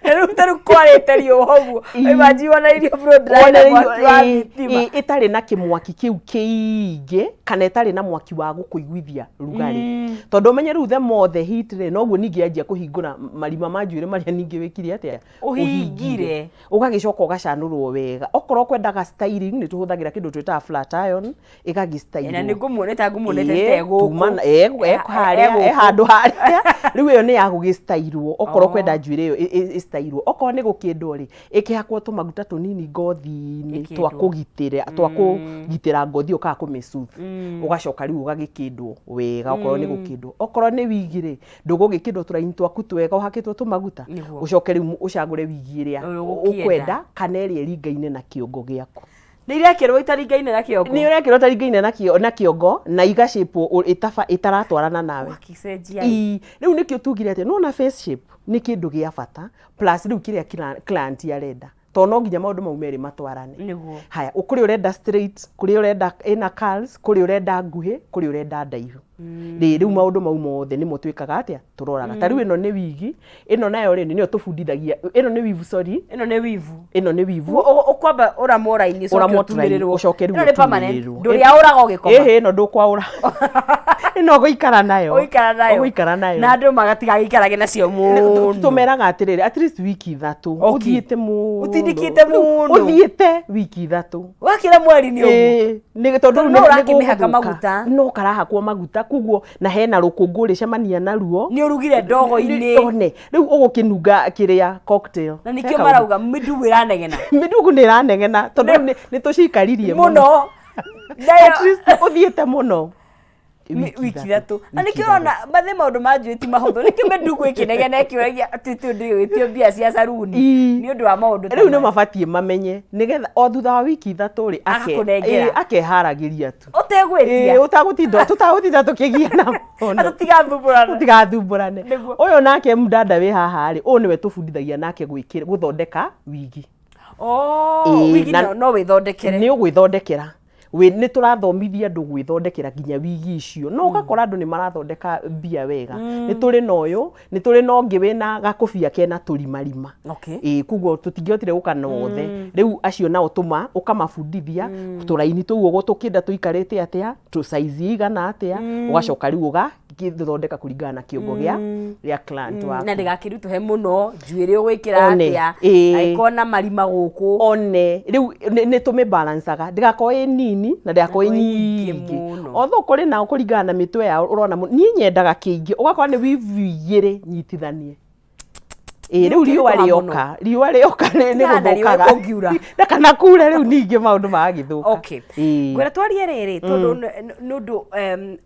Speaker 1: Na rĩu ta rĩu kwarĩte riũa ũguo, imagine wona irio blow dryer na mwaki wa thitima.
Speaker 3: Ĩtarĩ na kĩmwaki kĩu kĩingĩ kana ĩtarĩ na mwaki wa gũkũiguithia rugarĩ. Tondũ ũmenye rĩu the more the heat rĩ, noguo ningĩ yanjia kũhingũra marima ma njuĩrĩ marĩa ningĩ wĩkire atĩa?
Speaker 1: Ũhingire.
Speaker 3: Ũgagĩcoka ũgacanũrwo wega. Okorwo ũkwendaga styling nĩ tũhũthagĩra kĩndũ twĩtaga flat iron, ĩgagĩ style
Speaker 1: Na nĩ ngũmuonete ngũmuonete te gũkũ.
Speaker 3: Harĩa e handũ harĩa. Rĩu ĩyo nĩ ya gũgĩ style okorwo kwenda njuĩrĩ ĩyo ĩ style. Okorwo nĩ gũkĩndwo rĩ, ĩkĩhakwo tũmaguta tũnini ngothi-inĩ twa kũgitĩra, twa kũgitĩra ngothi ĩyo kana kũmĩ soothe. Ũgacoka rĩu ũgagĩkĩndwo wega okorwo nĩ gũkĩndwo. Okorwo nĩ wigi rĩ, ndũgũgĩkĩndwo tũraini twaku twega ũhakĩtwo tũmaguta. Ũcoke rĩu ũcagũre wigi ĩrĩa ũkwenda kana ĩrĩa ĩringaine na kĩongo gĩaku.
Speaker 1: Nĩ irekĩrwo itaringaine na kĩongo?
Speaker 3: Nĩ ũrekĩrwo itaringaine na na kĩongo na igacĩpwo ĩtaratwarana nawe.
Speaker 1: Ũgakĩcenjia.
Speaker 3: Ii, rĩu nĩkĩo tugire atĩ nĩwona face shape nĩ kĩndũ gĩa bata plus rĩu kĩrĩa client arenda. Tondũ no nginya maũndũ mau merĩ matwarane.
Speaker 1: Nĩguo.
Speaker 3: Haya, kũrĩ ũrenda straight, kũrĩ ũrenda ĩna curls, kũrĩ ũrenda nguhĩ, kũrĩ ũrenda ndaihu. Rĩ, rĩu maũndũ mau mothe nĩmo twĩkaga atĩa? Tũroraga. Ta rĩu ĩno nĩ wigi, ĩno nayo rĩ, nĩyo tũbundithagia, ĩno nĩ weave, sorry.
Speaker 1: Ĩno nĩ weave.
Speaker 3: Ĩno nĩ weave.
Speaker 1: Ũkwamba ũramwo raini ũcoke
Speaker 3: Ũramwo tũraini,
Speaker 1: ũtumĩrĩrwo.
Speaker 3: ũcoke rĩu
Speaker 1: Ĩno nĩ permanent.
Speaker 3: ũtumĩrĩrwo.
Speaker 1: Ndũrĩaũraga ũgĩkoma.
Speaker 3: Ĩhĩ, ĩno ndũkwaũra. Ĩno ũgũikara nayo.
Speaker 1: Ũgũikara nayo.
Speaker 3: Ũgũikara nayo.
Speaker 1: Na andũ magatigagĩikarage nacio mũno.
Speaker 3: Tũmeraga atĩrĩrĩ, at least wiki 3.
Speaker 1: Okay.
Speaker 3: Ũthiĩte mũno.
Speaker 1: Ũtindĩkĩte mũno.
Speaker 3: Ũthiĩte wiki 3.
Speaker 1: Wakĩra mweri nĩ ũguo.
Speaker 3: Ĩĩ, nĩ tondũ
Speaker 1: Tondũ
Speaker 3: rĩu
Speaker 1: no
Speaker 3: nĩ
Speaker 1: ũrakĩmĩhaka
Speaker 3: gũgũthũka.
Speaker 1: maguta.
Speaker 3: No karahakwo maguta koguo na hena rũkũngũ ũrĩcemania naruo.
Speaker 1: Nĩ ũrugire ndogo-inĩ.
Speaker 3: One, rĩu ũgũkĩnunga kĩrĩa cocktail.
Speaker 1: Na
Speaker 3: He
Speaker 1: nĩkĩo
Speaker 3: kaũndũ.
Speaker 1: marauga mĩndugu ĩranegena.
Speaker 3: Mĩndugu nĩ ĩranegena tondũ rĩu nĩ tũcikaririe
Speaker 1: Mũno.
Speaker 3: At least ũthiĩte mũno.
Speaker 1: Wiki 3. Na nĩkĩo ũrona mathĩ maũndũ ma njuĩ ti mahũthũ. Nĩkĩo mĩndugu ĩkĩnegena ĩkĩũragia atĩ tũ ndĩgwĩtio mbia cia caruni. Nĩ ũndũ wa maũndũ ta
Speaker 3: Rĩu nĩ
Speaker 1: maya.
Speaker 3: mabatiĩ mamenye nĩgetha o thutha wa wiki 3 rĩ,
Speaker 1: Agakũnengera.
Speaker 3: akeharagĩria tu.
Speaker 1: Ũtegwĩtia.
Speaker 3: Ĩĩ, ũtagũtinda, tũtagũtinda tũkĩgiana mũno.
Speaker 1: Tũtigathumbũrane.
Speaker 3: Tũtigathumbũrane.
Speaker 1: Nĩguo.
Speaker 3: Ũyũ nake mdada wĩ haha rĩ, ũyũ nĩwe tũbundithagia nake gũthondeka wigi.
Speaker 1: Oh,
Speaker 3: Ĩĩ,
Speaker 1: wigi
Speaker 3: na
Speaker 1: no wĩthondekere.
Speaker 3: Nĩ ũgwĩthondekera. Nĩ tũrathomithia andũ gwĩthondekera nginya wigi icio. No ũgakora andũ nĩ marathondeka mbia wega. Nĩ tũrĩ na ũyũ, nĩ tũrĩ na ũngĩ wĩna gakũbia kena tũrimarima. Ĩĩ, koguo tũtingĩhotire gũka na othe. Rĩu acio nao ũkamabundithia tũraini tũu ũguo tũkĩenda tũikarĩte atĩa, tũ size ĩigana atĩa, ũgacoka rĩu ũgagĩthondeka kũringana na kĩongo gĩa client waku.
Speaker 1: Na ndĩgakĩritũhe mũno, njuĩrĩ ũgwĩkĩra
Speaker 3: One,
Speaker 1: atĩa,
Speaker 3: ĩĩ.
Speaker 1: angĩkorwo na marima gũkũ.
Speaker 3: One, rĩu nĩ tũmĩbalancaga, ndĩgakorwo ĩ nini na ndĩgakorwo ĩ nyingĩ. Although kũrĩ nao kũringana na mĩtwe yao ũrona niĩ nyendaga kĩingĩ, ũgakora nĩ weave 2 nyitithanie. Ĩĩ, rĩu riũa
Speaker 1: Nĩũkĩritũha mũno.
Speaker 3: rĩoka, riũa rĩoka nĩ
Speaker 1: Tiga na riũa
Speaker 3: gũthũkaga.
Speaker 1: kũngiura.
Speaker 3: Na kana kure rĩu ningĩ maũndũ magagĩthũka.
Speaker 1: Okay.
Speaker 3: Ĩĩ.
Speaker 1: Ngwĩra twarie rĩrĩ tondũ nĩ ũndũ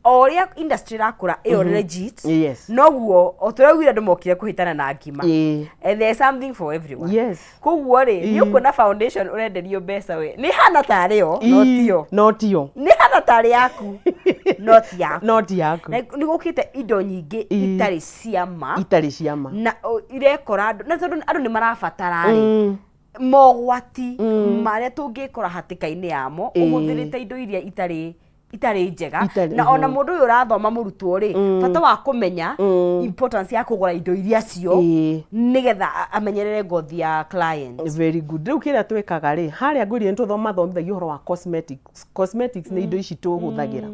Speaker 1: o ũrĩa industry ĩrakũra ĩyo legit,
Speaker 3: Yes.
Speaker 1: noguo o tũraugire andũ mokire kũhĩtana na ngima.
Speaker 3: Ĩĩ.
Speaker 1: And there's something for everyone.
Speaker 3: Yes.
Speaker 1: Koguo rĩ, nĩ ũkuona foundation ũrenderio mbeca we. Nĩ hana tarĩ yo, no tiyo.
Speaker 3: No tiyo.
Speaker 1: Nĩ hana tarĩ yaku, no ti yaku.
Speaker 3: No ti yaku.
Speaker 1: Na nĩ gũkĩte indo nyingĩ itarĩ cia ma.
Speaker 3: Itarĩ cia ma.
Speaker 1: Na irekora andũ, na tondũ andũ nĩ marabatara rĩ, mogwati marĩa tũngĩkora hatĩka-inĩ yamo, ũhũthĩrĩte indo iria itarĩ njega.
Speaker 3: Itarĩ,
Speaker 1: Na ona mũndũ ũyũ ũrathoma mũrutwo rĩ, bata wa kũmenya importance ya kũgũra indo iria cio nĩgetha amenyerere ngothi ya client.
Speaker 3: Very good. Rĩu kĩrĩa twĩkaga rĩ, harĩa ngwĩrire nĩ tũmathomithagia ũhoro wa cosmetics. Cosmetics nĩ indo ici tũhũthagĩra.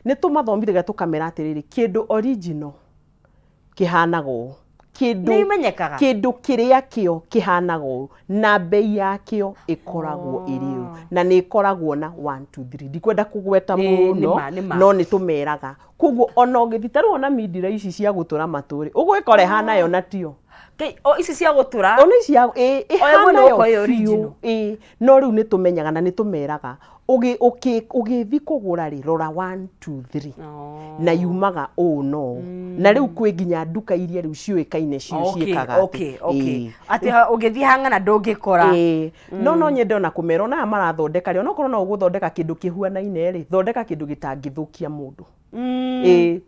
Speaker 3: Nĩ tũmathomithagĩa tũkamera atĩrĩrĩ, kĩndũ original kĩhanaga ũũ, Kĩndũ
Speaker 1: Nĩ imenyekaga?
Speaker 3: Kĩndũ kĩrĩa kĩo kĩhanaga ũũ na mbei yakĩo ĩkoragwo ĩrĩ ũũ na nĩ ĩkoragwo na 1 2 3. Ndikwenda kũgweta
Speaker 1: Ĩĩ,
Speaker 3: mũno,
Speaker 1: nĩma, nĩma.
Speaker 3: no nĩ tũmeraga. Koguo ona ũgĩthiĩ ta rĩu ona mindira ici cia gũtũra matũ rĩ, ũgwĩkora ĩhana yo na tio.
Speaker 1: Kĩ- o ici cia gũtũra?
Speaker 3: Ona ici ya ĩ
Speaker 1: O ĩmwe
Speaker 3: ĩhana
Speaker 1: nĩ
Speaker 3: yo
Speaker 1: gũkorwo ĩ
Speaker 3: biũ
Speaker 1: original.
Speaker 3: Ĩ, no rĩu nĩ tũmenyaga na nĩ tũmeraga ũgĩthiĩ kũgũra rĩ, rora 1 2 3 na yumaga ũũ no ũũ. Na rĩu kwĩ nginya nduka iria rĩu ciũĩkaine cio ciĩkaga atĩ.
Speaker 1: Okay. Atĩ ũngĩthiĩ hang'ana ndũngĩkora.
Speaker 3: Ĩĩ. No nyende ona kũmera ona aya marathondeka rĩ, onokorwo no ũgũthondeka kĩndũ kĩhuanaine rĩ, thondeka kĩndũ gĩtangĩthũkia mũndũ. Ĩĩ,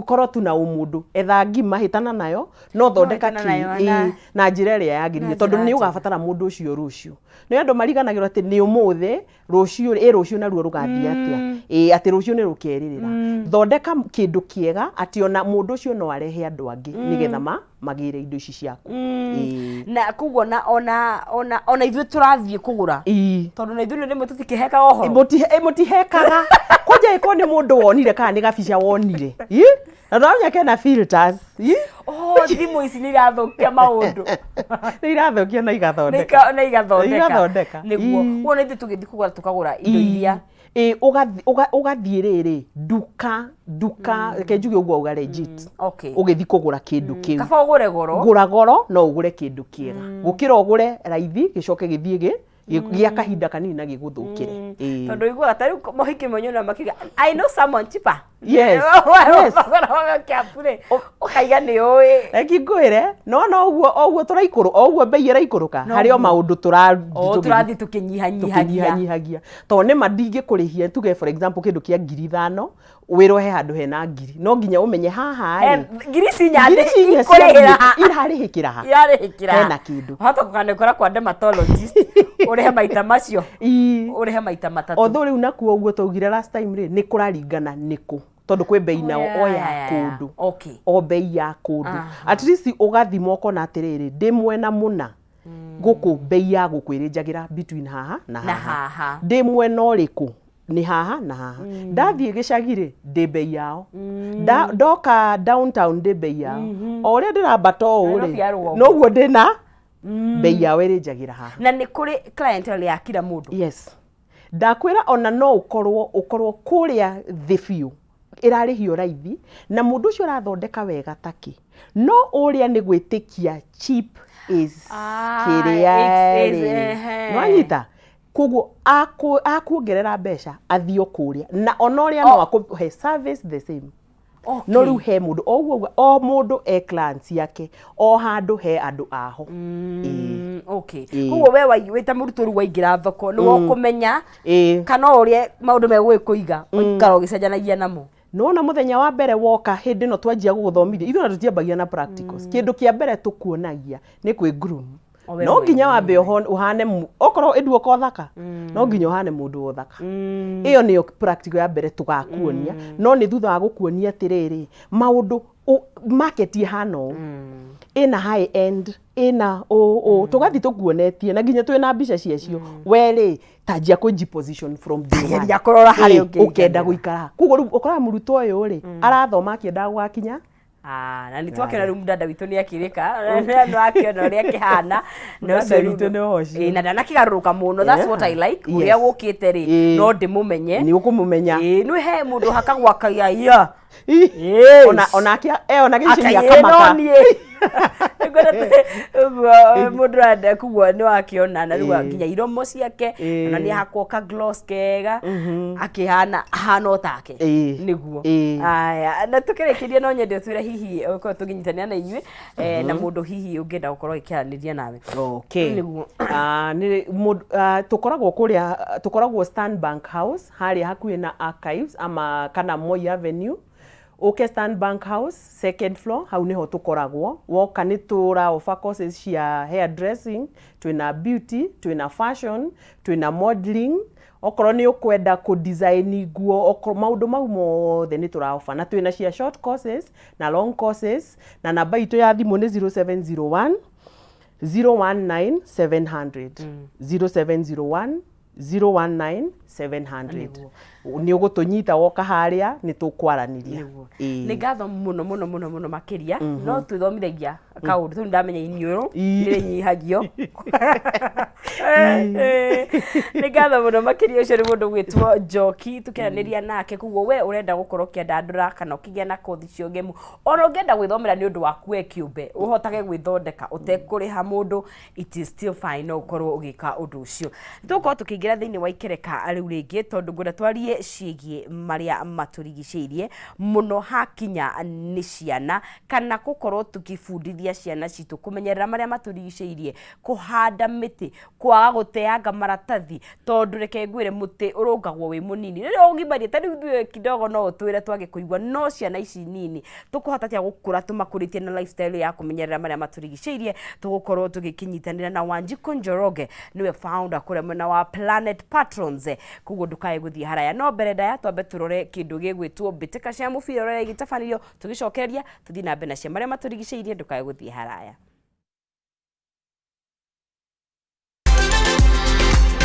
Speaker 3: korwo tu na ũmũndũ, etha ngima hĩtana nayo, no thondeka
Speaker 1: hĩtana
Speaker 3: kĩ
Speaker 1: nayo
Speaker 3: ĩĩ, na njĩra ĩrĩa yagĩrĩire,
Speaker 1: na
Speaker 3: tondũ
Speaker 1: njĩra
Speaker 3: nĩ
Speaker 1: njega.
Speaker 3: ũgabatara mũndũ ũcio rũciũ. Nĩ andũ mariganagĩrwo atĩ nĩ ũmũthĩ, rũciũ ĩ rũciũ naruo rũgathiĩ atĩa? Ĩĩ, atĩ rũciũ nĩ rũkerĩrĩra. Thondeka kĩndũ kĩega atĩ ona mũndũ ũcio no arehe andũ angĩ nĩgetha magĩre indo ici ciaku. Ĩĩ.
Speaker 1: Na koguo na ona ona ona ithuĩ tũrathiĩ kũgũra,
Speaker 3: Ĩĩ.
Speaker 1: tondũ na ithuĩ rĩmwe tũtikĩhekaga ũhoro.
Speaker 3: Mũtihekaga kwanja ĩkorwo nĩ mũndũ wonire kana nĩ gabica wonire. Ĩ? Na ndũramenya kena filters. Ĩ?
Speaker 1: Oh, thimũ ici nĩ irathũkia maũndũ.
Speaker 3: Nĩ irathũkia na igathondeka.
Speaker 1: Na igathondeka.
Speaker 3: Igathondeka.
Speaker 1: Nĩguo.
Speaker 3: Ĩ.
Speaker 1: Koguo na ithuĩ tũgĩthiĩ kũgũra tũkagũra indo iria
Speaker 3: Ĩ, ũgathiĩ rĩrĩ nduka nduka, reke njuge ũguo, auga legit. Ũgĩthiĩ kũgũra kĩndũ kĩu,
Speaker 1: Kaba ũgũre goro.
Speaker 3: Gũra goro no ũgũre kĩndũ kĩega gũkĩra ũgũre raithi gĩcoke gĩthiĩ gĩa kahinda kanini na gĩgũthũkĩre. Ĩĩ.
Speaker 1: Tondũ iguaga ta rĩu mohiki monyona makiuga, "I know someone cheaper."
Speaker 3: Yes.
Speaker 1: Kĩambu rĩ, ũkaiga nĩ ũĩ.
Speaker 3: Reki ngwĩre, no ũguo o ũguo tũraikũrũ o ũguo mbei ĩraikũrũka,
Speaker 1: No
Speaker 3: harĩ o
Speaker 1: ũguo.
Speaker 3: maũndũ tũrathiĩ
Speaker 1: O tũrathiĩ tũkĩnyihanyihagia.
Speaker 3: Tũkĩnyihanyihagia, tondũ nĩma ndingĩkũrĩhia tuge for example kĩndũ kĩa 5,000, wĩrwo he handũ hena ngiri, no nginya ũmenye haha rĩ,
Speaker 1: Ngiri ici inya
Speaker 3: ngiri ici inya cia
Speaker 1: ikũrĩhĩra ha?
Speaker 3: Irarĩhĩkĩra ha?
Speaker 1: Irarĩhĩkĩra ha?
Speaker 3: Hena kĩndũ.
Speaker 1: Wahota kũkanekora kwa dermatologist ũrĩhe maita macio, ũrĩhe maita matatũ.
Speaker 3: Although rĩu nakuo ũguo twaugire last time rĩ, nĩ kũraringana nĩkũ, tondũ kwĩ mbei nao o ya kũndũ, o mbei ya kũndũ. At least ũgathima ũkona atĩrĩrĩ, ndĩ mwena mũna gũkũ, mbei ya gũkũ ĩrĩnjagĩra between haha na
Speaker 1: Na
Speaker 3: haha.
Speaker 1: Haha.
Speaker 3: Ndĩ mwena ũrĩkũ nĩ haha na haha. Ndathiĩ gĩcagi rĩ, ndĩ mbei yao. Ndoka downtown ndĩ mbei yao. O ũrĩa ndĩrambata ũũ
Speaker 1: Nairobi ya
Speaker 3: rĩ,
Speaker 1: rũgongo.
Speaker 3: noguo ndĩna mbei yao ĩrĩnjagĩra haha.
Speaker 1: Na nĩ kũrĩ clientele ya kila mũndũ.
Speaker 3: Yes, ndakwĩra ona no ũkorwo kũrĩa thĩ biũ ĩrarĩhio raithi na mũndũ ũcio ũrathondeka wega takĩ, no ũrĩa nĩ gwĩtĩkia cheap is kĩrĩa rĩ, nĩwanyita? Koguo akuongerera mbeca athiĩ o kũrĩa na ona ũrĩa no akũhe service the same. No rĩu he mũndũ o ũguo o mũndũ e clients yake, o handũ he andũ aho. Ĩĩ.
Speaker 1: Okay.
Speaker 3: Ĩĩ.
Speaker 1: Koguo we wĩ ta mũrutwo rĩu waingĩra thoko nĩ ũkũmenya kana o ũrĩa maũndũ megũgĩkũiga ũikara ũgĩcenjanagia namo.
Speaker 3: Nĩwona mũthenya wa mbere woka, hĩndĩ ĩno twanjia gũgũthomithia, ithuĩ ona tũtiambagia na practicals. Kĩndũ kĩa mbere tũkuonagia nĩ kwĩ groom.
Speaker 1: O we
Speaker 3: No nginya
Speaker 1: mwenyewe.
Speaker 3: wambe ũhane okorwo ĩnduoka ũthaka, no nginya ũhane mũndũ wa ũthaka. Ĩyo nĩyo practical ya mbere tũgakuonia. No nĩ thutha wa gũkuonia atĩrĩrĩ, maũndũ market ĩhana ũũ, ĩna high end, ĩna ũũ ũũ, tũgathiĩ tũkuonetie na nginya twĩna mbica ciacio. We rĩ, tanjia kũnji position from day one.
Speaker 1: Geria kũrora harĩa
Speaker 3: Ĩĩ,
Speaker 1: ũngĩiganĩra.
Speaker 3: ũkenda gũikara. Koguo rĩu ũkoraga mũrutwo ũyũ rĩ, arathoma akĩendaga gũgakinya.
Speaker 1: Ah, na nĩ twakĩona rĩu mũdada witũ nĩ akĩrĩka nĩ wakĩona ũrĩa akĩhana na
Speaker 3: Mũdada
Speaker 1: ũcio rĩu
Speaker 3: witũ nĩ ũcio.
Speaker 1: Ĩĩ, na ndanakĩgarũrũka mũno, that's what I like. Ũrĩa gũkĩte rĩ, no ndĩmũmenye.
Speaker 3: Nĩ ũkũmũmenya.
Speaker 1: Ĩĩ, nĩ he mũndũ hakagwo akaiya.
Speaker 3: Ona ona gĩcini
Speaker 1: Akaiya,
Speaker 3: akamaka.
Speaker 1: no niĩ Ngwenda ũguo mũndũ arenda, koguo nĩ wakĩona na rĩu nginya iromo ciake, ona nĩ ahakwo ka gloss kega, akĩhana ahana o take. Nĩguo. Aya, na tũkĩrĩkĩria no nyende ũtwĩre hihi ũkorwo tũngĩnyitanĩra na inyuĩ, na mũndũ hihi ũngĩenda gũkorwo agĩkĩaranĩria nawe.
Speaker 3: Okay.
Speaker 1: Nĩguo.
Speaker 3: Ah, nĩ tũkoragwo kũrĩa, tũkoragwo Stanbank House harĩa hakuhĩ na Archives ama kana Moi Avenue. Ũke Stanbank House second floor, hau nĩho tũkoragwo. Woka nĩ tũra offer courses cia hair dressing, twĩna beauty, twĩna fashion, twĩna modeling. Okorwo nĩ ũkwenda kũ design nguo, okorwo maũndũ mau mothe nĩ tũra offer, na twĩna cia short courses na long courses. Na namba itũ ya thimũ nĩ 0701 019 700, 0701. 019 700. Nĩ ũgũtũnyita woka harĩa nĩ tũkwaranĩria. Ĩĩ.
Speaker 1: Nĩ ngatho mũno mũno mũno mũno makĩria. No twĩthomithagia kaũndũ tondũ ndamenya iniũrũ nĩ rĩnyihagio. Nĩ ngatho mũno makĩria. Ũcio nĩ mũndũ gwĩtwo Njoki tũkĩaranĩria nake. Koguo we ũrenda gũkorwo ũkĩandandũra kana ũkĩgĩa na kothi cia ũgemu, ona ũngĩenda gwĩthomera nĩ ũndũ waku we kĩũmbe, ũhotage gwĩthondeka ũtekũrĩha mũndũ, it is still fine, no ũkorwo ũgĩka ũndũ ũcio. Tũgũkorwo tũkĩingĩra thĩinĩ wa ikereka rĩu rĩngĩ, tondũ ngwenda twarie ciĩgiĩ marĩa matũrigicĩirie mũno hakinya nĩ ciana, kana gũkorwo tũkĩbundithia ciana citũ kũmenyerera marĩa matũrigicĩirie, kũhanda mĩtĩ, kwaga gũteanga maratathi, tondũ reke ngwĩre, mũtĩ ũrũngagwo wĩ mũnini. Rĩrĩa ũgimarie ta rĩu ithuĩ kidogo no ũtwĩre twage kũigua, no ciana ici nini tũkũhota atĩa gũkũra tũmakũrĩtie na lifestyle ya kũmenyerera marĩa matũrigicĩirie? Tũgũkorwo tũgĩkĩnyitanĩra na Wanjikũ Njoroge, nĩwe founder kũrĩa mwena wa Planet Patrons. Koguo ndũkae gũthiĩ haraya, no mbere ndaya twambe tũrore kĩndũ gĩgwĩtwo mbĩtĩka cia mũbira ũrĩa igĩtabanirio, tũgĩcokereria tũthiĩ na mbere na cia marĩa matũrigicĩirie. Ndũkae gũthiĩ haraya.